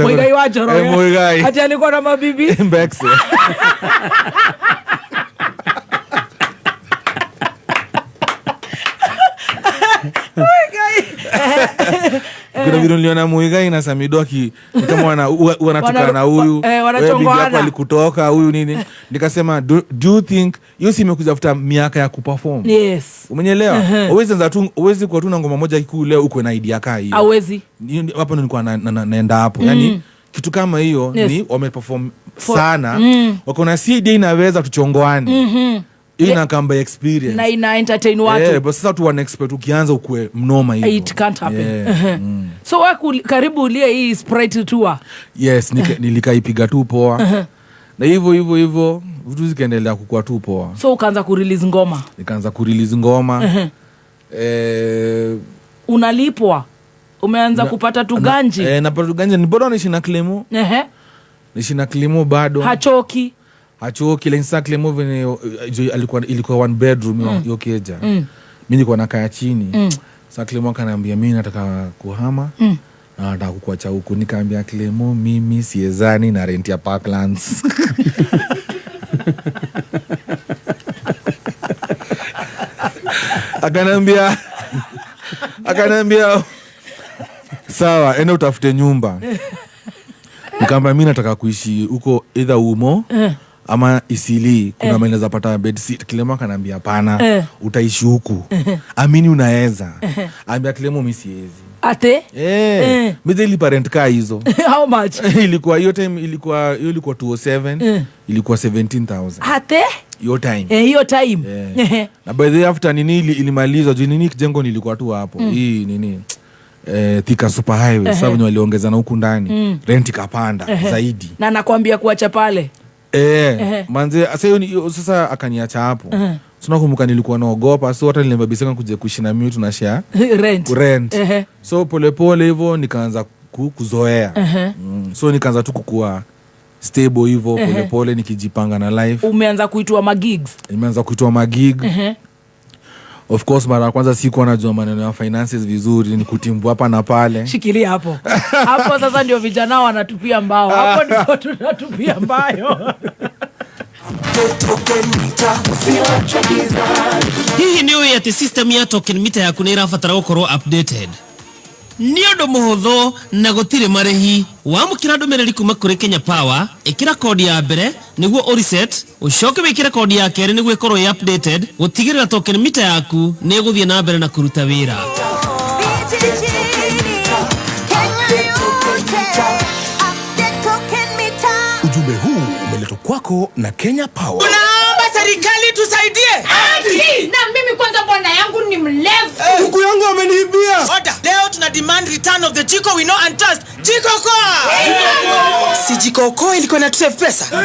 Muigai wa Njoroge. Ati alikuwa na mabibi Mbekse. Muigai. Kuna video niliona Muigai na Samido ni kama wanatukana huyu, wewe bibi wanachongoana. Yako alikutoka huyu nini. Nikasema, do you think hiyo si imekuja after miaka ya kuperform? Yes. Umenielewa? Uh-huh. Huwezi anza tu, huwezi kuwa tu na ngoma moja kikuu leo uko na idea kaa hiyo. Hawezi. Hapo ndo nilikuwa naenda hapo. Yani kitu kama hiyo ni wameperform sana. Wako na CD inaweza tuchongoane. Hiyo inakamba by experience. Na ina entertain watu. Eh, but sasa tu wana expect ukianza ukue mnoma hivyo. It can't happen. Yeah. So wewe karibu ulie hii Sprite tour. Yes, nilikaipiga tu poa. Na hivyo hivyo hivyo vitu zikaendelea kukua tu poa. So ukaanza kurelease ngoma. Nikaanza kurelease ngoma. Unalipwa. Umeanza kupata tuganji. Napata tuganji, ni bado naishi na Clemo. Naishi na Clemo bado. Hachoki. Hachoki, lakini sasa Clemo venye alikuwa, ilikuwa one bedroom hiyo keja. Mimi nilikuwa nakaa chini. Sasa Clemo akaniambia mimi nataka kuhama. Na nataka kukuacha huku. Nikaambia Clemo mimi siezani na rent ya Parklands. Akaniambia sawa, enda utafute nyumba. Nikamwambia mimi nataka kuishi huko either Umo ama Isili, kuna mahali naweza pata bed sit. Clemo akaniambia hapana, utaishi huku. Amini unaweza. Ambia Clemo mimi siwezi. Ate? Mimi nilipa rent kaa hizo. How much? Ilikuwa hiyo time, ilikuwa hiyo ilikuwa 207, ilikuwa 17,000. Ate? Hiyo time. Hiyo time. Na by the way, after nini ilimalizwa, juu nini kijengo nilikuwa tu hapo. Hii nini? Thika Super Highway. Sasa wenye waliongeza na huku ndani, rent ikapanda zaidi. Na nakwambia kuacha pale. Manze, sasa hiyo ni, sasa akaniacha hapo. So nakumbuka nilikuwa naogopa, so hata niliambia Bisenga kuja kuishi na mimi tunashare rent. Rent. So polepole hivyo nikaanza kuzoea. So nikaanza tu kukua stable hivyo polepole nikijipanga na life. Umeanza kuitwa magigs. Nimeanza kuitwa magig. Of course mara ya kwanza sikuwa najua maneno ya finances vizuri, ni kutimbua hapa na pale. Shikilia hapo. Hapo sasa ndio vijana wanatupia mbao. Hapo ndipo tunatupia mbayo. Hihi nĩ ũĩ atĩ system ya token meter yaku nĩ ĩrabatara gũkorwo updated? Nĩ ũndũ mũhũthũ na gũtirĩ marĩhi. Wamũkĩra ndũmĩrĩri kuma kũrĩ Kenya Power, ĩkĩra kodi ya mbere nĩguo ũreset, ũcoke wĩkĩre kodi ya kerĩ nĩguo ĩkorwo ĩ updated, gũtigĩrĩra token meter yaku nĩ ĩgũthiĩ na mbere na kũruta wĩra. Ujumbe huu umeletwa kwako na Kenya Power. Tunaomba serikali tusaidie. Ati! Na mimi kwanza bwana yangu ni mlevu. Kuku yangu ameniibia. Order. Leo tuna demand return of the jiko we know and trust. Jiko Koa. Si Jiko Okoa ilikuwa na save pesa.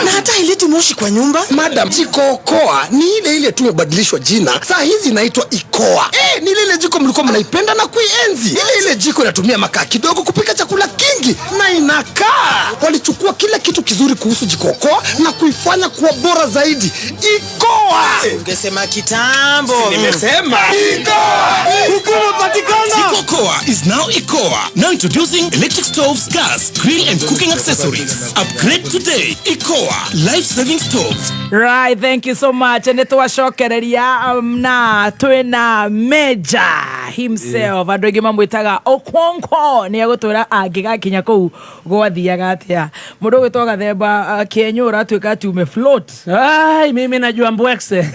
Na hata ileti moshi kwa nyumba. Madam, Jiko Okoa ni ile ile tu imebadilishwa jina. Saa hizi inaitwa Ikoa. Ni ile ile jiko mlikuwa mnaipenda na kuienzi. Ile ile jiko inatumia makaa kidogo kupika chakula kingi na inakaa. Walichukua kila kitu kizuri kuhusu Jiko Okoa na kuifanya kuwa bora zaidi. Ikoa. Ungesema kitambo. Si nimesema. Ikoa. Hukumapatikana. Jiko Okoa is now Ikoa. Now introducing electric stoves, gas, grill and cooking accessories. Upgrade today. Ikoa. Life-saving stoves. Right, thank you so much. Nĩ twacokereria na twĩna Major himself. Andũ aingĩ mamwĩtaga Okonkwo. Nĩ egũtwĩra angĩgakinya kũu gwathiaga atĩa. Mũndũ ũgwĩtwo Gathemba Kĩenyũ ũratuĩka ati ume float. Ai, mimi najua mbwekse.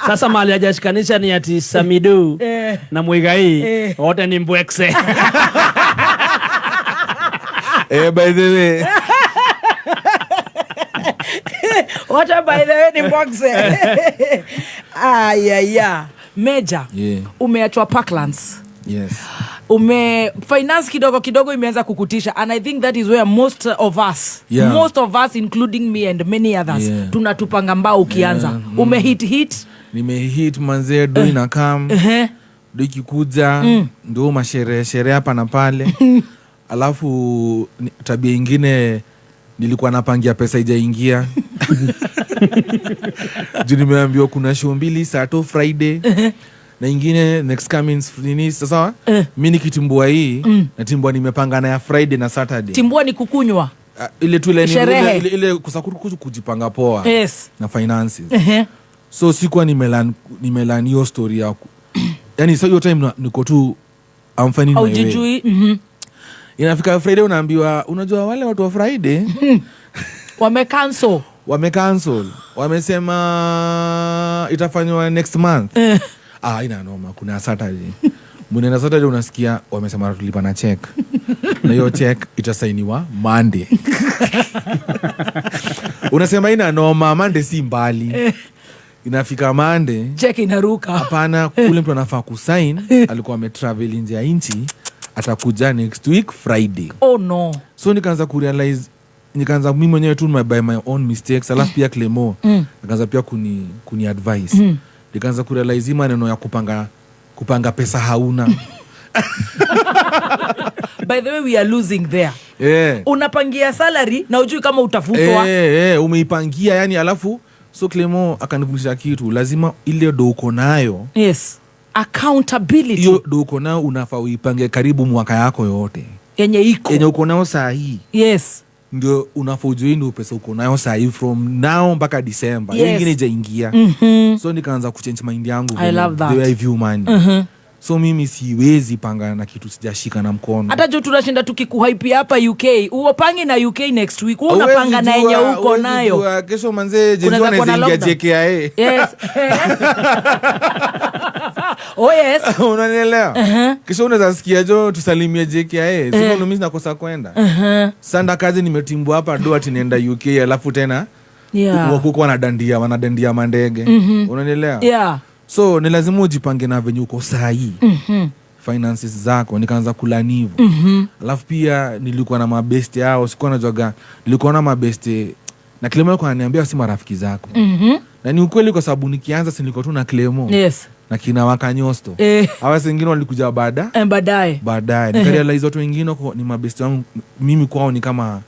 Sasa mali hajashikanisha ni ati Samido na Muigai wote ni mbwekse. By the way. What by the way ni mbwekse. Ay. Major. Umeachwa Parklands. Yes. Ume finance kidogo kidogo imeanza kukutisha, and I think that is where most of us, most of us including me and many others, tunatupanga mbao ukianza. Ume hit. Nime hit manze, do inakam. Do ikikuja, ndio masherehe sherehe hapa na pale. Alafu tabia ingine nilikuwa napangia pesa ijaingia. Juu nimeambiwa kuna show mbili Saturday, Friday. Na ingine next coming nini sasa? Mimi nikitimbua hii, natimbua nimepanga na ya Friday na Saturday. Timbua ni kukunywa. Ile tu ile ni Sherehe. ile kusakuru kujipanga poa. Yes. Na finances. So sikuwa nimelan hiyo story ya Yani so hiyo time niko tu I'm finding my way. Aujijui. Inafika Friday unaambiwa unajua wale watu wa Friday wamecancel. Wamecancel. Wamesema itafanywa next month. Ah, ina noma, kuna Saturday. Mnaenda Saturday unasikia wamesema tulipa na check. Na hiyo check itasainiwa Monday. Unasema ina noma, Monday si mbali. Inafika Monday, check inaruka. Hapana, kule mtu anafaa kusign alikuwa ametravel nje ya nchi, atakuja next week Friday. Oh no. So nikaanza kurealize, nikaanza mimi mwenyewe tu by my own mistakes, alafu pia Clemo nikaanza pia kuni advice. Nikaanza kurealize maneno ya kupanga pesa hauna. By the way, we are losing there. Yeah. Unapangia salary na ujui kama utafutwa. Umeipangia yani, alafu so Clemo akanifundisha kitu, lazima ile do uko nayo. Yes. Accountability. Hiyo do uko nayo unafaa uipange karibu mwaka yako yote. Yenye iko. Yenye uko nayo saa hii. Yes. Ndio unafaa ujue ndio pesa uko nayo saa hii from now mpaka December. Yes. Hiyo ingine haijaingia. So nikaanza kuchange mind yangu. I love that. The way I view money. So mimi siwezi panga na kitu sijashika na mkono. Hata juu tunashinda tukikuhype hapa UK. Uopangi na UK next week. Wewe unapanga na yenye uko nayo. Kesho manze jenzi anaweza ingia JKIA. Yes. Oh yes. Unanielewa? Kesho unaweza sikia jo tusalimie JKIA. Sio mimi nakosa kwenda. Sanda kazi nimetimbwa hapa do ati nienda UK alafu tena huko wanadandia mandege. Unanielewa? Yeah. So ni lazima ujipange na venye uko sahi. Finances zako nikaanza kulani hivyo. Alafu pia nilikuwa na mabeste hao, sikuwa najuaga, nilikuwa na mabeste na Clemo alikuwa ananiambia si marafiki zako. Na ni ukweli kwa sababu nikianza si nilikuwa tu na Clemo. Yes. Na kina Wakanyosto. Hawa wengine walikuja baadaye. Baadaye nikarealize watu wengine ni mabeste wangu, mimi kwao ni kama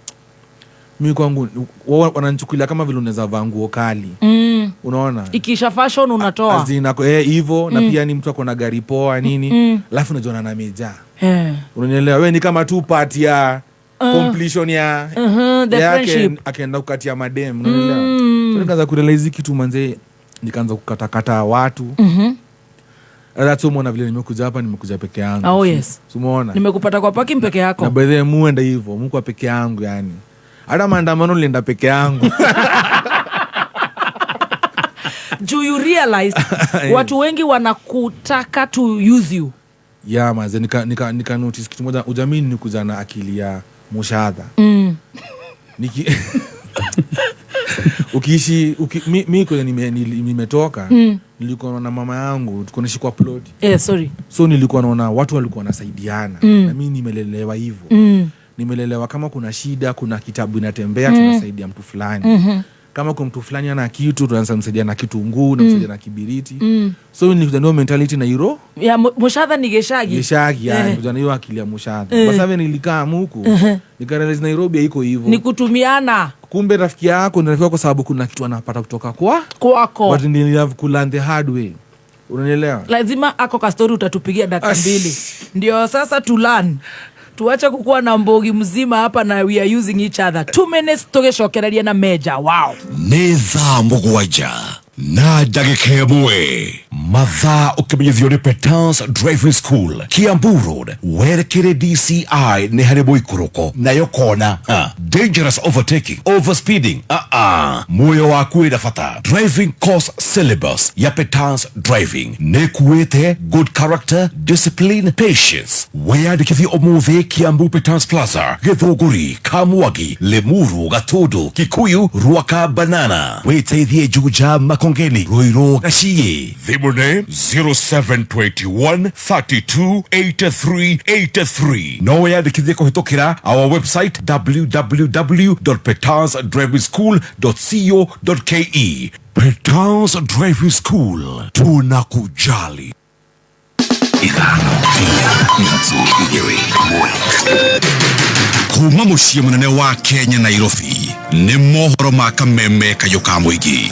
mimi kwangu wananichukulia kama vile unaweza vaa nguo kali. Unaona? Ikisha fashion unatoa. Azina hivyo na pia ni mtu ako na gari poa nini. Alafu unajiona na meja. Unanielewa? Wewe ni kama tu part ya completion ya the friendship. Akaenda kukatia madem, unanielewa? So nikaanza kurealize kitu manze, nikaanza kukatakata watu. Hata umeona vile nimekuja hapa, nimekuja peke yangu. Oh yes. Umeona? Nimekupata kwa parking peke yako. Na by the way muende hivyo, mko peke yangu yani. Hata maandamano nilienda peke yangu. Do you realize watu wengi wanakutaka to use you? Yeah, manze nika notice kitu moja, ujamii ni kuja na akili ya mushahara. Ukiishi mimi kwa nimetoka, nilikuwa na mama yangu, tulikuwa tunaishi kwa plot. Sorry. So nilikuwa naona watu walikuwa wanasaidiana. Na mimi nimelelewa hivyo. Nimelelewa kama kuna shida, kuna kitabu inatembea, tunasaidia mtu fulani. Kama kuna mtu fulani ana kitu, tunamsaidia na kitunguu, tunamsaidia na kibiriti. So nilikuja na mentality na hilo. Ya mushahara ni geshagi. Geshagi, yani nilikuja na hiyo akili ya mushahara. Basi mimi nilikaa huku, nikarealize Nairobi haiko hivyo. Ni kutumiana. Kumbe rafiki yako ni rafiki kwa sababu kuna kitu anapata kutoka kwako. But you have to learn the hard way. Unanielewa? Lazima ako ka story utatupigia dakika 2. Ndio sasa to learn. Tuache kukuwa na mbogi mzima hapa na we are using each other. 2 minutes tugeshokereria na Meja. Wow. Nĩ thaa mũgwanja na ndagĩka ĩmwe. Mathaa ũkĩmenyithio nĩ Petans Driving School, Kiambu Road, werekere DCI nĩ harĩ mũikũrũko nayo kona. Dangerous overtaking, overspeeding, muoyo waku wĩna bata. Driving course syllabus ya Petans Driving nĩ kuĩte good character, discipline, patience. Wĩyandĩkithie ũmũthĩ Kiambu Petans Plaza, Gĩthũngũri, Kamwagi, Limuru, Gatundu, Kikuyu, Ruaka, Banana. Wĩteithie Juja, Makongeni, Ruiru, Gachie. Thimũ nĩ 0721 32 83 83. No wĩyandĩkithie kũhĩtũkĩra our website www.petansdrivingschool.co.ke. Petans Driving School, tunakujali. 5 4 3 2 1. Kuma muciĩ mũnene wa Kenya Nairobi nĩ mohoro ma kameme kayũ ka mũingĩ.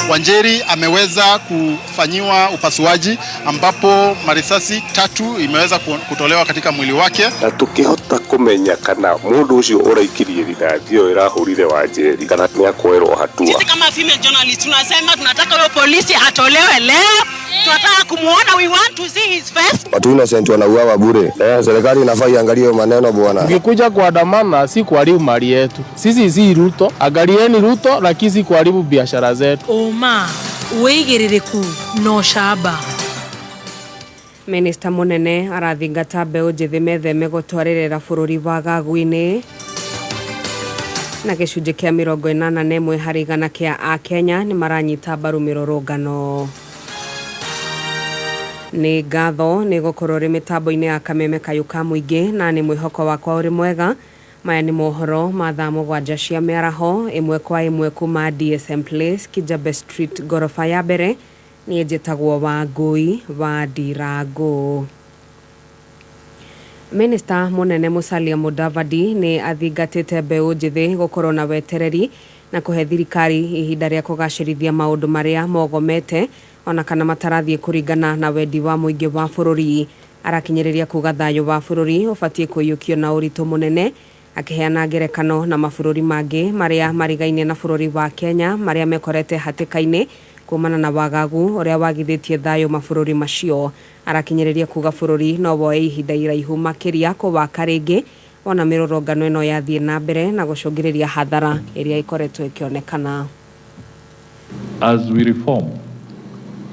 Wanjeri ameweza kufanyiwa upasuaji ambapo marisasi 3 imeweza kutolewa katika mwili wake. Na tukihota kumenya kana mundu ucio uraikirie rithathi iyo irahurire Wanjeri kana ni akwerwo hatua. Sisi kama female journalist tunasema tunataka huyo polisi atolewe leo. Tunataka kumuona, we want to see his face. Watu innocent wanauawa bure. Serikali inafaa iangalie hiyo maneno bwana. Ukikuja kuandamana si kuharibu mali yetu. Sisi si Ruto, angalieni Ruto lakini si kuharibu biashara zetu. Ũma, wĩigĩrĩrĩku na ũcamba. Minista munene arathingata mbeũ njĩthĩ metheme gũtwarĩrĩra bũrũri wagagu-inĩ. Na gĩcunjĩ kĩa 81 harĩ igana kĩa Akenya nĩ maranyita mbaru mĩrũrũngano. Nĩ ngatho nĩ gũkorwo ũrĩ mĩtambo-inĩ ya Kameme Kayũ ka Mũingĩ na nĩ mwĩhoko wakwa ũrĩ mwega. Maya nĩ mohoro ma thaa 7 cia mĩaraho ĩmwe kwa ĩmwe kuma DSM Place, Kijabe Street, ngoroba ya mbere. Niĩ njĩtagwo Wangũi wa Ndirangũ. Minista munene Musalia Mudavadi nĩ athingatĩte mbeũ njĩthĩ gũkorwo na wetereri na kũhe thirikari ihinda rĩa kũgacĩrithia maũndũ marĩa mogomete ona kana matarathiĩ kũringana na wendi wa mũingĩ wa bũrũri. Arakinyĩrĩria kuga thayũ wa bũrũri ũbatiĩ kũiyũkio na ũritũ mũnene, akĩheana ngerekano na mabũrũri mangĩ marĩa marigainie na bũrũri wa Kenya marĩa mekorete hatĩka-inĩ kumana na wagagu ũrĩa wagithĩtie thayũ mabũrũri macio. Arakinyĩrĩria kuga bũrũri no woe ihinda iraihu makĩria kũwaka rĩngĩ wona mĩrũrũngano ĩno yathiĩ na mbere na gũcũngĩrĩria hathara ĩrĩa ĩkoretwo ĩkĩonekana. As we reform,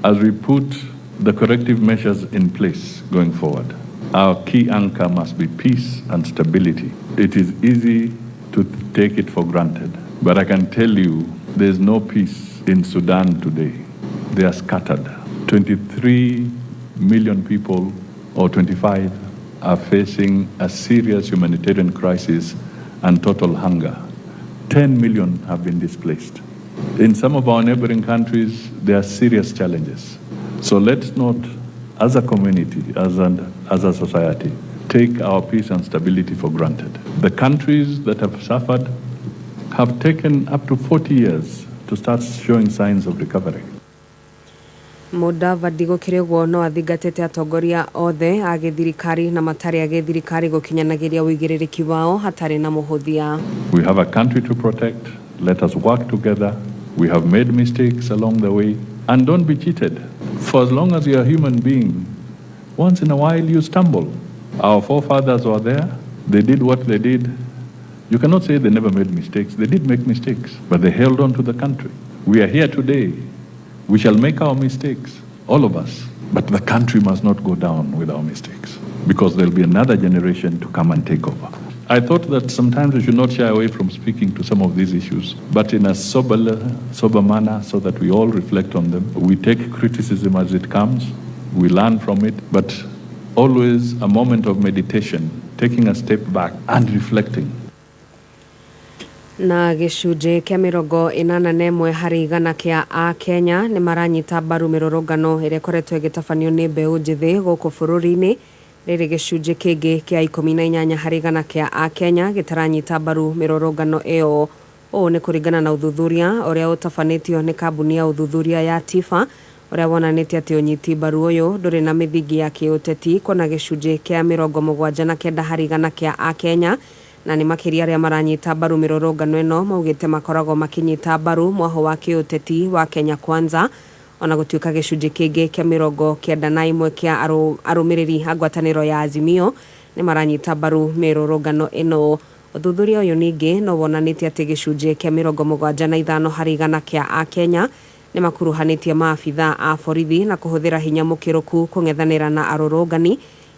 as we put the corrective measures in place going forward, our key anchor must be peace and stability. It is easy to take it for granted, but I can tell you there's no peace in Sudan today. They are scattered. 23 million people, or 25, are facing a serious humanitarian crisis and total hunger. 10 million have been displaced. In some of our neighboring countries, there are serious challenges. So let's not, as a community, as a society, take our peace and stability for granted. The countries that have suffered have taken up to 40 years to start showing signs of recovery. Mudavadi gũkĩrĩ ũguo no athingatĩte atongoria othe a gĩthirikari na matarĩ a gĩthirikari gũkinyanagĩria ũigĩrĩrĩki wao hatarĩ na mũhũthia. We have a country to protect. Let us work together. We have made mistakes along the way. And don't be cheated. For as long as you're a human being, once in a while you stumble. Our forefathers were there. They did what they did. You cannot say they never made mistakes. They did make mistakes, but they held on to the country. We are here today. We shall make our mistakes, all of us. But the country must not go down with our mistakes, because there'll be another generation to come and take over. I thought that sometimes we should not shy away from speaking to some of these issues, but in a sober manner so that we all reflect on them. We take criticism as it comes, we learn from it, but always a moment of meditation, taking a step back and reflecting. Na gĩcunjĩ kĩa 81 harĩ igana kĩa Akenya nĩ maranyita mbaru mĩrũrũngano ĩrĩa ĩkoretwo ĩgĩtabanio nĩ mbeũ njĩthĩ gũkũ bũrũri-inĩ. Rĩrĩ gĩcunjĩ kĩngĩ kĩa 18 harĩ igana kĩa Akenya gĩtaranyita mbaru mĩrũrũngano ĩyo. Ũũ nĩ kũringana na ũthuthuria ũrĩa ũtabanĩtio nĩ kambuni ya ũthuthuria ya TIFA ũrĩa wonanĩtie atĩ ũnyiti mbaru ũyũ ndũrĩ na mĩthingi ya kĩũteti, kuona gĩcunjĩ kĩa 79 harĩ igana kĩa Akenya na nĩ makĩria arĩa maranyita mbaru mĩrũrũngano ĩno maugĩte makoragwo makĩnyita mbaru mwaho wa kĩũteti wa Kenya Kwanza, ona gũtuĩka gĩcunjĩ kĩngĩ kĩa 91 kĩa arũmĩrĩri a ngwatanĩro ya Azimio nĩ maranyita mbaru mĩrũrũngano ĩno. Ũthuthuria ũyũ ningĩ no wonanĩtie atĩ gĩcunjĩ kĩa 75 harĩ igana kĩa Akenya nĩ makuruhanĩtie maabitha a borithi na kũhũthĩra hinya mũkĩrũku kũng'ethanĩra na arũrũngani.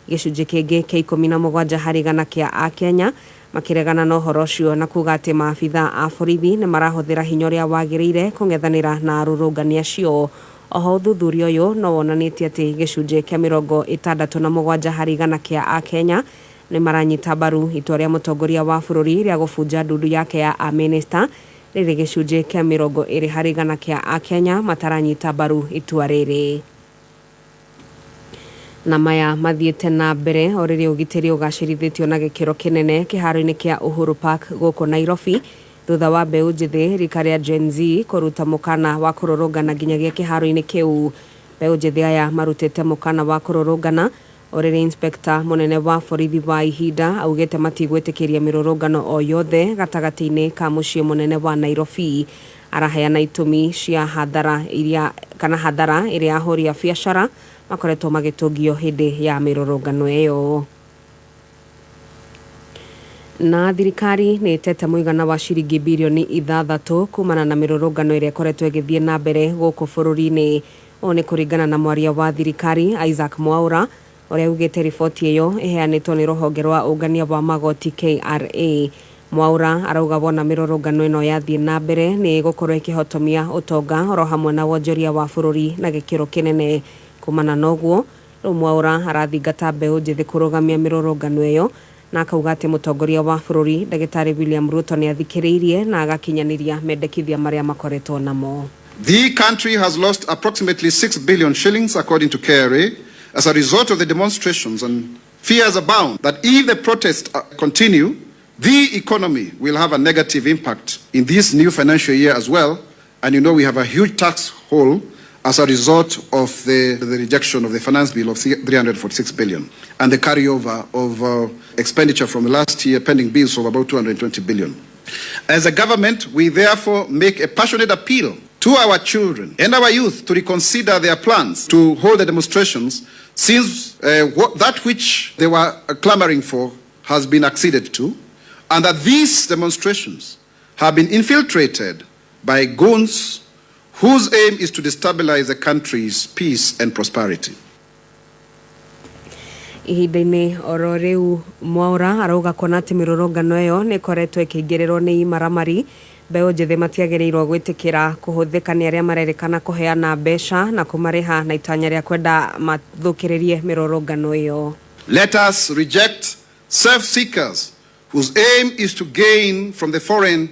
Gĩcunjĩ kĩngĩ kĩa 17 harĩ igana kĩa Akenya makĩregana na ũhoro ũcio na kuga atĩ maabitha a borithi nĩ marahũthĩra hinya ũrĩa wagĩrĩire kũng'ethanĩra na arũrũngani acio. Oho ũthuthuria ũyũ no wonanĩtie atĩ gĩcunjĩ kĩa 67 harĩ igana kĩa Akenya nĩ maranyita mbaru itua rĩa mũtongoria wa bũrũri rĩa gũbunja ndundu yake ya amĩnĩsta. Rĩrĩ gĩcunjĩ kĩa 20 harĩ igana kĩa Akenya mataranyita mbaru itua rĩrĩ. Na maya mathiĩte na mbere o rĩrĩa ũgitĩri ũgacĩrithĩtio na gĩkĩro kĩnene kĩharo-inĩ kĩa Uhuru Park gũkũ Nairobi thutha wa mbeũ njĩthĩ rika rĩa Gen Z kũruta mũkana wa kũrũrũngana nginyagia kĩharo-inĩ kĩu. Mbeũ njĩthĩ aya marutĩte mũkana wa kũrũrũngana o rĩrĩa inspector mũnene wa borithi wa ihinda augĩte matigwĩtĩkĩria mĩrũrũngano o yothe gatagatĩ-inĩ ka mũciĩ mũnene wa Nairobi. Araheana itũmi cia hathara iria kana hathara ĩrĩa ahũri a biacara makoretwo magĩtũngio hĩndĩ ya mĩrũrũngano ĩyo. Na thirikari nĩ ĩtete mũigana wa ciringi birioni 6 kumana na mĩrũrũngano ĩrĩa ĩkoretwo ĩgĩthiĩ na mbere gũkũ bũrũri-inĩ. Ũũ nĩ kũringana na mwaria wa thirikari Isaac Mwaura ũrĩa ugĩte riboti ĩyo ĩheanĩtwo nĩ rũhonge rwa ũngania wa magoti KRA. Mwaura arauga wona mĩrũrũngano ĩno yathiĩ na mbere nĩ ĩgũkorwo ĩkĩhotomia ũtonga oro hamwe na wonjoria wa bũrũri na gĩkĩro kĩnene. Kumana na ũguo rĩu Mwaura arathingata mbeũ njĩthĩ kũrũgamia mĩrũrũngano ĩyo na akauga atĩ mũtongoria wa bũrũri Ndagĩtarĩ William Ruto nĩ athikĩrĩirie na agakinyanĩria mendekithia marĩa makoretwo namo. The country has lost approximately 6 billion shillings, according to KRA, as a result of the demonstrations, and fears abound that if the protests continue, the economy will have a negative impact in this new financial year as well. And you know we have a huge tax hole as a result of the rejection of the finance bill of 346 billion and the carryover of expenditure from the last year pending bills of about 220 billion. As a government, we therefore make a passionate appeal to our children and our youth to reconsider their plans to hold the demonstrations, since that which they were clamoring for has been acceded to, and that these demonstrations have been infiltrated by goons whose aim is to destabilize the country's peace and prosperity. Ihinda-inĩ oro rĩu Mwaura arauga kuona atĩ mĩrũrũngano ĩyo nĩ ĩkoretwo ĩkĩingĩrĩrwo nĩ imaramari, mbeũ njĩthĩ matiagĩrĩirwo gwĩtĩkĩra kũhũthĩka nĩ arĩa marerĩkana kũheana mbeca na kũmarĩha na itanya rĩa kwenda mathũkĩrĩrie mĩrũrũngano ĩyo. Let us reject self-seekers whose aim is to gain from the foreign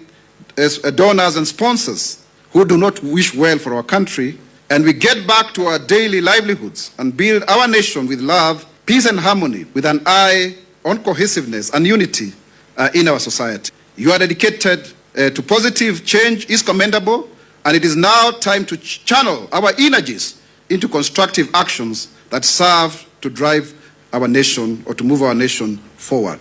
donors and sponsors who do not wish well for our country, and we get back to our daily livelihoods and build our nation with love, peace and harmony, with an eye on cohesiveness and unity in our society. You are dedicated to positive change is commendable, and it is now time to channel our energies into constructive actions that serve to drive our nation or to move our nation forward.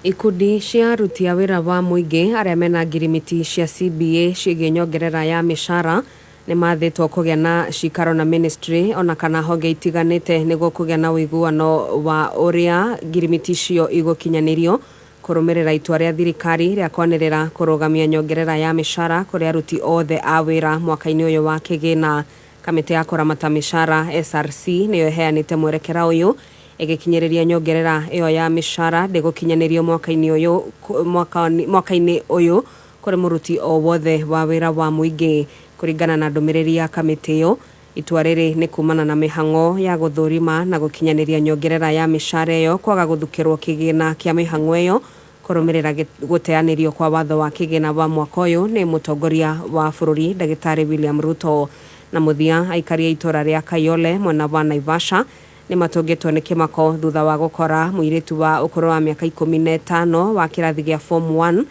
Ikundi cia aruti a wĩra wa mũingĩ arĩa mena ngirimiti cia CBA ciĩgiĩ nyongerera ya mĩcara nĩ mathĩtwo kũgĩa na cikaro na ministry ona kana honge itiganĩte nĩguo kũgĩa na ũiguano wa ũrĩa ngirimiti icio igũkinyanĩrio kũrũmĩrĩra itua rĩa thirikari rĩa kwanĩrĩra kũrũgamia nyongerera ya mĩcara kũrĩ aruti othe a wĩra mwaka-inĩ ũyũ wa kĩgĩna. Kamĩtĩ ya kũramata mĩcara SRC nĩyo ĩheanĩte mwerekera ũyũ ĩgĩkinyĩrĩria nyongerera ĩyo ya mĩcara ndĩgũkinyanĩrio mwaka-inĩ ũyũ kũrĩ mũruti o wothe wa wĩra wa mũingĩ. Kũringana na ndũmĩrĩri ya kamĩtĩ ĩyo, itua rĩrĩ nĩ kumana na mĩhang'o ya gũthũrima na gũkinyanĩria nyongerera ya mĩcara ĩyo kwaga gũthukĩrwo kĩgĩna kĩa mĩhang'o ĩyo kũrũmĩrĩra gũteanĩrio kwa watho wa kĩgĩna wa mwaka ũyũ nĩ mũtongoria wa bũrũri Ndagĩtarĩ William Ruto. Na mũthia aikari a itũra rĩa Kayole mwena wa Naivasha nĩ matũngĩtwo nĩ kĩmako thutha wa gũkora mũirĩtu wa ũkũrũ wa mĩaka 15 wa kĩrathi gĩa form 1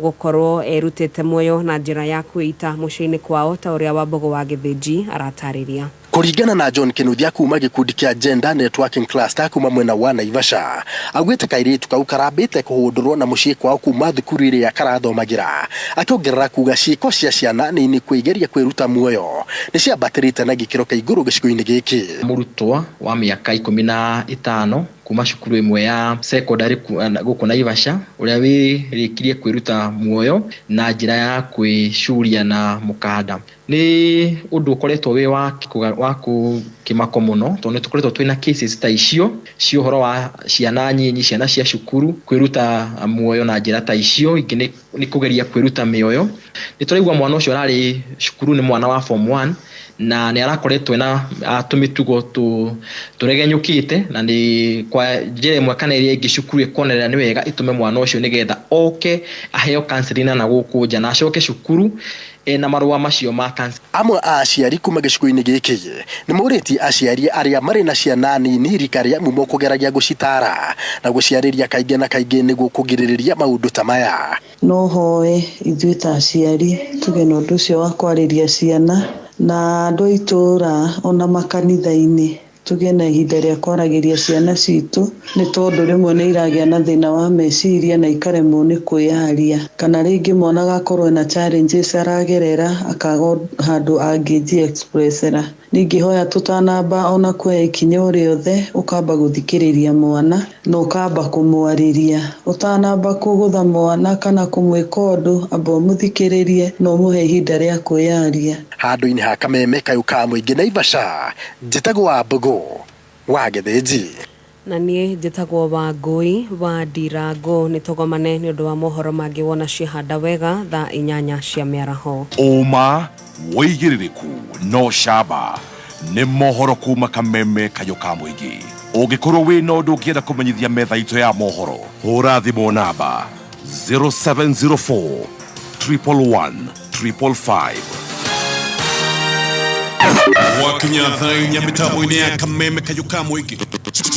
gũkorwo erutĩte muoyo na njĩra ya kwĩita mũciĩ-inĩ kwao ta ũrĩa Wambogo wa Gĩthĩnji aratarĩria. Kũringana na John Kinuthia kuma gĩkundi kĩa Gender Networking Cluster kuma mwena wa Naivasha, augĩte kairĩtu kau karambĩte kũhũndũrwo na mũciĩ kwao kuma thukuru ĩrĩa karathomagĩra, akĩongerera kuga ciĩko cia ciana nini kwĩgeria kwĩruta muoyo nĩ ciambatĩrĩte na gĩkĩro kĩa igũrũ gĩcigo-inĩ gĩkĩ. Mũrutwo wa mĩaka 15 kuma cukuru ĩmwe ya secondary gũkũ Naivasha ũrĩa wĩrĩkirie kwĩruta muoyo na njĩra ya kwĩcuria na mũkanda nĩ ũndũ ũkoretwo wĩ wa kĩmako mũno tondũ nĩ tũkoretwo twĩna cases ta icio cia ũhoro wa ciana nyinyi, ciana cia cukuru kwĩruta muoyo na njĩra ta icio, ingĩ nĩ kũgeria kwĩruta mĩoyo. Nĩ tũraigua mwana ũcio ararĩ cukuru nĩ mwana wa form 1 na nĩ arakoretwo na tũmĩtugo tũregenyũkĩte na nĩ kwa njĩra ĩmwe kana ĩrĩa ĩngĩ cukuru ĩkonerera nĩ wega ĩtũme mwana ũcio nĩgetha oke aheo counseling na gũkũ nja na acoke cukuru na marũa macio ma counseling. Amwe a aciari kuma gĩcigo-inĩ gĩkĩ nĩ morĩtie aciari arĩa marĩ na ciana nini rika rĩa mumo kũgeragia gũcitara na gũciarĩria kaingĩ na kaingĩ nĩguo kũgirĩrĩria maũndũ ta maya. No hoe ithuĩ ta aciari tuge na ũndũ ũcio wa kwarĩria ciana na andũ a itũũra ona makanitha-inĩ Tũgĩe na ihinda rĩa kwaragĩria ciana citũ, nĩ tondũ rĩmwe nĩ iragĩa na thĩna wa meciria na ikaremwo nĩ kwĩyaria, kana rĩngĩ mwana agakorwo ena challenges aragerera akaga handũ angĩji expressera. Ningĩhoya tũtanamba ona kuoya ikinya o rĩothe, ũkamba gũthikĩrĩria mwana na ũkamba kũmwarĩria. Ũtanamba kũgũtha mwana kana kũmwĩka ũndũ, amba ũmũthikĩrĩrie na ũmũhe ihinda rĩa kwĩyaria. Handũ-inĩ ha kameme kayũ ka mũingĩ Naivasha, njĩtagwo wa Mbũgũ wa Gĩthĩnji. Na niĩ njĩtagwo Wangũi wa Ndirango. Nĩ tũgomane nĩ ũndũ wa mohoro mangĩ wona ciehanda wega thaa 8 cia mĩaraho. Ũma, wĩigĩrĩrĩku no camba nĩ mohoro kuma kameme kayũ ka mũingĩ. Ũngĩkorwo wĩna ũndũ ũngĩenda kũmenyithia metha itũ ya mohoro, hũra thimũ namba 0704 111 555. Wakinya thaa 4 mĩtambo-inĩ ya kameme kayũ ka mũingĩ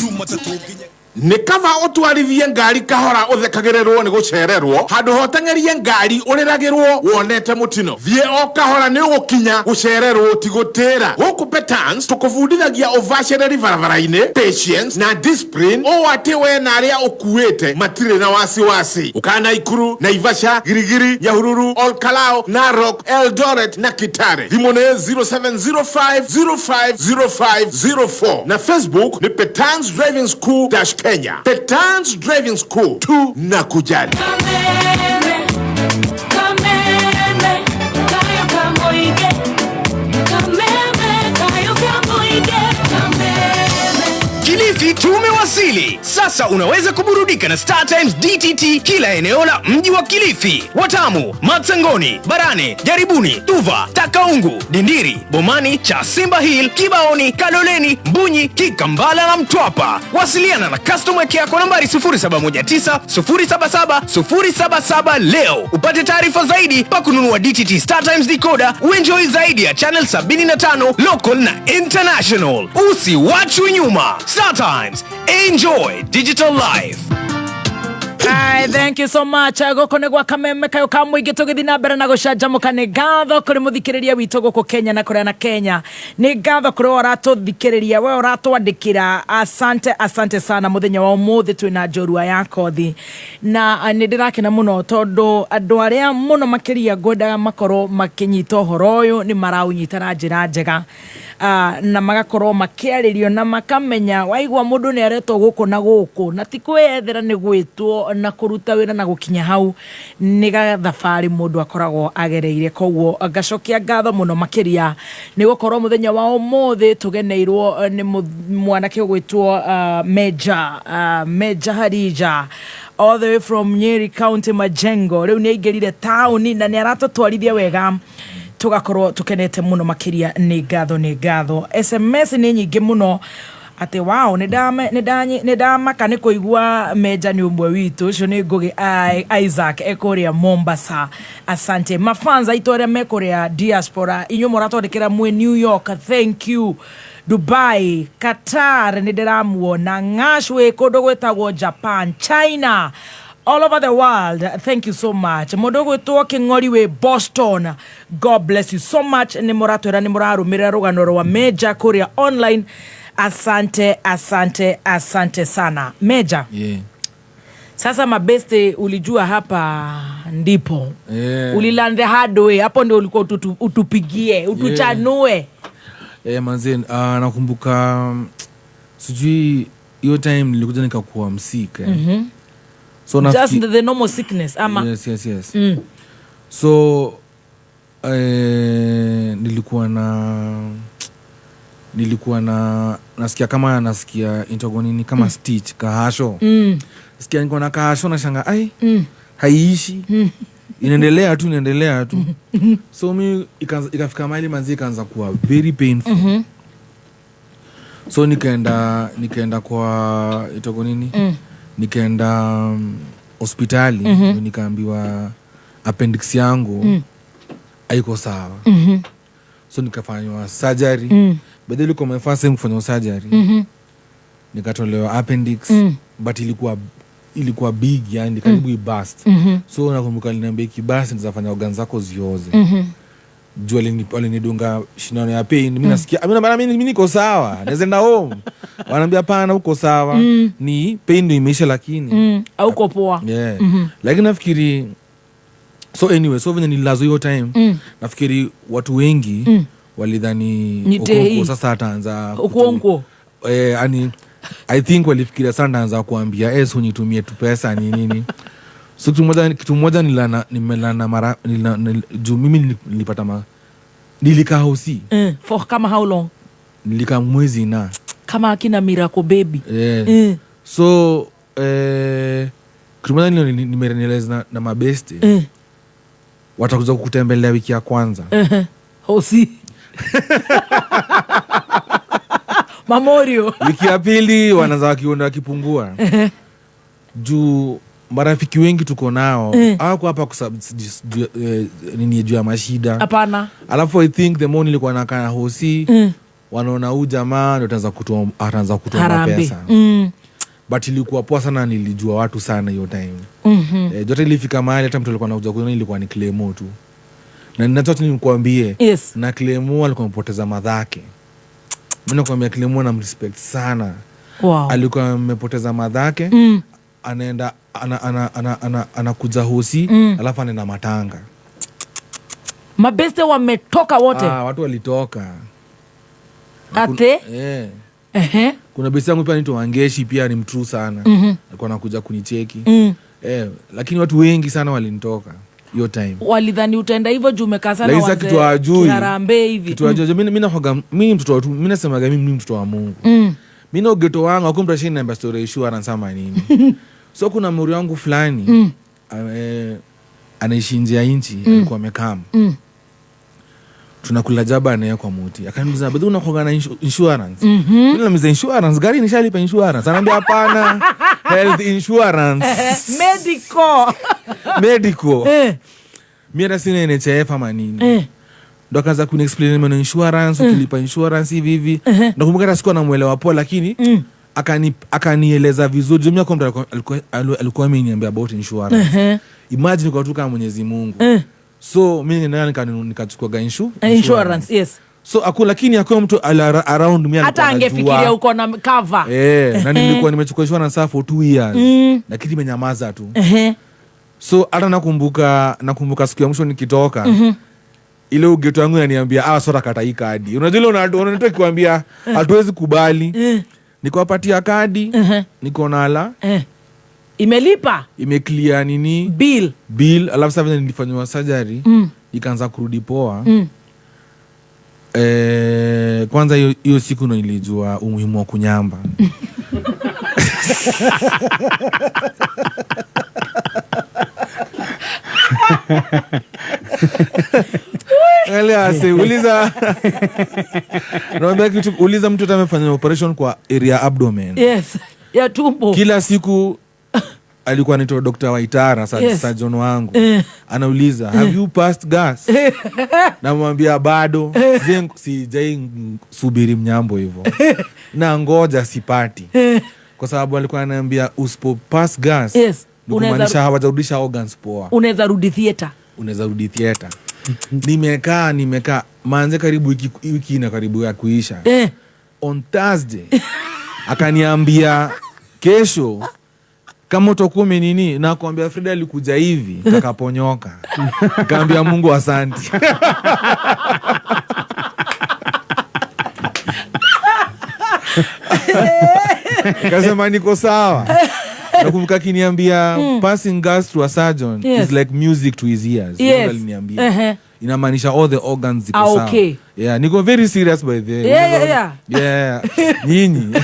Jumatatũ nginya Nĩ kaba ũtwarithie ngari kahora ũthekagĩrĩrwo nĩ gũcererwo handũ ha ũteng'erie ngari ũrĩragĩrwo wonete mũtino. Thiĩ o kahora nĩ ũgũkinya gũcererwo ti gũtĩra. Gũkũ Petans tũkũbundithagia ũbacĩrĩri barabara-inĩ, patience na discipline, ũũ atĩ we na arĩa ũkuĩte matirĩ na wasiwasi. Ũka Naikuru, Naivasha, Girigiri, Nyahururu, Olkalou, Narok, Eldoret na Kitale. Thimũ nĩ 0705 05 05 04 na Facebook nĩ Petans Driving School dash Kenya. Petans Driving School tu na kujali. Kameme, kameme, kayo kamoige. Kameme, kayo kamoige. Kameme. Kilifi tumewasili. Sasa unaweza kuburudika na Star Times DTT kila eneo la mji wa Kilifi, Watamu, Matsangoni, Barane, Jaribuni, Tuva, Takaungu, Dindiri, Bomani, Chasimba Hill, Kibaoni, Kaloleni, Mbunyi, Kikambala na Mtwapa. Wasiliana na customer care kwa nambari 0719 077 077 leo upate taarifa zaidi pa kununua DTT Star Times decoder, uenjoy zaidi ya channel 75 local na international. Usiwachwe nyuma. Star Times, enjoy digital life. Hi, thank you so much. Gũkũ nĩ gwa kameme kayũ ka mũingĩ tũgĩthiĩ na mbere na gũcanjamũka. Nĩ ngatho kũrĩ mũthikĩrĩria witũ gũkũ Kenya na kũrĩa na Kenya. Nĩ ngatho kũrĩ we ũratũthikĩrĩria, we ũratwandĩkĩra. Asante, asante sana. Mũthenya wa ũmũthĩ twĩna njorua ya kothi na nĩ ndĩrakena mũno tondũ andũ arĩa mũno makĩria ngwendaga makorwo makĩnyita ũhoro ũyũ nĩ maraũnyita na njĩra njega, na magakorwo makĩarĩrio na makamenya waigua mũndũ nĩ aretwo gũkũ na gũkũ na ti kwĩyethera, nĩ gwĩtwo na kũruta wĩra na gũkinya hau nĩ gathabarĩ mũndũ akoragwo agereire. Koguo ngacokia ngatho mũno makĩria nĩ gũkorwo mũthenya wa ũmũthĩ tũgeneirwo nĩ mwanake ũgwĩtwo Major Hadija all the way from Nyeri County, Majengo. Rĩu nĩ aingĩrire taũni na nĩ aratũtwarithia wega, tugakorwo tukenete mũno makĩria. Nĩ ngatho, nĩ ngatho. SMS nĩ nyingĩ mũno atĩ wow, nĩ ndamaka nĩ kũigua Meja nĩ ũmwe witũ. Ũcio nĩ Ngũgĩ Isaac ekũrĩa Mombasa. Asante mafans aitũ arĩa mekũrĩa diaspora, inyuĩ mũratwandĩkĩra mwĩ New York, thank you. Dubai, Qatar, nĩ ndĩramuona Ng'ashwe, kũndũ gwĩtagwo Japan, China, all over the world, thank you so much. Mũndũ ũgwĩtwo Kĩng'ori wĩ Boston, God bless you so much. Nĩ mũratwĩra nĩ mũrarũmĩrĩra rũgano rwa Meja kũrĩa online. Asante, asante, asante sana Meja. Sasa mabeste, ulijua hapa ndipo ulilearn the hard way, hapo ndio ulikuwa utupigie utuchanue. Yeah, manze, nakumbuka sijui hiyo time nilikuja nikakuwa msick, eh. So Just the normal sickness ama? Yes. So nilikuwa na nasikia kama nasikia intogo nini kama stitch kahasho. Sikia niko na kahasho, nashanga ai haiishi, inaendelea tu, inaendelea tu. So mi ikafika mahali manzi ikaanza kuwa very painful. So nikaenda kwa itogo nini, nikaenda hospitali. Nikaambiwa appendix yangu haiko sawa. So nikafanywa surgery. But ilikuwa my first time kufanywa surgery. Nikatolewa appendix, but ilikuwa big, yani karibu iburst. So nakumbuka aliniambia ikiburst nitafanya organ zako zioze. Juu walinidunga shindano ya pain, mi nasikia mi niko sawa, naweza enda home. Wanaambia pana uko sawa, ni pain ndio imeisha lakini auko poa. Yeah. Lakini nafikiri so anyway, so venye nililazwa hiyo time, nafikiri watu wengi walidhani Okonkwo sasa ataanza Okonkwo. Yani I think walifikiria sana ataanza kuambia unitumie tu pesa ni nini. So kitu moja nimelana mara juu mimi nilipata nilikaa hosi. For kama how long? Nilikaa mwezi na kama akina Miracle Baby. Yeah. So kitu moja nimerealize na mabeste. Watakuja kukutembelea wiki ya kwanza. Hosi. Mamorio. Wiki ya pili wanaanza wakiona wakipungua. Juu marafiki wengi tuko nao hawako hapa kwa nini juu ya mashida. Hapana. Alafu I think the more nilikuwa nakaa na hosi, wanaona huyu jamaa ndio ataanza kutoa pesa. But ilikuwa poa sana, nilijua watu sana hiyo time. Jote ilifika mahali hata mtu alikuwa anakuja kuniona ilikuwa ni Clemo tu. Na ninataka nikuambie, yes. Na Clemo alikuwa amepoteza madhake. Mimi nakwambia Clemo na mrespect sana. Wow. Alikuwa amepoteza madhake. Anaenda anakuja hosi, alafu anaenda matanga. Mabeste wametoka wote. Watu walitoka. Ate? Yeah. Kuna besti yangu pia anaitwa Wangeshi, pia ni mtrue sana. Alikuwa anakuja kunicheki. Lakini watu wengi sana walinitoka hiyo time. Walidhani utaenda hivyo juu umekaa sana wazee. Kitu hajui. Harambee hivi. Kitu hajui. Mimi nahoga, mimi mtoto wa tu, mimi nasemaga mimi mtoto wa Mungu. Mimi na geto wangu hakuna mtu ashiniambia story issue anasema nini. So kuna muri wangu fulani anaishi nje ya nchi, alikuwa amekaa. Tunakula jaba naye kwa muti. Akaniuliza, "Bado unakoga na insurance?" Mimi namuuliza, "Insurance? Gari nishalipa insurance." Ananiambia, "Hapana, health insurance." Medical. Medical. Mimi hata sina NHIF ama nini. Ndo akaanza kuniexplain maneno insurance, ukilipa insurance hivi hivi. Nakumbuka hata sikuwa namuelewa poa, lakini akanieleza vizuri. Jumia kwa mtu alikuwa ameniambia about insurance. Imagine kwa tu kama Mwenyezi Mungu. So mimi nikachukua insurance, yes. So lakini hakuna mtu around me hata angefikiria uko na cover. Na nilikuwa nimechukua insurance for 2 years. Lakini nimenyamaza tu. So hata nakumbuka siku ya mwisho nikitoka. Ile ugeto yangu inaniambia, sora kata hii kadi. Unajua ile unatoka kuambia hatuwezi kubali. Nikawapatia kadi, niko nala. Imelipa? Imeclear nini? Bill. Alafu sasa nilifanywa surgery, nikaanza kurudi poa. Kwanza hiyo siku ndo nilijua umuhimu wa kunyamba. Uliza. Naomba kitu, uliza mtu amefanya operation kwa area abdomen. Yes. Ya tumbo. Kila siku alikuwa anaitwa Dr. Waitara, surgeon wangu. Anauliza, "Have you passed gas?" Namwambia bado. Sijai subiri mnyambo hivyo. Na ngoja sipati. Kwa sababu alikuwa ananiambia usipo pass gas, yes, unaweza hawajarudisha organs poa. Unaweza rudi theater. Unaweza rudi theater. Nimekaa manze karibu wiki na karibu ya kuisha. On Thursday akaniambia kesho kama utakuwa nini, na kuambia Frida alikuja hivi kakaponyoka. Kaambia Mungu asante. Kasema niko sawa. Nakumbuka akiniambia passing gas to a surgeon is like music to his ears. Yes. Aliniambia. Inamaanisha all the organs ziko sawa. Okay. Yeah, niko very serious by the way. Yeah. Yeah. Nyinyi.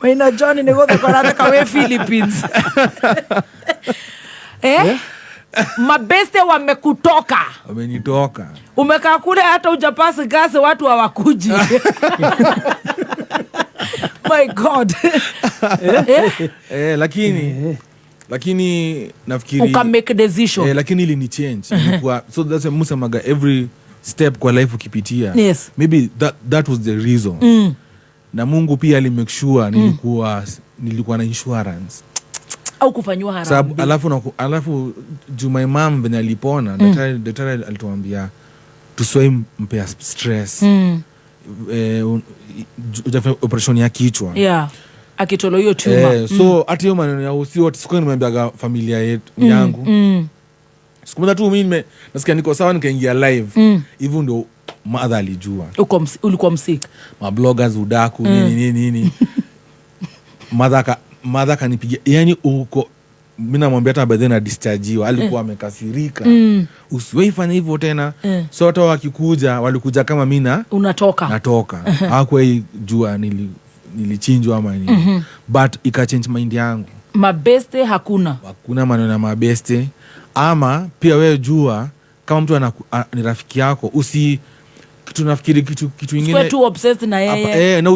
Maina John ni gote kwa rata we Philippines. Mabeste wamekutoka. Wamenitoka. Umekaa kule hata hujapasi gas watu hawakuji. My God. Lakini nafikiri uka make decision. Lakini ili ni change. Ilikuwa so that's why Musa maga every step kwa life ukipitia. Yes. Maybe that was the reason. Na Mungu pia ali make sure nilikuwa na insurance. Au kufanyiwa Sababu harambee. alafu juu my mom venye alipona, daktari alituambia tusiwai mpea stress. Eh, operation ya kichwa. Yeah, akitolewa hiyo tumor. Eh, so hata hiyo maneno ya usio sikuwa nimeambiaga familia yetu yangu. Siku moja tu mi nasikia niko sawa, nikaingia live hivyo ndio mother alijua. Ulikuwa msick. Mabloggers udaku, nini nini nini. Mother kanipigia, yani uko mi namwambia hata by then adischargiwa, alikuwa amekasirika, "Usiwahi fanya hivyo tena." So hata wakikuja walikuja kama mi na Unatoka. Natoka. Hawakuwahi jua nilichinjwa ama nini. But ikachange mind yangu. Mabeste hakuna. Kuna maneno ya mabeste, ama pia wewe jua kama mtu ni rafiki yako, usi kitu nafikiri kitu ingine Sikuwe too obsessed na yeye. Eh, na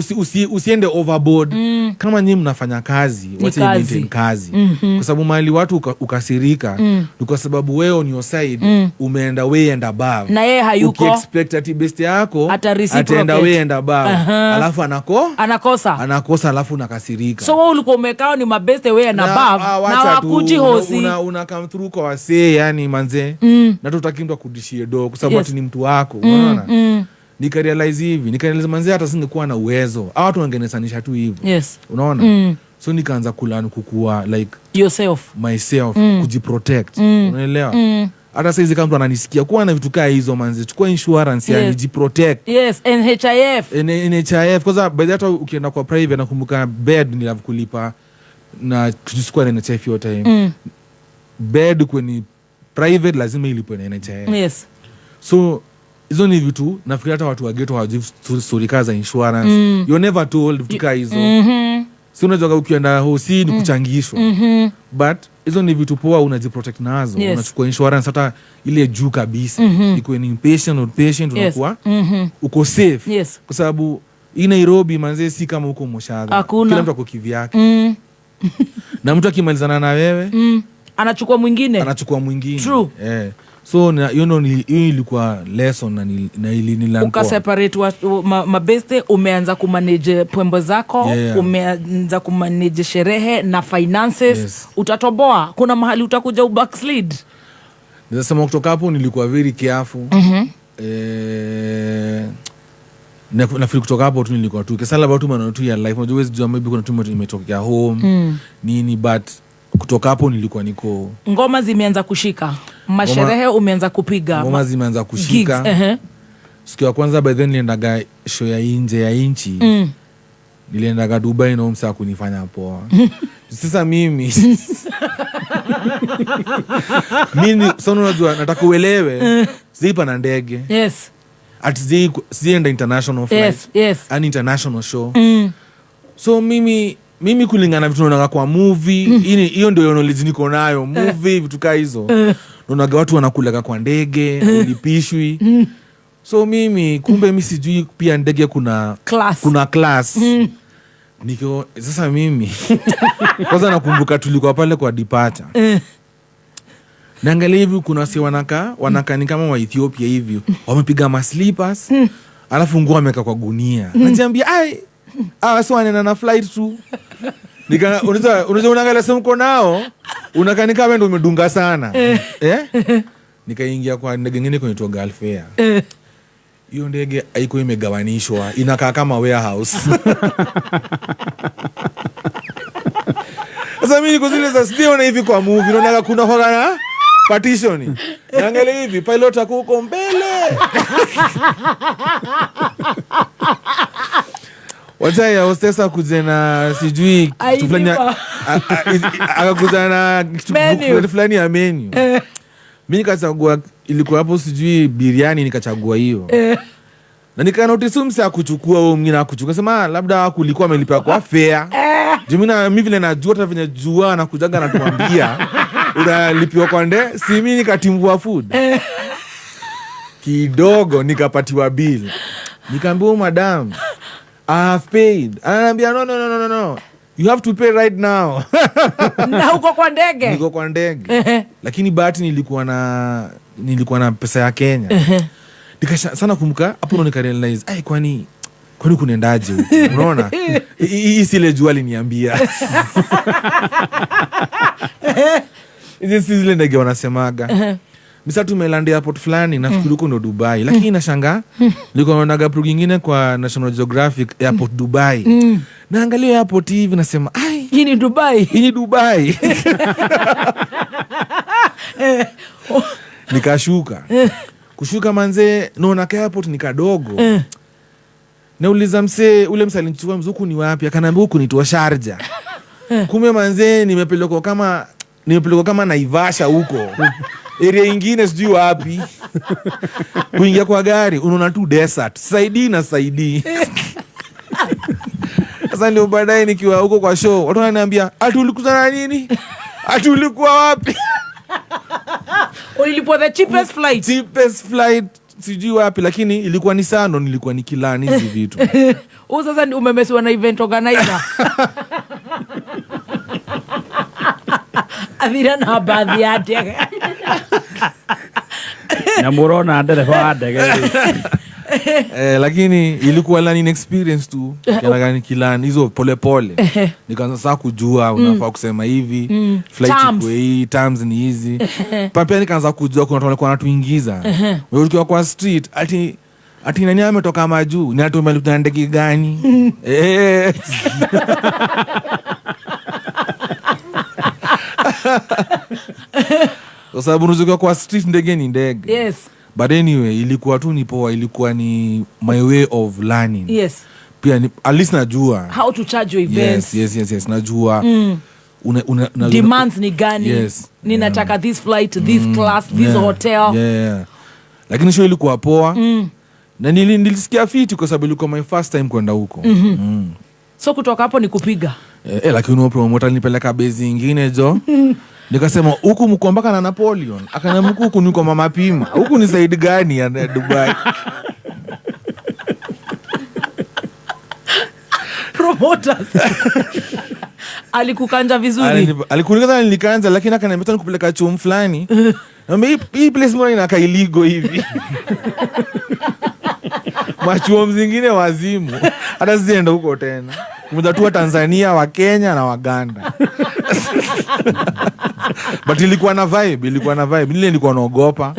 usiende overboard. Kama nyinyi mnafanya kazi, Ni wacha kazi. maintain kazi, kwa sababu mahali watu ukasirika ni kwa sababu wewe on your side umeenda way and above Na yeye hayuko. Ukiexpect ati best yako Ata reciprocate. ataenda way and above, alafu Anakosa. Anakosa, alafu unakasirika. So wewe ulikuwa umekaa ni mabeste way and above Ah, na wacha tu, wakuji hosi. Una come through kwa wasee, yani manze, na tutaki mtu akudishie do kwa sababu ati ni mtu wako, unaona? Nikarealize hivi, nikarealize manze, hata singekuwa na uwezo, hawa watu wangenesanisha tu hivyo. Unaona? So nikaanza kulearn kukua like Yourself. myself, kujiprotect. Unaelewa? Mm. Hata saizi kama mtu ananisikia, kuwa na vitu kaa hizo manze, chukua insurance, yani jiprotect. Yes, NHIF. NHIF kwanza. By the way, hata ukienda kwa private, nakumbuka bed nilave kulipa na sikuwa na NHIF hiyo time. Bed kwenye private lazima ilipwe na NHIF. So hizo ni vitu nafikiri hata watu wa ghetto hawajui, story kaa za insurance. You're never told vitu kaa hizo. Si unajua ukienda hosi ni kuchangishwa? But hizo ni vitu poa unajiprotect nazo. Unachukua insurance hata ile juu kabisa, ikuwe ni inpatient, outpatient, unakuwa uko safe. Kwa sababu hii Nairobi manzee, si kama huko Moshadha. Hakuna. Kila mtu ako kivyake. Na mtu akimalizana na wewe, Anachukua mwingine. Anachukua mwingine. True. Eh. So hiyo ilikuwa lesson na ili Ukaseparate mabeste, umeanza kumanage pwembo zako, umeanza kumanage sherehe na finances. Utatoboa? Kuna mahali utakuja ubackslid? Nasema kutoka hapo nilikuwa very careful. Eh, nafikiri kutoka hapo tu nilikuwa tu kesala about tu maneno tu ya life. Unajua huwezi jua, maybe kuna tu imetokea home, nini, but kutoka hapo nilikuwa niko Ngoma zimeanza kushika, masherehe umeanza kupiga. Ngoma zimeanza kushika. Gigs, ehe. Siku ya kwanza by then niliendaga show ya nje ya nchi. Niliendaga Dubai na msa kunifanya poa. Sasa mimi sana, unajua nataka uelewe, sijaipa na ndege. Ati sienda international flight, an international show. So mimi kulingana na vitu naonaga kwa movie, hiyo ndio knowledge niko nayo, movie, vitu kaa hizo. Naonaga watu wanakulaga kwa ndege, ulipishwi. So mimi kumbe mi sijui pia ndege kuna Class. Kuna class. Niko sasa mimi kwanza nakumbuka tulikuwa pale kwa departure. Naangalia hivi kuna wase wanakaa ni kama wa Ethiopia hivi, wamepiga maslippers, alafu nguo wameweka kwa gunia. Najiambia, ai, hawa si wanaenda na flight tu. Unaweza unaangalia sehemu uko nao, unakaa ni kama wewe ndio umedunga sana. Eh? Nikaingia kwa ndege nyingine inaitwa Gulf Air. Hiyo ndege haikuwa imegawanishwa, inakaa kama warehouse. Sasa mimi niko zile za siona hivi kwa movie, naona kuna hoga na partition. Naangalia hivi pilot ako huko mbele. Wacha ya hostess akuje na sijui kitu fulani Aidipa. Akakuja na kitu Menu. fulani ya menu. Mimi nikachagua, ilikuwa hapo sijui biriani, nikachagua hiyo. Na nikanotice mse akuchukua huo mwingine akuchukua. Sema labda kulikuwa amelipa kwa fare. Juu mimi vile najua hata venye jua anakujaga anatuambia unalipiwa kwa nde, si mimi nikatimbua food. Kidogo nikapatiwa bill. Nikaambiwa, "Madam, I have paid." Ananiambia, "No, no, no, no, no, no. You have to pay right now." Na uko kwa ndege? Niko kwa ndege. Lakini bahati nilikuwa na pesa ya Kenya. Nikasha sana kumbuka hapo ndo nikarealize, ai, kwani Kwani kunaendaje huku? Unaona, hii si ile jua aliniambia, hizi si zile ndege wanasemaga. Misa tumeland airport fulani, nafikiri huko ndo Dubai, lakini nashangaa nilikuwa naonaga prog ingine kwa National Geographic, airport Dubai. Naangalia airport hivi nasema, ai, hii ni Dubai, hii ni Dubai. Nikashuka, kushuka manze naona ka airport ni kadogo. Nauliza msee ule msee alinichukua, mzuku ni wapi? Akaniambia huku ni Sharjah. Kumbe manze nimepelekwa kama Naivasha huko, area ingine sijui wapi. Kuingia kwa gari unaona tu desert, saidi na saidi. Sasa ndio baadaye nikiwa huko kwa show watu wananiambia, ati ulikutana nini, ati ulikuwa wapi? Ulilipwa the cheapest flight. Cheapest flight sijui wapi, lakini ilikuwa ni sana, nilikuwa nikilani hizi vitu. Huu sasa ni umemesiwa na event organizer. Athira na baadhi ya ndege. Na murona ndereba wa ndege. Lakini ilikuwa learning experience tu. Kiana nikilani hizo pole pole. Nikaanza sasa kujua unafaa kusema hivi, flight iko hii, terms ni hizi. Pia nikaanza kujua kuna watu walikuwa wanatuingiza. Wewe ukiwa kwa street ati nani ametoka majuu, ni ati umelipia ndege gani? Kwa sababu unajua kwa street ndege ni ndege. Yes. But anyway, ilikuwa tu ni poa, ilikuwa ni my way of learning. Yes. Pia ni, at least najua how to charge your events. Yes, najua. Una demands ni gani? Yes. Ninataka this flight, this class, this hotel. Yeah. Lakini show ilikuwa poa. Na nilisikia fiti kwa sababu ilikuwa my first time kwenda huko. So kutoka hapo ni kupiga. Lakini huo promoter alinipeleka base nyingine jo. Nikasema huku mko mpaka na Napoleon. Akaniambia huku niko mama pima. Huku ni side gani ya Dubai? Promoters. Alikukanja vizuri. Alikunikanja, nilikanja, lakini akaniambia nikupeleka chuo fulani. Naambia hii place mbona inakaa iligo hivi? Machuo zingine wazimu. Hata sienda huko tena. Mtatua Tanzania, wa Kenya na Waganda. But ilikuwa na vibe. Nile nilikuwa naogopa.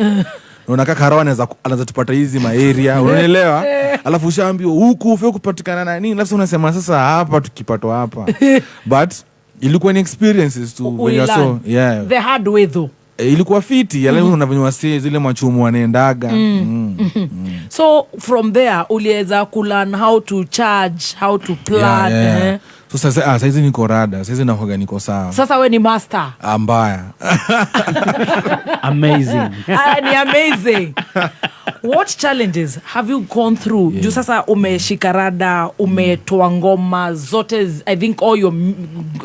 Unaona kaka Rawa anaweza tupata hizi maeria, unaelewa? Alafu ushaambiwa huku ufe kupatikana na nini? Alafu unasema sasa hapa tukipatwa hapa. But ilikuwa ni experiences tu when you so yeah. The hard way though. Ilikuwa fiti, yale unavyonywa zile machumu wanaendaga. So from there uliweza ku learn how to charge, how to plan. Yeah. So sasa saizi niko rada, saizi nahoga niko sawa. Sasa we ni master. Mbaya. Amazing. Ni amazing. What challenges have you gone through? Juu sasa umeshika rada, umetoa ngoma zote, I think all your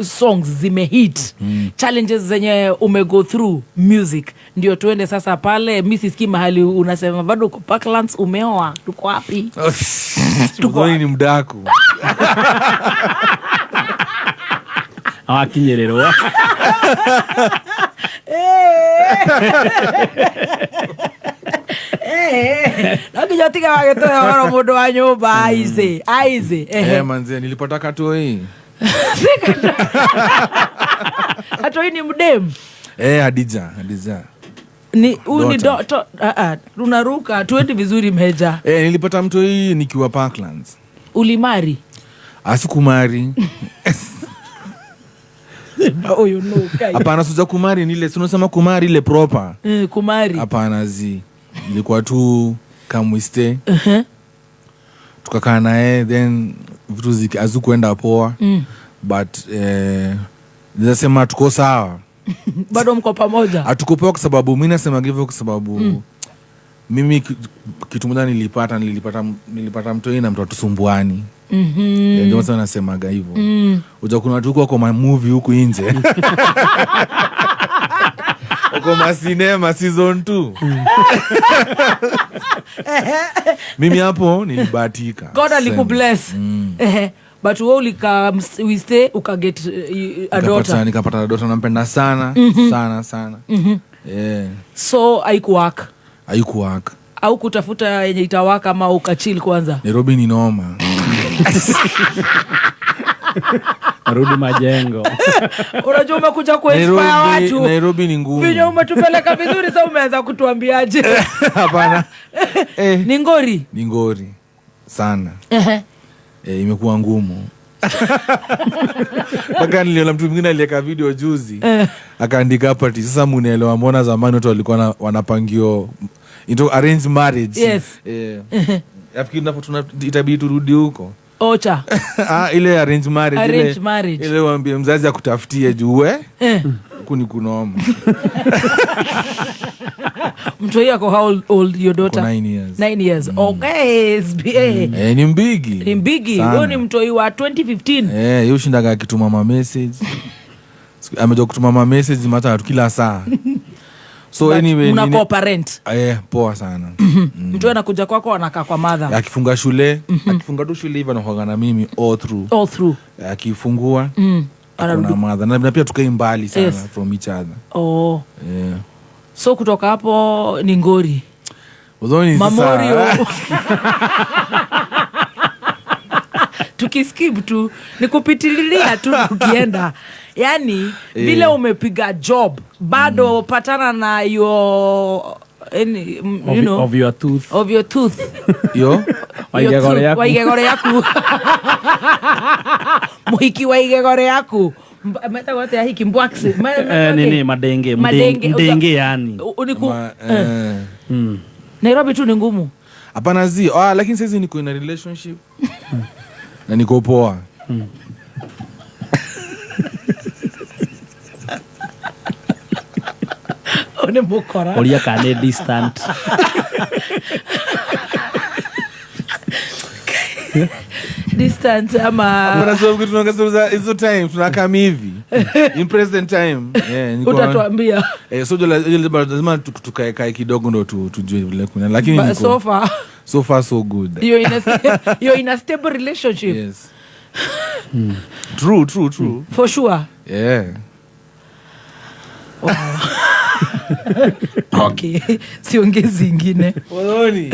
songs zimehit. Challenges zenye umego through music. Ndio tuende sasa pale, mimi sisikii mahali unasema bado uko Parklands, umeoa, tuko wapi? Tuko ni mdaku. Awakinyererwa. Nakinya tiga wagetoa horo mundu wa nyumba aize. Aize. Manze nilipata katoi. Katoi ni mdem. Hadija. Ni huyu ni doctor. Tunaruka tuende vizuri mheja. Nilipata mtoi nikiwa Parklands. Ulimari? Asikumari. Oh, you know, kai. Hapana, sija kumari nile, tunasema kumari ile proper. Kumari. Hapana zi. Ilikuwa tu come we stay. Tukakaa naye then vitu hazikuenda poa. But nasema tuko sawa. Bado mko pamoja? Hatuko poa kwa sababu mimi nasema hivyo kwa sababu mimi kitu moja nilipata mtoi na mtu atusumbuani. Ndio maana nasemaga hivyo. Unajua kuna watu huko kwa movie huku nje. Uko ma cinema season 2. Mimi hapo nilibahatika. God alikubless. But wewe ulika we stay uka get a daughter. Nikapata daughter, nampenda sana, sana sana. Yeah. So haikuwork. Haikuwork. Au kutafuta yenye itawaka ama ukachill kwanza? Nairobi ni noma. Rudi majengo. Unajua umekuja kuinspire watu. Nairobi ni ngumu. Vinyo umetupeleka vizuri, sasa umeanza kutuambiaje? Hapana. Ni ngori. Ni ngori sana. Imekuwa ngumu. Mpaka niliona mtu mwingine aliweka video juzi. Akaandika hapa ati sasa mnaelewa mbona zamani watu walikuwa wanapangio into arranged marriage. Yes. Nafikiri itabidi turudi huko. Ocha. Ile arranged marriage. Arranged marriage. Ile waambie mzazi akutafutie juu we. Kuni kunoma. Mtu yako how old your daughter? 9 years. 9 years. Okay, SBA. Ni mbigi. Ni mbigi. Huyo ni mtu wa 2015. Yeye ushindaga akituma ma message. Amejua kutuma ma message mata kila saa. So but anyway, mna co-parent. Poa sana. Mtu anakuja kwako anakaa kwa mother. Akifunga shule, akifunga tu shule hivi anakuwa na mimi all through. All through. Akifungua anarudi na mother. Na pia tukae mbali sana from each other. Oh. Yeah. So kutoka hapo ni ngori. Udhoni Mamorio. Tukiskip tu ni kupitililia tu tukienda. Yani vile umepiga job bado patana na your any, you know, of your tooth. Of your tooth. Yo waigegore yaku. Waigegore yaku. Muhiki waigegore yaku. Meta wote hiki mbwaksi. Nini madenge mdenge yani. Nairobi tu ni ngumu. Hapana zi. Lakini sasa niko in a relationship. Na niko poa. One mukora. Olia kane distant. Distant ama. Hapana sababu tunaongeza hizo time tunakaa hivi. In present time. Niko utatuambia. So lazima tukae kidogo ndo tujue vile kuna. Lakini niko so far so good. You're in a stable relationship. Yes. True. For sure. Yeah. Wow. Okay, siongezi ingine. Oloni.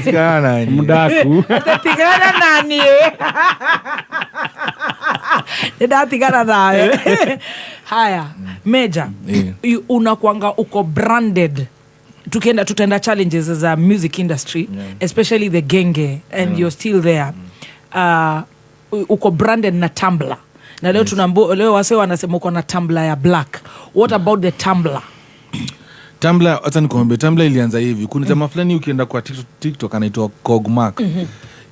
Tigana nani? Mudaku. Tigana nani? Ndio naye. Haya, Meja. Yeah. Unakuanga uko branded. Tukienda tutaenda challenges za music industry, especially the genge and you're still there. Uko branded na tumbler. Na leo tunambo leo wase wanasema uko na tumbler ya black. What about the tumbler? Tumbler, acha nikwambie, tumbler ilianza hivi. Kuna jamaa fulani ukienda kwa TikTok anaitwa Kogmark.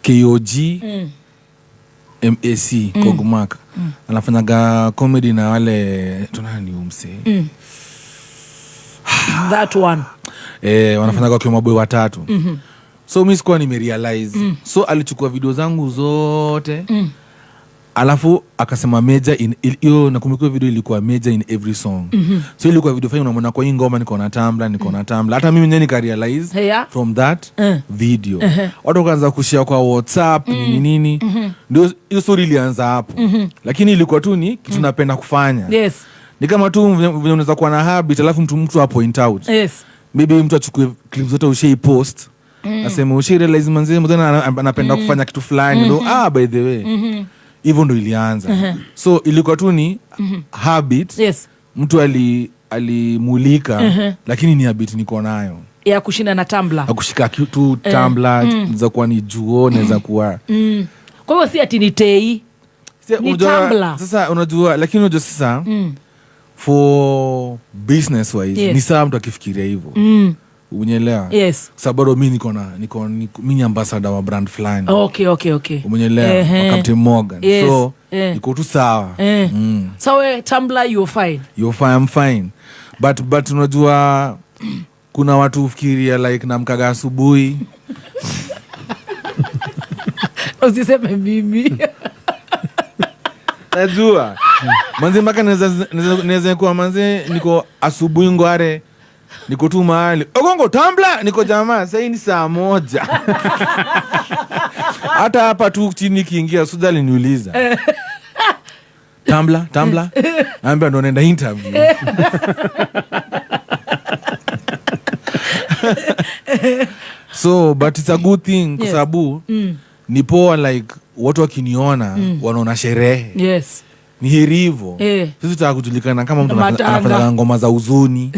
K O G M A C, Kogmark. Anafanyaga comedy na wale tunani umse. That one. Wanafanyaga kwa maboy watatu. So mimi sikuwa nimerealize. So alichukua video zangu zote. Alafu akasema Major in hiyo, nakumbuka video ilikuwa Major in every song. So ilikuwa video fanya unamwona kwa hii ngoma niko na tumbler, niko na tumbler. Hata mimi mwenyewe nika realize from that video. Watu wakaanza kushare kwa WhatsApp nini nini. Ndio hiyo story ilianza hapo. Lakini ilikuwa tu ni kitu napenda kufanya. Yes. Ni kama tu unaweza kuwa na habit alafu mtu a point out. Yes. Maybe mtu achukue clip zote ushare post. Aseme ushare realize manzi mtu anapenda kufanya kitu fulani. Ndio by the way. Hivyo ndo ilianza. So ilikuwa tu ni habit. Yes. Mtu alimulika lakini ni habit niko nayo. Ya kushinda na tumbler. Ya kushika tu tumbler, za kuwa ni juo, naweza kuwa. Kwa hiyo si ati ni tei. Ni tumbler. Sasa unajua, lakini unajua sasa for business wise ni sawa mtu akifikiria hivyo. Umeelewa? Yes. Sababu mimi niko mimi ambassador wa brand fulani. Okay. Umeelewa? Wa Captain Morgan. Yes. So iko tu sawa. So tumbler you're fine. You're fine, I'm fine. But unajua kuna watu ufikiria like namkaga asubuhi. Usiseme mimi. Najua. Manze mpaka naweza kuwa manze niko asubuhi ngware. Niko tu mahali. Ogongo tumbler niko jamaa sasa ni saa 1. Hata hapa tu chini kiingia Suda aliniuliza. Tumbler. Naambia ndo naenda interview. So but it's a good thing kwa sababu ni poa like Watu wakiniona wanaona sherehe. Yes. Ni heri hivyo. Sisi tutaka kujulikana kama mtu anafanya ngoma za huzuni.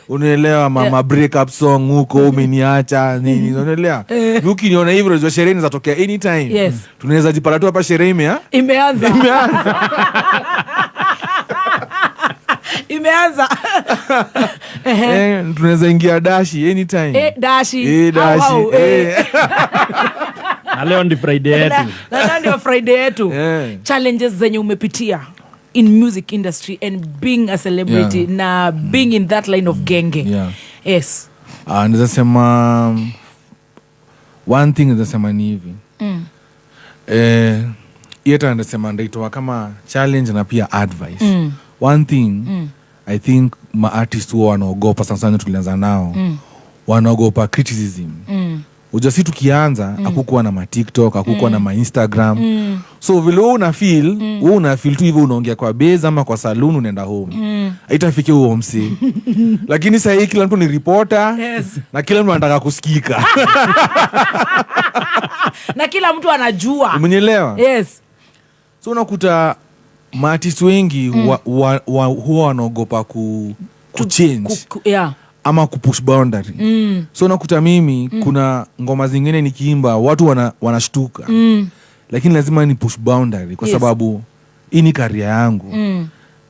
Unaelewa, mama break up song huko umeniacha nini, unaelewa? Ukiniona hivyo unajua sherehe inaweza anytime. Yes. Tunaweza jipata tu hapa sherehe imeanza. Imeanza. Imeanza. Tunaweza ingia dashi anytime. Dashi. Dashi. Na leo ndi Friday yetu. Na leo ndio Friday yetu. Challenges zenye umepitia in music industry and being a celebrity na being in that line of genge. Yeah. Yes. Naweza sema one thing, naweza sema ni hivi. Yeta anasema ndaitoa kama challenge na pia advice. One thing I think ma artists huwa wanaogopa sana sana, tulianza nao. Wanaogopa criticism. Unajua si tukianza hakukuwa na ma TikTok, hakukuwa na ma Instagram. So vile wewe una feel, wewe una feel tu hivyo, unaongea kwa base ama kwa saloon, unaenda home. Haitafikia huo msi. Lakini sasa hii kila mtu ni reporter. Yes. Na kila mtu anataka kusikika. Na kila mtu anajua. Umenielewa? Yes. So unakuta maartist wengi huwa wanaogopa ku change. Yeah. Ama kupush boundary. So nakuta mimi kuna ngoma zingine nikiimba watu wanashtuka. Lakini lazima ni push boundary kwa sababu hii ni career yangu.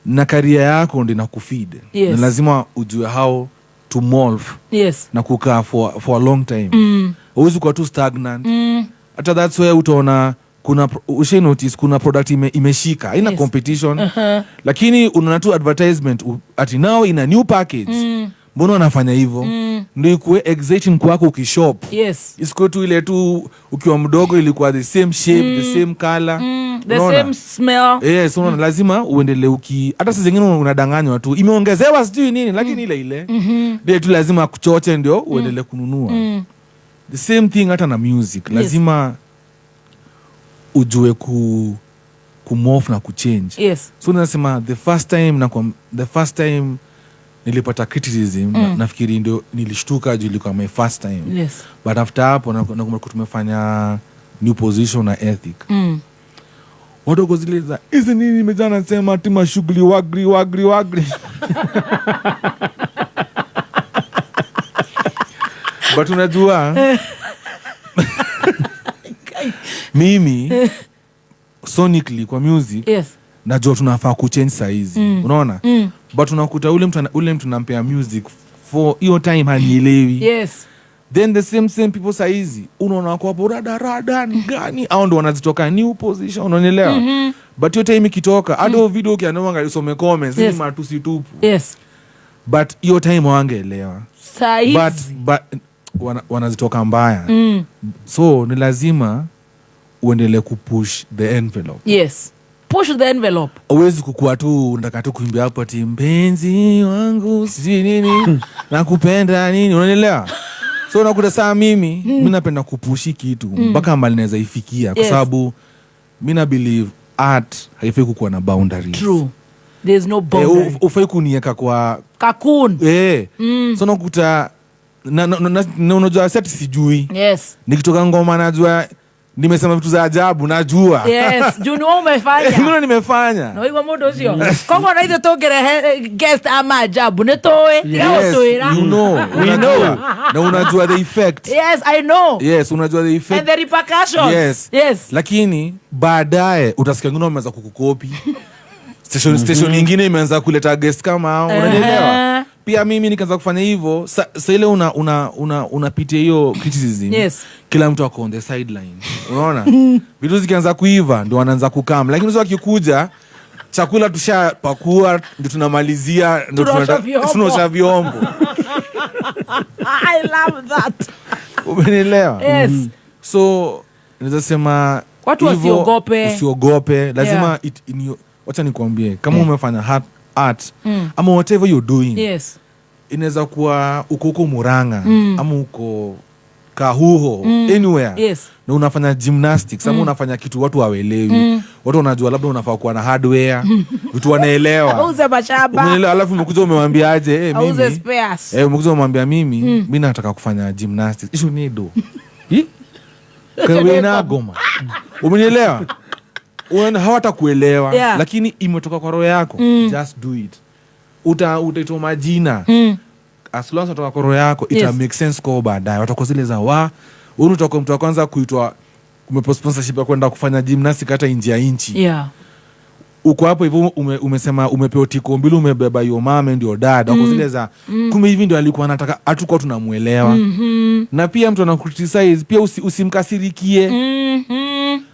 Na career yako ndio inakufeed. Yes. Na lazima ujue how to morph. Yes. Na kukaa for a long time. Huwezi kuwa tu stagnant. Hata that's where utaona kuna ushe notice kuna product imeshika, haina competition. Lakini unaona tu advertisement ati now in a new package. Mbona wanafanya hivyo? Ndio ikuwe exciting kwako ukishop. Yes. Isikuwe tu ile tu ukiwa mdogo ilikuwa the same shape, the same color, the same smell. Yes, unaona lazima uendelee uki hata saa zingine unadanganywa tu imeongezewa sijui nini lakini ile ile. Ndio tu lazima kuchoche ndio uendelee kununua. The same thing hata na music. Lazima ujue kumorph na kuchange. Yes. So nasema the first time nilipata criticism, nafikiri ndio nilishtuka juu ilikuwa my first time. Yes. But after hapo nakumbuka tumefanya new position na ethic. Wadogo zile za hizi nini nimejana nasema tima shughuli wagri wagri wagri. But unajua mimi sonically kwa music, yes, najua tunafaa kuchange size. Unaona? But unakuta ule mtu nampea music for hiyo time hanielewi. Yes. Then the same people saizi unaona wako hapo rada ni gani au ndo wanazitoka new position, unaelewa? But hiyo time ikitoka hata video ukiangalia usome comments, ni matusi tupu. Yes. But hiyo time wangeelewa. Saizi. But wanazitoka mbaya. So ni lazima uendelee kupush the envelope. Yes. Push the envelope. Huwezi kukua tu unataka tu kuimbia hapo ati mpenzi wangu sijui nini nakupenda nini, unaelewa? So unakuta saa mimi napenda kupushi kitu mpaka mbali naweza ifikia kwa sababu mimi na believe art haifai kukuwa na boundaries. True. There's no boundary. Ufai kuniweka kwa cocoon. So unakuta na unajua set sijui. Yes. Nikitoka ngoma najua nimesema vitu za ajabu najua. Yes, juu ni wewe umefanya. Mimi nimefanya. No iwa mudo sio. Kongo na hizo tokere guest ama ajabu ne toe. Yes, you know. We know. Na unajua the effect. Yes, I know. Yes, unajua the effect. And the repercussions. Yes. Yes. Lakini baadaye utasikia ngine wameanza kukukopi. Station nyingine imeanza kuleta guest kama hao, unanielewa? Pia mimi nikaanza kufanya hivyo, sa ile unapitia hiyo criticism. Yes. Kila mtu ako on the sideline. Unaona? Vitu zikianza kuiva ndio wanaanza kukam. Lakini sasa wakikuja chakula tushapakua ndio tunamalizia ndio tunaosha vyombo. I love that. Umenielewa? Yes. So naweza sema watu wasiogope. Usiogope. Lazima wacha nikwambie kama umefanya art ama whatever you're doing. Yes. Inaweza kuwa uko huko Murang'a ama uko Kahuho, anywhere. Yes. Na unafanya gymnastics ama unafanya kitu watu hawaelewi. Watu wanajua labda unafaa kuwa na hardware, vitu wanaelewa. Auze mashamba. Unaelewa, alafu umekuja umemwambia aje mimi. Auze spares. Umekuja umemwambia mimi nataka kufanya gymnastics. Issue ni do. Kawe na goma. Umenielewa? Hawatakuelewa. Yeah. Lakini imetoka kwa roho yako. Just do it. Utaitwa majina. As long as utatoka kwa roho yako, ita make sense kwa baadaye. Watakuwa zile za wa wewe utakuwa mtu wa kwanza kuitwa umepewa sponsorship ya kwenda kufanya gymnastics hata nje ya nchi. Yeah. Uko hapo hivyo umesema umepewa tiko mbili, umebeba your mom and your dad. Wako zile za kumbe hivi ndio alikuwa anataka, hatukuwa tunamuelewa. Na pia mtu anakriticize pia usimkasirikie.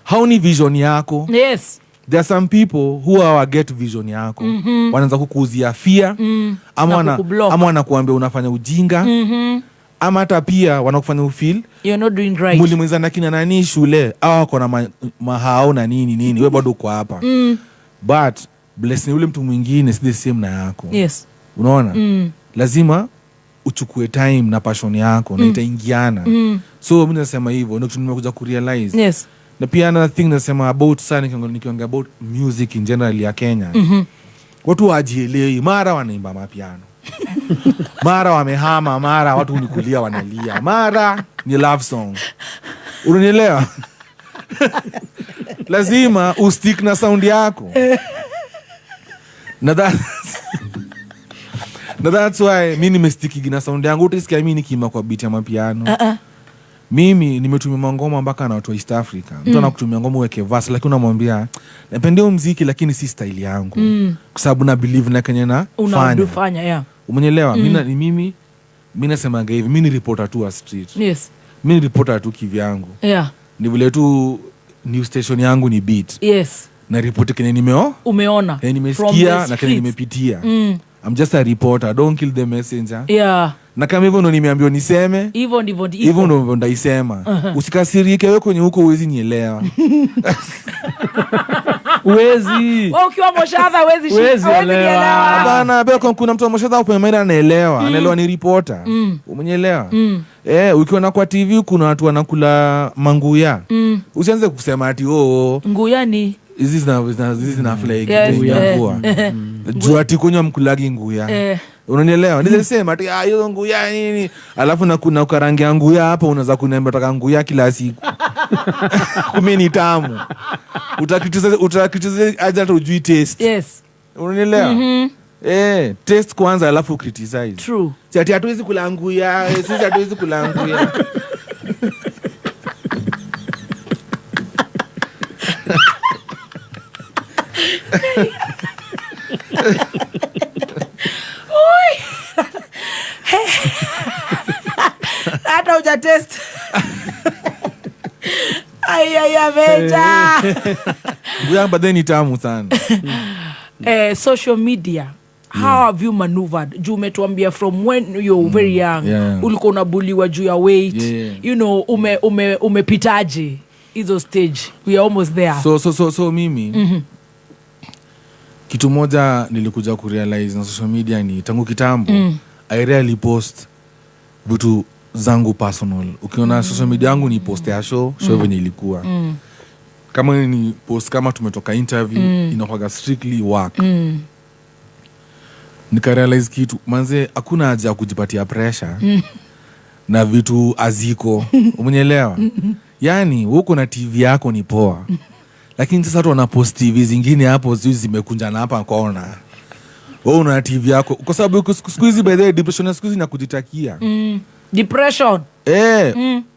Haoni vision yako. Yes. There are some people who are get vision yako. Wanaanza kukuuzia fear, ama wanakuambia unafanya ujinga. Ama hata pia wanakufanya ufeel you're not doing right. Mulimwenzana kina nani shule, au wako na mahao na nini nini, wewe bado uko hapa. But blessing yule mtu mwingine si the same na yako. Yes. Unaona? Lazima uchukue time na passion yako na itaingiana. So mimi nasema hivyo ndio kitu nimekuja kurealize. Yes. Na pia another thing nasema about sana nikiongea about music in general ya Kenya. Watu wajielewi, mara wanaimba mapiano. Mara wamehama, mara watu nikulia wanalia, mara ni love song. Unanielewa? Lazima ustick na sound yako. Na that's why mimi nimestick na sound yangu. Utasikia mimi nikiimba kwa beat ya mapiano. Mimi nimetumia mangoma mpaka na watu wa East Africa. Mtu anakutumia ngoma uweke verse, lakini unamwambia napenda huo muziki lakini si style yangu. Kwa sababu na believe na kenye na unafanya, yeah. Umeelewa? Mimi nasema hivi, mimi ni reporter tu wa street. Yes. Mimi ni reporter tu kivyangu. Yeah. Ni vile tu news station yangu ni beat. Yes. Na report kenye umeona. Nimesikia na kenye nimepitia. I'm just a reporter, don't kill the messenger. Yeah. Na kama hivyo ndo nimeambiwa niseme, hivyo ndivyo hivyo ndo ndaisema. Usikasirike wewe kwenye huko huwezi nielewa. Huwezi. Wewe ukiwa Moshadha huwezi nielewa. Hapana, bado kuna mtu wa Moshadha hapo mbele anaelewa. Anaelewa ni reporter. Umenyelewa? Ukiwa na kwa TV kuna watu wanakula manguya. Usianze kusema ati oh nguya ni hizi zina flag nguya. Juu ati kunywa mkulagi nguya. Unanielewa? Nilisema ati hiyo nguya nini? Alafu na kuna ukarangia nguya hapo, unaweza kuniambia nataka nguya kila siku. Kumbe ni tamu. Utakriticize aje hata ujui taste. Yes. Unanielewa? Taste kwanza alafu criticize. True. Si ati hatuwezi kula nguya, sisi hatuwezi kula nguya. Hata uja test. Ay veja. Nguya but then ni tamu sana. Social media, how have you maneuvered? Juu umetuambia from when you're very young, ulikuwa unabuliwa juu ya weight. You know, umepitaje hizo stage? We are almost there. So mimi kitu moja nilikuja kurealize na social media ni tangu kitambo I rarely post vitu zangu personal. Ukiona social media yangu ni post ya show venye ilikuwa. Kama ni post kama tumetoka interview, inakuwa strictly work. Nikarealize kitu manze, hakuna haja ya kujipatia pressure na vitu aziko. Umeelewa? Yaani uko na TV yako ni poa. Lakini sasa watu wanapost TV zingine hapo zimekunjana hapa kona. Wewe una TV yako kwa sababu siku hizi by the way depression siku hizi inakujitakia. Depression.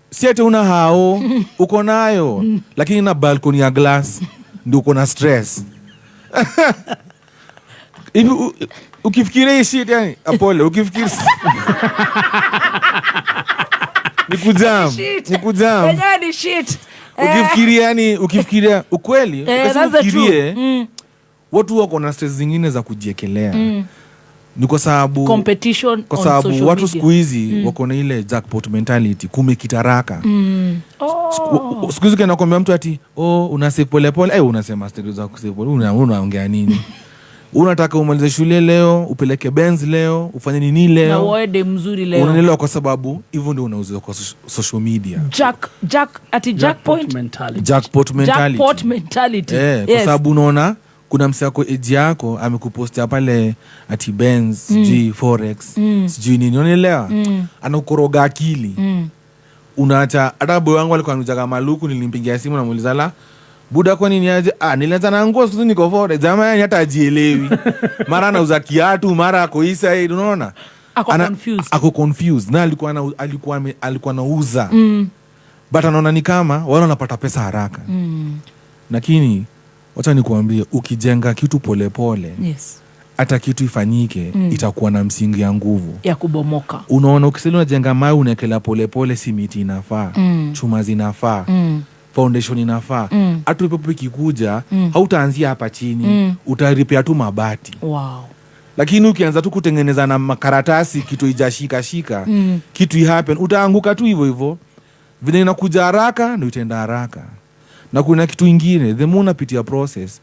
Si ati una hao, uko nayo, lakini na balcony ya glass ndio uko na stress. Hivi ukifikiria shit yani, apole ukifikiria Nikujam. Wenyewe ni shit. Ukifikiria yani, ukifikiria ukweli, ukifikirie watu wako na stress zingine za kujiekelea. Ni kwa sababu competition, kwa sababu watu siku hizi wako na ile jackpot mentality, kumekitaraka. Siku hizi kanakwambia mtu ati una save pole pole, unasema stori za kusave pole, unaongea nini? Unataka umalize shule leo, upeleke Benz leo, ufanye nini leo? Na uende mzuri leo. Unanielewa, kwa sababu hivyo ndio unauza kwa social media. Jackpot mentality. Yes. Kwa sababu unaona kuna msee wako age yako amekupostia pale ati Benz, sijui forex, sijui nini, unaelewa? Anakoroga akili. Unaacha hata boy wangu alikuwa anakuja kama Maluku, nilimpigia simu na muuliza la Buda kwani niaje? Ah, nilianza na nguo siku niko forex. Jamaa yani hata ajielewi. Mara anauza kiatu, mara ako hii side, unaona? Ako confused. Ako confused. Na alikuwa anauza. But anaona ni kama wao wanapata pesa haraka. Lakini wacha nikuambie, ukijenga kitu polepole, hata kitu ifanyike, itakuwa na msingi ya nguvu ya kubomoka. Unaona, ukisema unajenga mawe unaekelea polepole, simiti inafaa, chuma zinafaa, foundation inafaa. Hata upepo ikikuja, hautaanzia hapa chini, utaripia tu mabati. Wow. Lakini ukianza tu kutengeneza na makaratasi kitu ijashika shika, kitu happen, utaanguka tu hivyo hivyo. Vile inakuja haraka ndio itaenda haraka. Na kuna kitu ingine, the more unapitia process,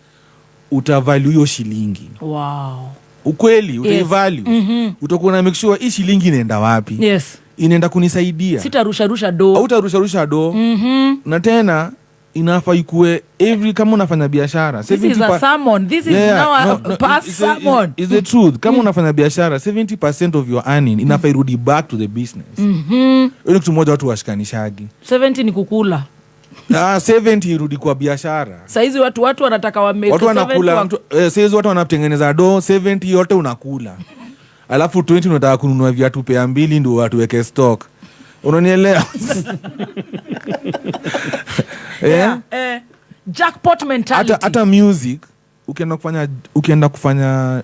utavalue hiyo shilingi. Wow. Ukweli, utaivalue. Utakuwa na make sure hii shilingi inaenda wapi. Yes. Inaenda kunisaidia. Sitarusha do. Hautarusha do. Na tena inafaa ikue every, kama unafanya biashara. This is a sermon. This is now a past sermon. It's the truth. Kama unafanya biashara, 70% of your earning inafaa irudi back to the business. Hiyo ni kitu moja watu washikanishagi. 70 ni kukula. 70 irudi kwa biashara. Saizi watu wanataka wa make watu wanakula, saizi watu wanatengeneza do, 70 yote unakula. Alafu 20 unataka kununua viatu pea mbili ndio watu weke stock. Unanielewa? Jackpot mentality. Hata music ukienda kufanya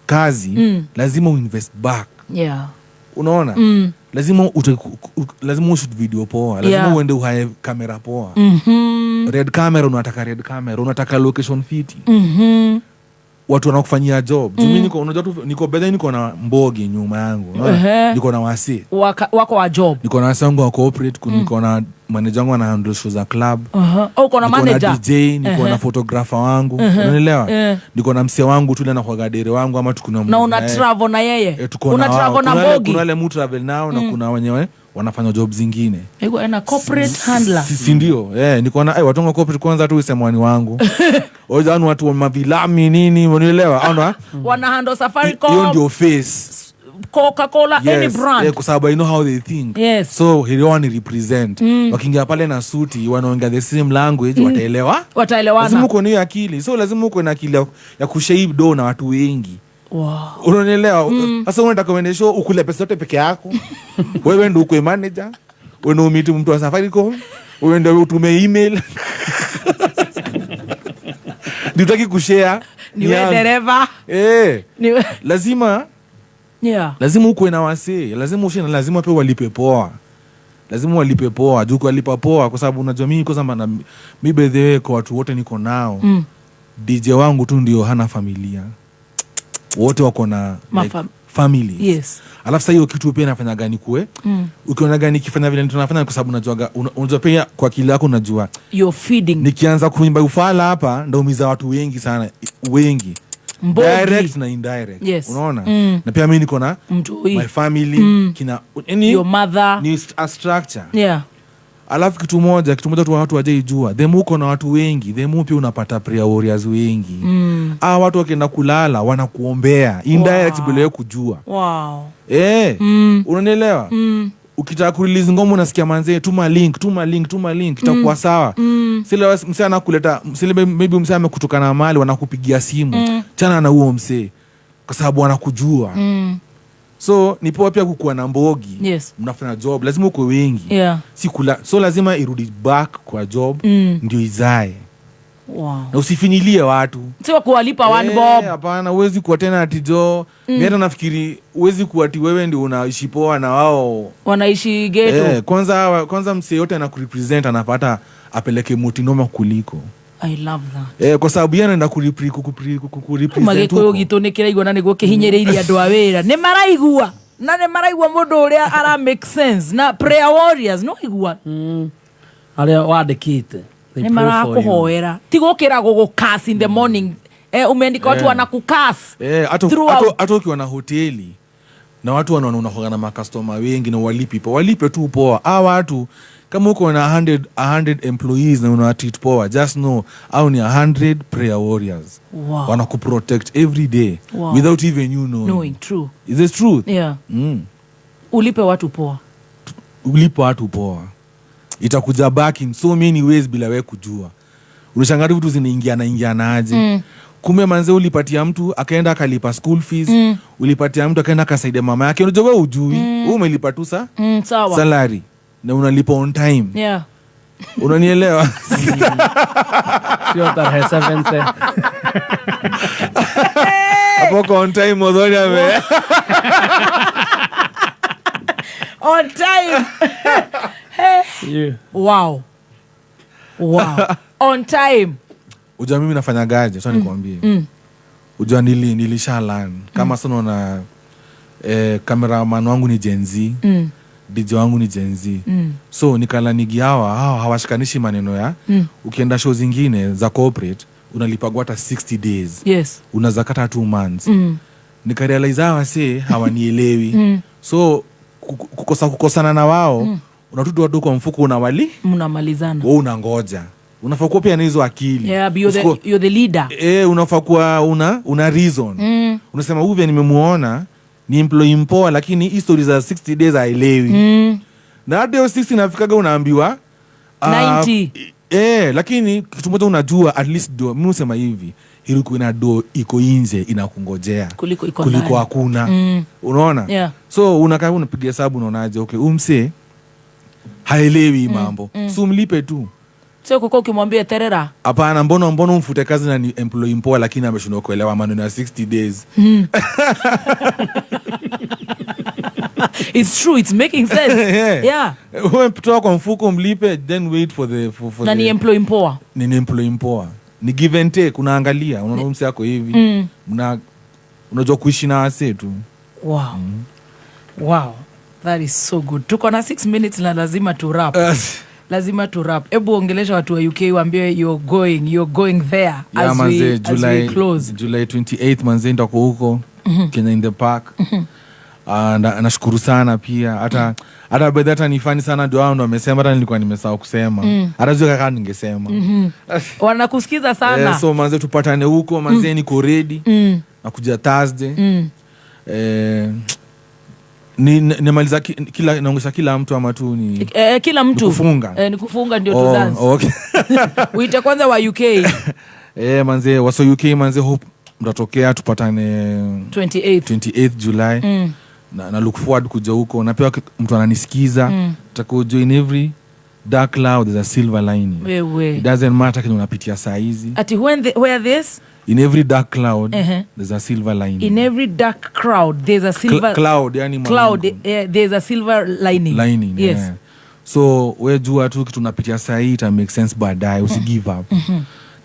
kazi, lazima uinvest back. Yeah. Unaona? Lazima ushoot video poa, lazima uende uhaye kamera poa. Red camera, unataka red camera, unataka location fiti. Watu wanakufanyia job. Mimi niko, unajua tu niko bedha, niko na mbogi nyuma yangu, unaona? Niko na wasi. Wako wa job. Niko na wasi wangu wa corporate, niko na manager wangu ana handle show za club. Oh, uko na manager. Niko na DJ, niko na photographer wangu, unaelewa? Niko na mse wangu tu na kwa gadere wangu ama tuko na na una travel na yeye. Una travel na mbogi. Kuna wale mu travel nao na kuna wenyewe wanafanya job zingine. Iko na corporate handler. Si ndio? Niko na watu wa corporate kwanza tu usemwani wangu. Oja watu wa mavilami nini, unaelewa? Ona wana handle Safaricom. Hiyo ndio face. Coca-Cola, any brand. Kwa sababu I know how they think. Yes. So he want to represent. Wakiingia pale na suti wanaongea the same language, wataelewa? Wataelewana. Lazima uko na akili. So lazima uko na akili ya kushare do na watu wengi. Wow. Unaelewa? Sasa unataka uende show ukule pesa yote peke yako. Wewe ndio uko manager. Wewe ndio umiti mtu wa Safaricom. Wewe ndio utume email. Ndio utaki kushare. Ni wewe dereva. Lazima lazima uko na wase, lazima ushare, lazima pia walipe poa. Lazima walipe poa, juu walipa poa kwa sababu unajua mimi kwa sababu mimi by the way kwa watu wote niko nao. DJ wangu tu ndio hana familia. Wote wako na like, families. Yes. Alafu sasa hiyo kitu pia inafanya gani kuwe? Ukiona gani kifanya vile tunafanya kwa sababu unajua unajua pia kwa akili yako unajua you're feeding. Nikianza kuimba ufala hapa ndaumiza watu wengi sana, wengi. Mbogi. Direct na indirect. Yes. Unaona? Na pia mimi niko na my family, kina any, your mother, ni a structure. Yeah. Alafu kitu moja tu watu hawajaijua. The more uko na watu wengi, the more pia unapata prayer warriors wengi. Watu wakienda kulala wanakuombea indirect bila wewe kujua. Wow. Unanielewa? Ukitaka kurelease ngoma unasikia manzee tuma link itakuwa sawa. Sile msee anakuleta, sile maybe msee amekutoka na mali wanakupigia simu. Chana na huo msee kwa sababu wanakujua. So ni poa pia kukuwa na mbogi. Yes. Mnafanya job, lazima uko wengi. Yeah. Si kula, so lazima irudi back kwa job ndio izae. Wow. Na usifinyilie watu. Sio kuwalipa one bob. Hapana, huwezi kuwa tena ati jo. Mimi hata nafikiri huwezi kuwa ati wewe ndio unaishi poa na wao wanaishi ghetto. Kwanza msee yote anakurepresent anapata apeleke mutinoma kuliko. I love that. Kwa sababu yeye anaenda kurepresent. Magikuyu gitu ni kiraigua na niguo kihinyiriirie andu a wira. Ni maraigua. Na ni maraigua mundu uria ara make sense na prayer warriors no igua. Aria wandikite. Ni marakuhoera. Ti gukira gugucurse in the morning. Umeandika watu wanakucurse. Hata ukiwa na hoteli na watu wanaona unahoga na makastoma wengi na walipi poa. Walipe tu poa. Watu kama uko na 100 employees na una treat poa, just know au ni 100 prayer warriors. Wow. Wanakuprotect every day. Wow. Without even you knowing. True. Is it truth? Yeah. Ulipe watu poa. Ulipe watu poa. Itakuja back in so many ways bila wewe kujua. Unashangaa tu vitu zinaingiana ingiana aje. Kumbe manze ulipatia mtu akaenda akalipa school fees, ulipatia mtu akaenda akasaidia mama yake. Unajua wewe hujui, wewe umelipa tu sawa. Salary na unalipa on time. Yeah. Unanielewa? Sio tarehe 7. Hapo on time modhoni ame. On time. Hey. Yeah. Wow. Wow. On time. Ujua mimi nafanyagaje? Sasa nikwambie. Ujua nilisha learn. Kama sasa unaona cameraman wangu ni Gen Z. DJ wangu ni Gen Z. So nikalanigi hawa hawashikanishi maneno ya ukienda show zingine za corporate unalipa hata 60 days. Yes. Unazakata 2 months. Nikarealize hawa si hawanielewi. So kukosana na wao unatutoa tu kwa mfuko unawali mnamalizana. Wewe unangoja. Unafaa kuwa pia na hizo akili. Yeah, but you're the leader. Unafaa kuwa una reason. Unasema huyu nimemuona ni employee mpoa lakini hii story za 60 days haelewi. Na hata hiyo 60 nafikaga unaambiwa 90. Lakini kitu moja unajua at least do mimi usema hivi, hili kuna do iko nje inakungojea kuliko iko kuliko hakuna. Unaona? Yeah. So unakaa unapiga hesabu unaonaje, okay umse haelewi mambo. So mlipe tu. Sio kuko ukimwambia terera. Hapana, mbona umfute kazi na ni employee mpoa lakini ameshindwa kuelewa maneno ya 60 days. It's true, it's making sense. Yeah. Wewe mtoa kwa mfuko mlipe then wait for the for na the, ni employee mpoa. Ni employee mpoa. Ni give and take, unaangalia, unaona mse yako hivi. Unajua kuishi na wase tu. Wow. Wow. That is so good. Tuko na 6 minutes na lazima tu wrap. Lazima tu wrap. Ebu ongelesha watu wa UK waambie you're going there as manze, we July, as we close. July 28th manze nitakuwa huko Kenya in the Park. Nashukuru sana pia hata hata hata ni funny sana ndio hao ndio wamesema, hata nilikuwa nimesahau kusema. Hata sio kaka ningesema. Wanakusikiza sana. So manze tupatane huko manze, niko ready. Nakuja Thursday. Nimaliza kila naongesha kila mtu ama tu ni kila mtu nikufunga. Nikufunga ndio tu dance. Okay. Uite kwanza wa UK. Manze waso UK manze hope mtatokea tupatane 28th July. Na look forward kuja huko na pia mtu ananisikiza utakao join every dark cloud there's a silver lining. Wewe. It doesn't matter kile unapitia saa hizi. Ati when where this in every dark cloud there's a silver lining. In every dark crowd there's a silver cloud, yani cloud there's a silver lining. Yes. Yeah. So wewe jua tu kitu unapitia saa hii ita make sense baadaye, usi give up.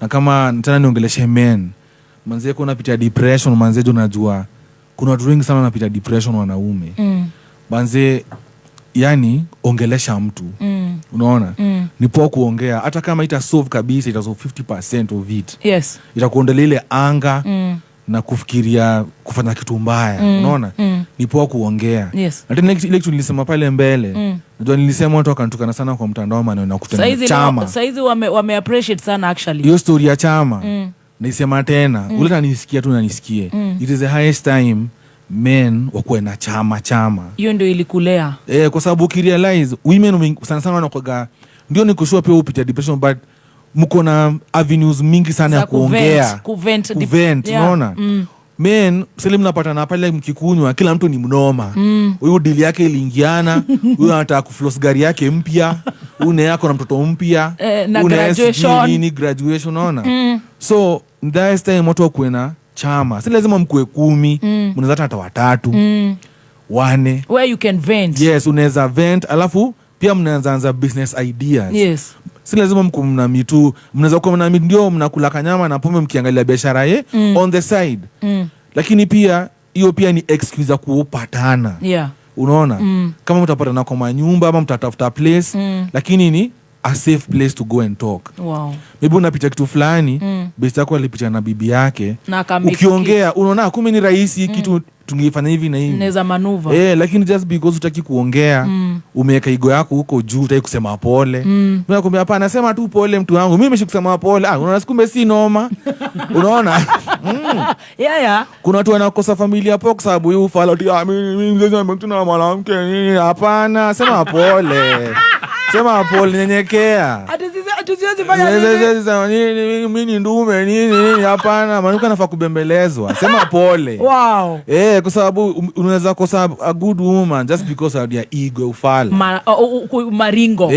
Na kama tena niongeleshe men, manze yako unapitia depression, manze unajua kuna watu wengi sana wanapitia depression wanaume. Manze yani ongelesha mtu. Unaona? Ni poa kuongea hata kama ita solve kabisa, ita solve 50% of it. Yes. Itakuondolea ile anga na kufikiria kufanya kitu mbaya. Unaona? Ni poa kuongea. Yes. Na tena ile kitu nilisema pale mbele. Unajua nilisema watu wakantukana sana kwa mtandao maneno na kutenda chama. Saizi wame appreciate sana actually. Hiyo story ya chama. Naisema tena, ule ananisikia tu nanisikie. It is the highest time men wakuwe na chama. Hiyo ndio ilikulea. Kwa sababu ukirealize women sana sana wanakuwa ndio ni kushua pia upitia depression, but mko na avenues mingi sana ya kuongea, kuvent, yeah. Unaona? Men sasa mnapatana pale mkikunywa kila mtu ni mnoma. Huyu deal yake iliingiana, huyu anataka kufloss gari yake mpya, huyu naye yako na mtoto mpya, na graduation nini graduation, unaona? So that time watu wakuwe na chama. Si lazima mkuwe 10, mnaweza hata 3, 4. Where you can vent. Yes, unaweza vent, alafu pia mnaanza anza business ideas. Yes. Si lazima mko mna mitu, mnaweza kuwa mna ndio mnakula kanyama na pombe mkiangalia biashara ye on the side. Lakini pia hiyo pia ni excuse ya kupatana. Yeah. Unaona? Kama mtapatana kwa manyumba ama mtatafuta place, lakini ni a safe place to go and talk. Wow. Maybe unapita kitu fulani, best yako alipita na bibi yake. Ukiongea unaona kumbe ni rahisi kitu tungefanya hivi na hivi. Naweza manuva. Lakini just because hutaki kuongea, umeweka ego yako huko juu, hutaki kusema pole. Mimi nakwambia hapana, sema tu pole mtu wangu. Mimi nimeshakusema pole. Unaona kumbe si noma. Unaona? Yeah. Kuna watu wanakosa familia hapo kwa sababu huyu fala ati mimi mzazi wangu na mwanamke nini. Hapana, sema pole. Sema pole, nyenyekea. Ati sisi Ati siwezi fanya nini? Siwezi sema nini, mimi ni ndume nini nini, hapana. Mwanamke anafaa kubembelezwa. Sema pole. Wow. Kwa sababu unaweza kosa a good woman just because of their ego ufala. Maringo.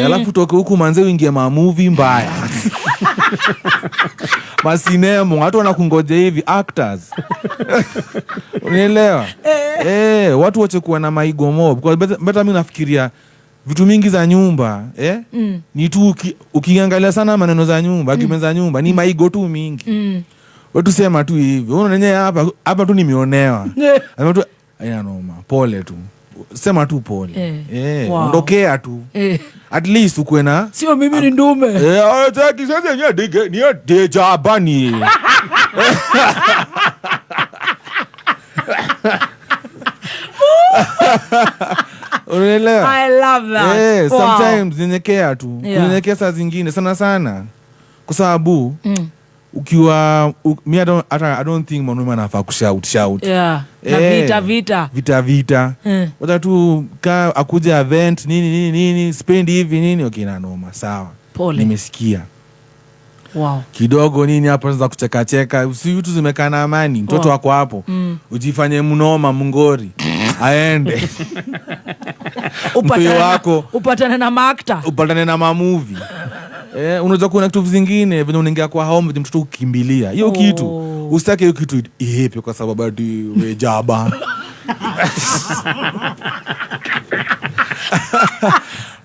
Alafu toke huku manze uingie ma movie mbaya. Masinemo watu wanakungoja hivi actors. Unaelewa? Watu wache kuwa na maigo mob. Kwa better mimi nafikiria vitu mingi za nyumba, Ni tu ukiangalia sana maneno za nyumba, arguments za nyumba ni maigo tu mingi. Watu sema tu hivi. Unaona nenyewe hapa tu nimeonewa. Anasema tu haina noma, pole tu. Sema tu pole. Wow. Ondokea tu. At least ukuwe na sio mimi ni ndume. Taki sasa yenyewe dige ni deja bani. Unaelewa? I love that. Wow. Sometimes nyenyekea tu. Yeah. Nyenyekea saa zingine sana sana. Kwa sababu ukiwa me I don't think mwanaume anafaa kushout shout. Yeah. Na vita vita. Wacha tu ka akuja event nini nini nini spend hivi nini, okay na noma sawa. Pole. Nimesikia. Wow. Kidogo nini hapo sasa kucheka cheka, si vitu zimekaa na amani, mtoto wako hapo. Ujifanye mnoma mngori. Aende. Upatane na maakta. Upatane na ma movie. Unaweza kuona kitu vingine vile unaingia kwa home mtoto ukimbilia. Hiyo kitu usitake hiyo kitu ihepe kwa sababu ati we jaba.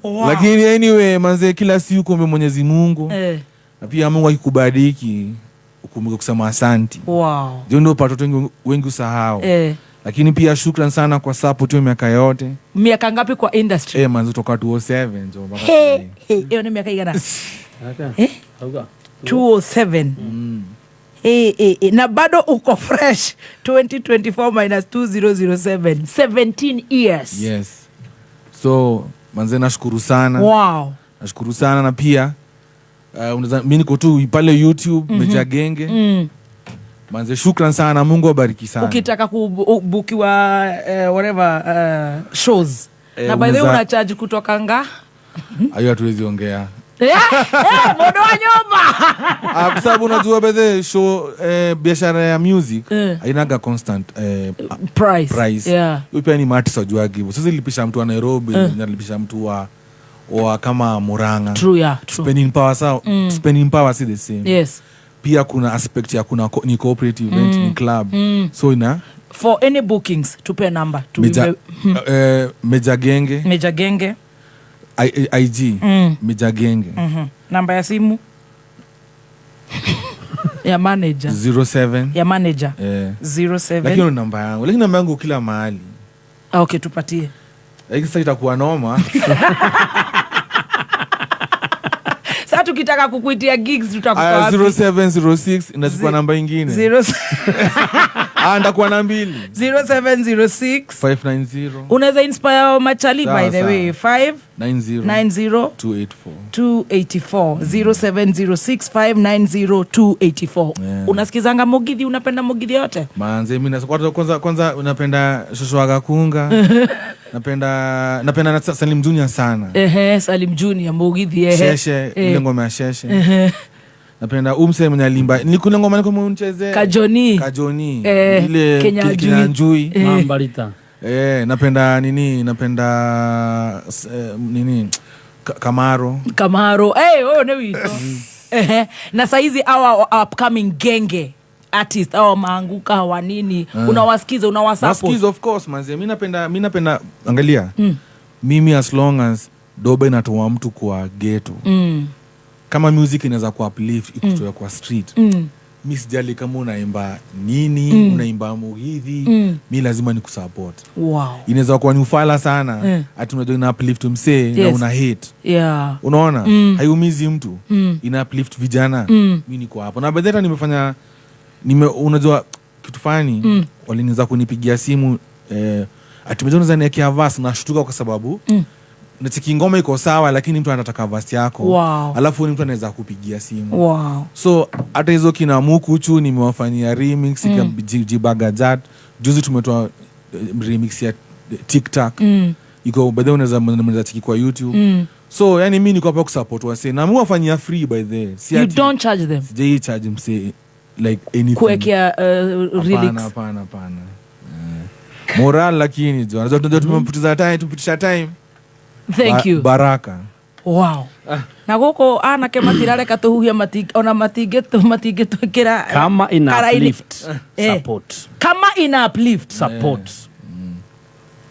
Wow. Lakini anyway manze kila siku ombe Mwenyezi Mungu. Na pia Mungu akikubariki ukumbuke kusema asante. Wow. Ndio watoto wengi usahau. Lakini pia shukran sana kwa support hiyo miaka yote. Miaka ngapi kwa industry? Manze kutoka 2007 ndio mpaka. Hiyo ni miaka igana? 207. Na bado uko fresh. 2024 minus 2007. 17 years. Yes. So manze nashukuru sana. Wow. Nashukuru sana na pia mimi niko tu pale YouTube Mejja Genge. Manze shukran sana, Mungu abariki sana. Ukitaka kubukiwa whatever shows. Na by the way una charge kutoka nga? Ayo hatuwezi ongea. Modo wa nyumba. Kwa sababu unajua by the show biashara ya music hainaga constant price. Yeah. Hiyo pia ni matters wajuagi hivyo. Sasa ilipisha mtu wa Nairobi, nilipisha mtu wa kama Murang'a. True, yeah, true. Spending power sawa, spending power si the same. Yes. Pia kuna aspect ya kuna ni cooperative event, ni club. So ina for any bookings tupe number tu Mejja Genge. Mejja Genge IG Mejja Genge. Namba ya simu ya manager 07 ya manager 07. Lakini namba yangu, lakini namba yangu kila mahali. Okay, tupatie. Lakini sasa itakuwa noma. Sasa tukitaka kukuitia gigs tutakupa 0706 inachukua namba nyingine. 0 ndakuwa na mbili. 0706 590. Unaweza inspire machali by the way. 5 90 90 284 284 0706 590 284. Unasikizanga Mugithi? Unapenda Mugithi yote? Manze mimi kwanza napenda Shosho Agakunga. Napenda Salim Junior sana. Salim Junior Mugithi. Sheshe, ile ngoma ya Sheshe. Napenda umse mwenye alimba. Nilikuna ngoma niko mnichezee. Kajoni. Ile Kenya Njui. Mambalita. Napenda nini? Napenda nini? Kamaro. Wewe ni wito. Na saizi our upcoming genge artist au maanguka wa nini, unawasikiza, unawasupport? Nasikiza of course manze. Mimi napenda angalia. Mimi as long as dobe inatoa mtu kwa ghetto. Kama music inaweza ku uplift ikutoa kwa street. Mimi sijali kama unaimba nini, unaimba Mugithi, mimi lazima nikusupport. Wow. Inaweza kuwa ni ufala sana, ati unajua ina uplift msee na una hate. Yeah. Unaona? Haiumizi mtu. Ina uplift vijana. Mimi niko hapo. Na by the nimefanya unajua kitu fani, walinianza kunipigia simu ati mzee niwekea verse, na shtuka kwa sababu nachiki ngoma iko sawa lakini mtu anataka verse yako. Wow. Alafu ni mtu anaweza kupigia simu. Wow. So hata hizo kina Mukuchu nimewafanyia remix Jibagajat. Juzi tumetoa remix ya TikTok. Iko by the way unaweza chiki kwa YouTube. So yani mi niko hapa kusupport wasee na mi wafanyia free by the way. Si You ati- don't charge them? Sijai charge msee like anything. Kuwekea Hapana, lyrics. hapana, hapana. Moral lakini jo, unajua tunajua tumepoteza time, tumepitisha time. Thank you. Baraka. Wow. Na gũkũ anake matirareka tũhuhie ona matingĩtwĩkĩra Kama ina karaini. uplift, Eh. support. Kama ina uplift. Support.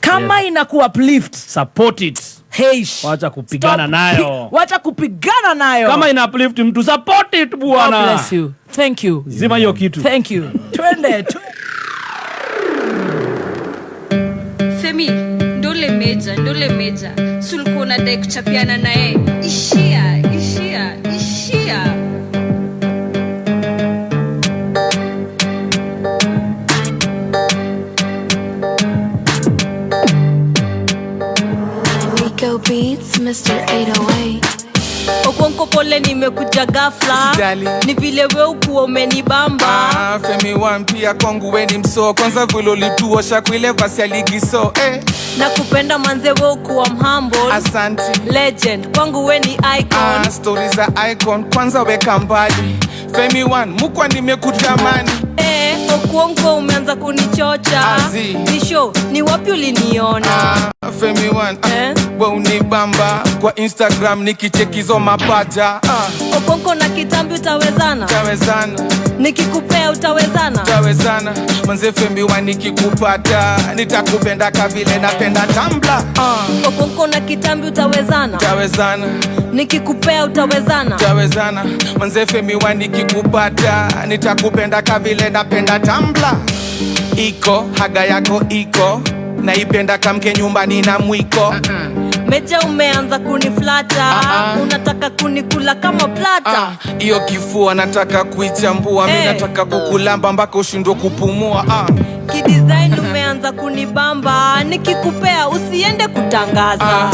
Kama ina ku uplift. Support it. Hey. Wacha kupigana Stop. nayo. Wacha kupigana nayo. Kama ina uplift mtu, support it bwana. God bless you. Thank you. Zima hiyo kitu. Thank you. Twende. Femi, ndole meja, ndole meja. Si ulikuwa unadai kuchapiana naye. Ishia, ishia, ishia. Rico Beats, Mr. 808. Okonko pole nimekuja ghafla. Ni vile we ukuwa umenibamba. Ah, Femi one pia kwangu we ni msoo. Kwanza vile ulituosha kwa ile vasi ya ligi so, eh. Nakupenda manze we ukuwa mhumble. Asante. Legend, kwangu we ni icon. Ah, stories za icon kwanza weka mbali. Femi one, mukwa nimekutamani. Eh, Okonko umeanza kunichocha. Azi. Ni show, ni wapi uliniona? Ah, Femi one, ah, we unibamba kwa Instagram nikichekizo mapaja. Ah. Okonko na kitambi utawezana? Utawezana. Nikikupea utawezana? Utawezana. Manze Femi one nikikupata nitakupenda kavile napenda tambla. Ah. Okonko na kitambi utawezana? Utawezana. Nikikupea utawezana? Utawezana. Manze Femi one nikikupata nitakupenda kavile napenda tambla. Iko haga yako iko naipenda kamke nyumbani na mwiko. Meja umeanza kuniflata. Unataka kunikula kama plata. Hiyo kifua nataka kuichambua. Mi Eh. nataka kukulamba mpaka ushindwe kupumua. Kidesign umeanza kunibamba. Nikikupea usiende kutangaza.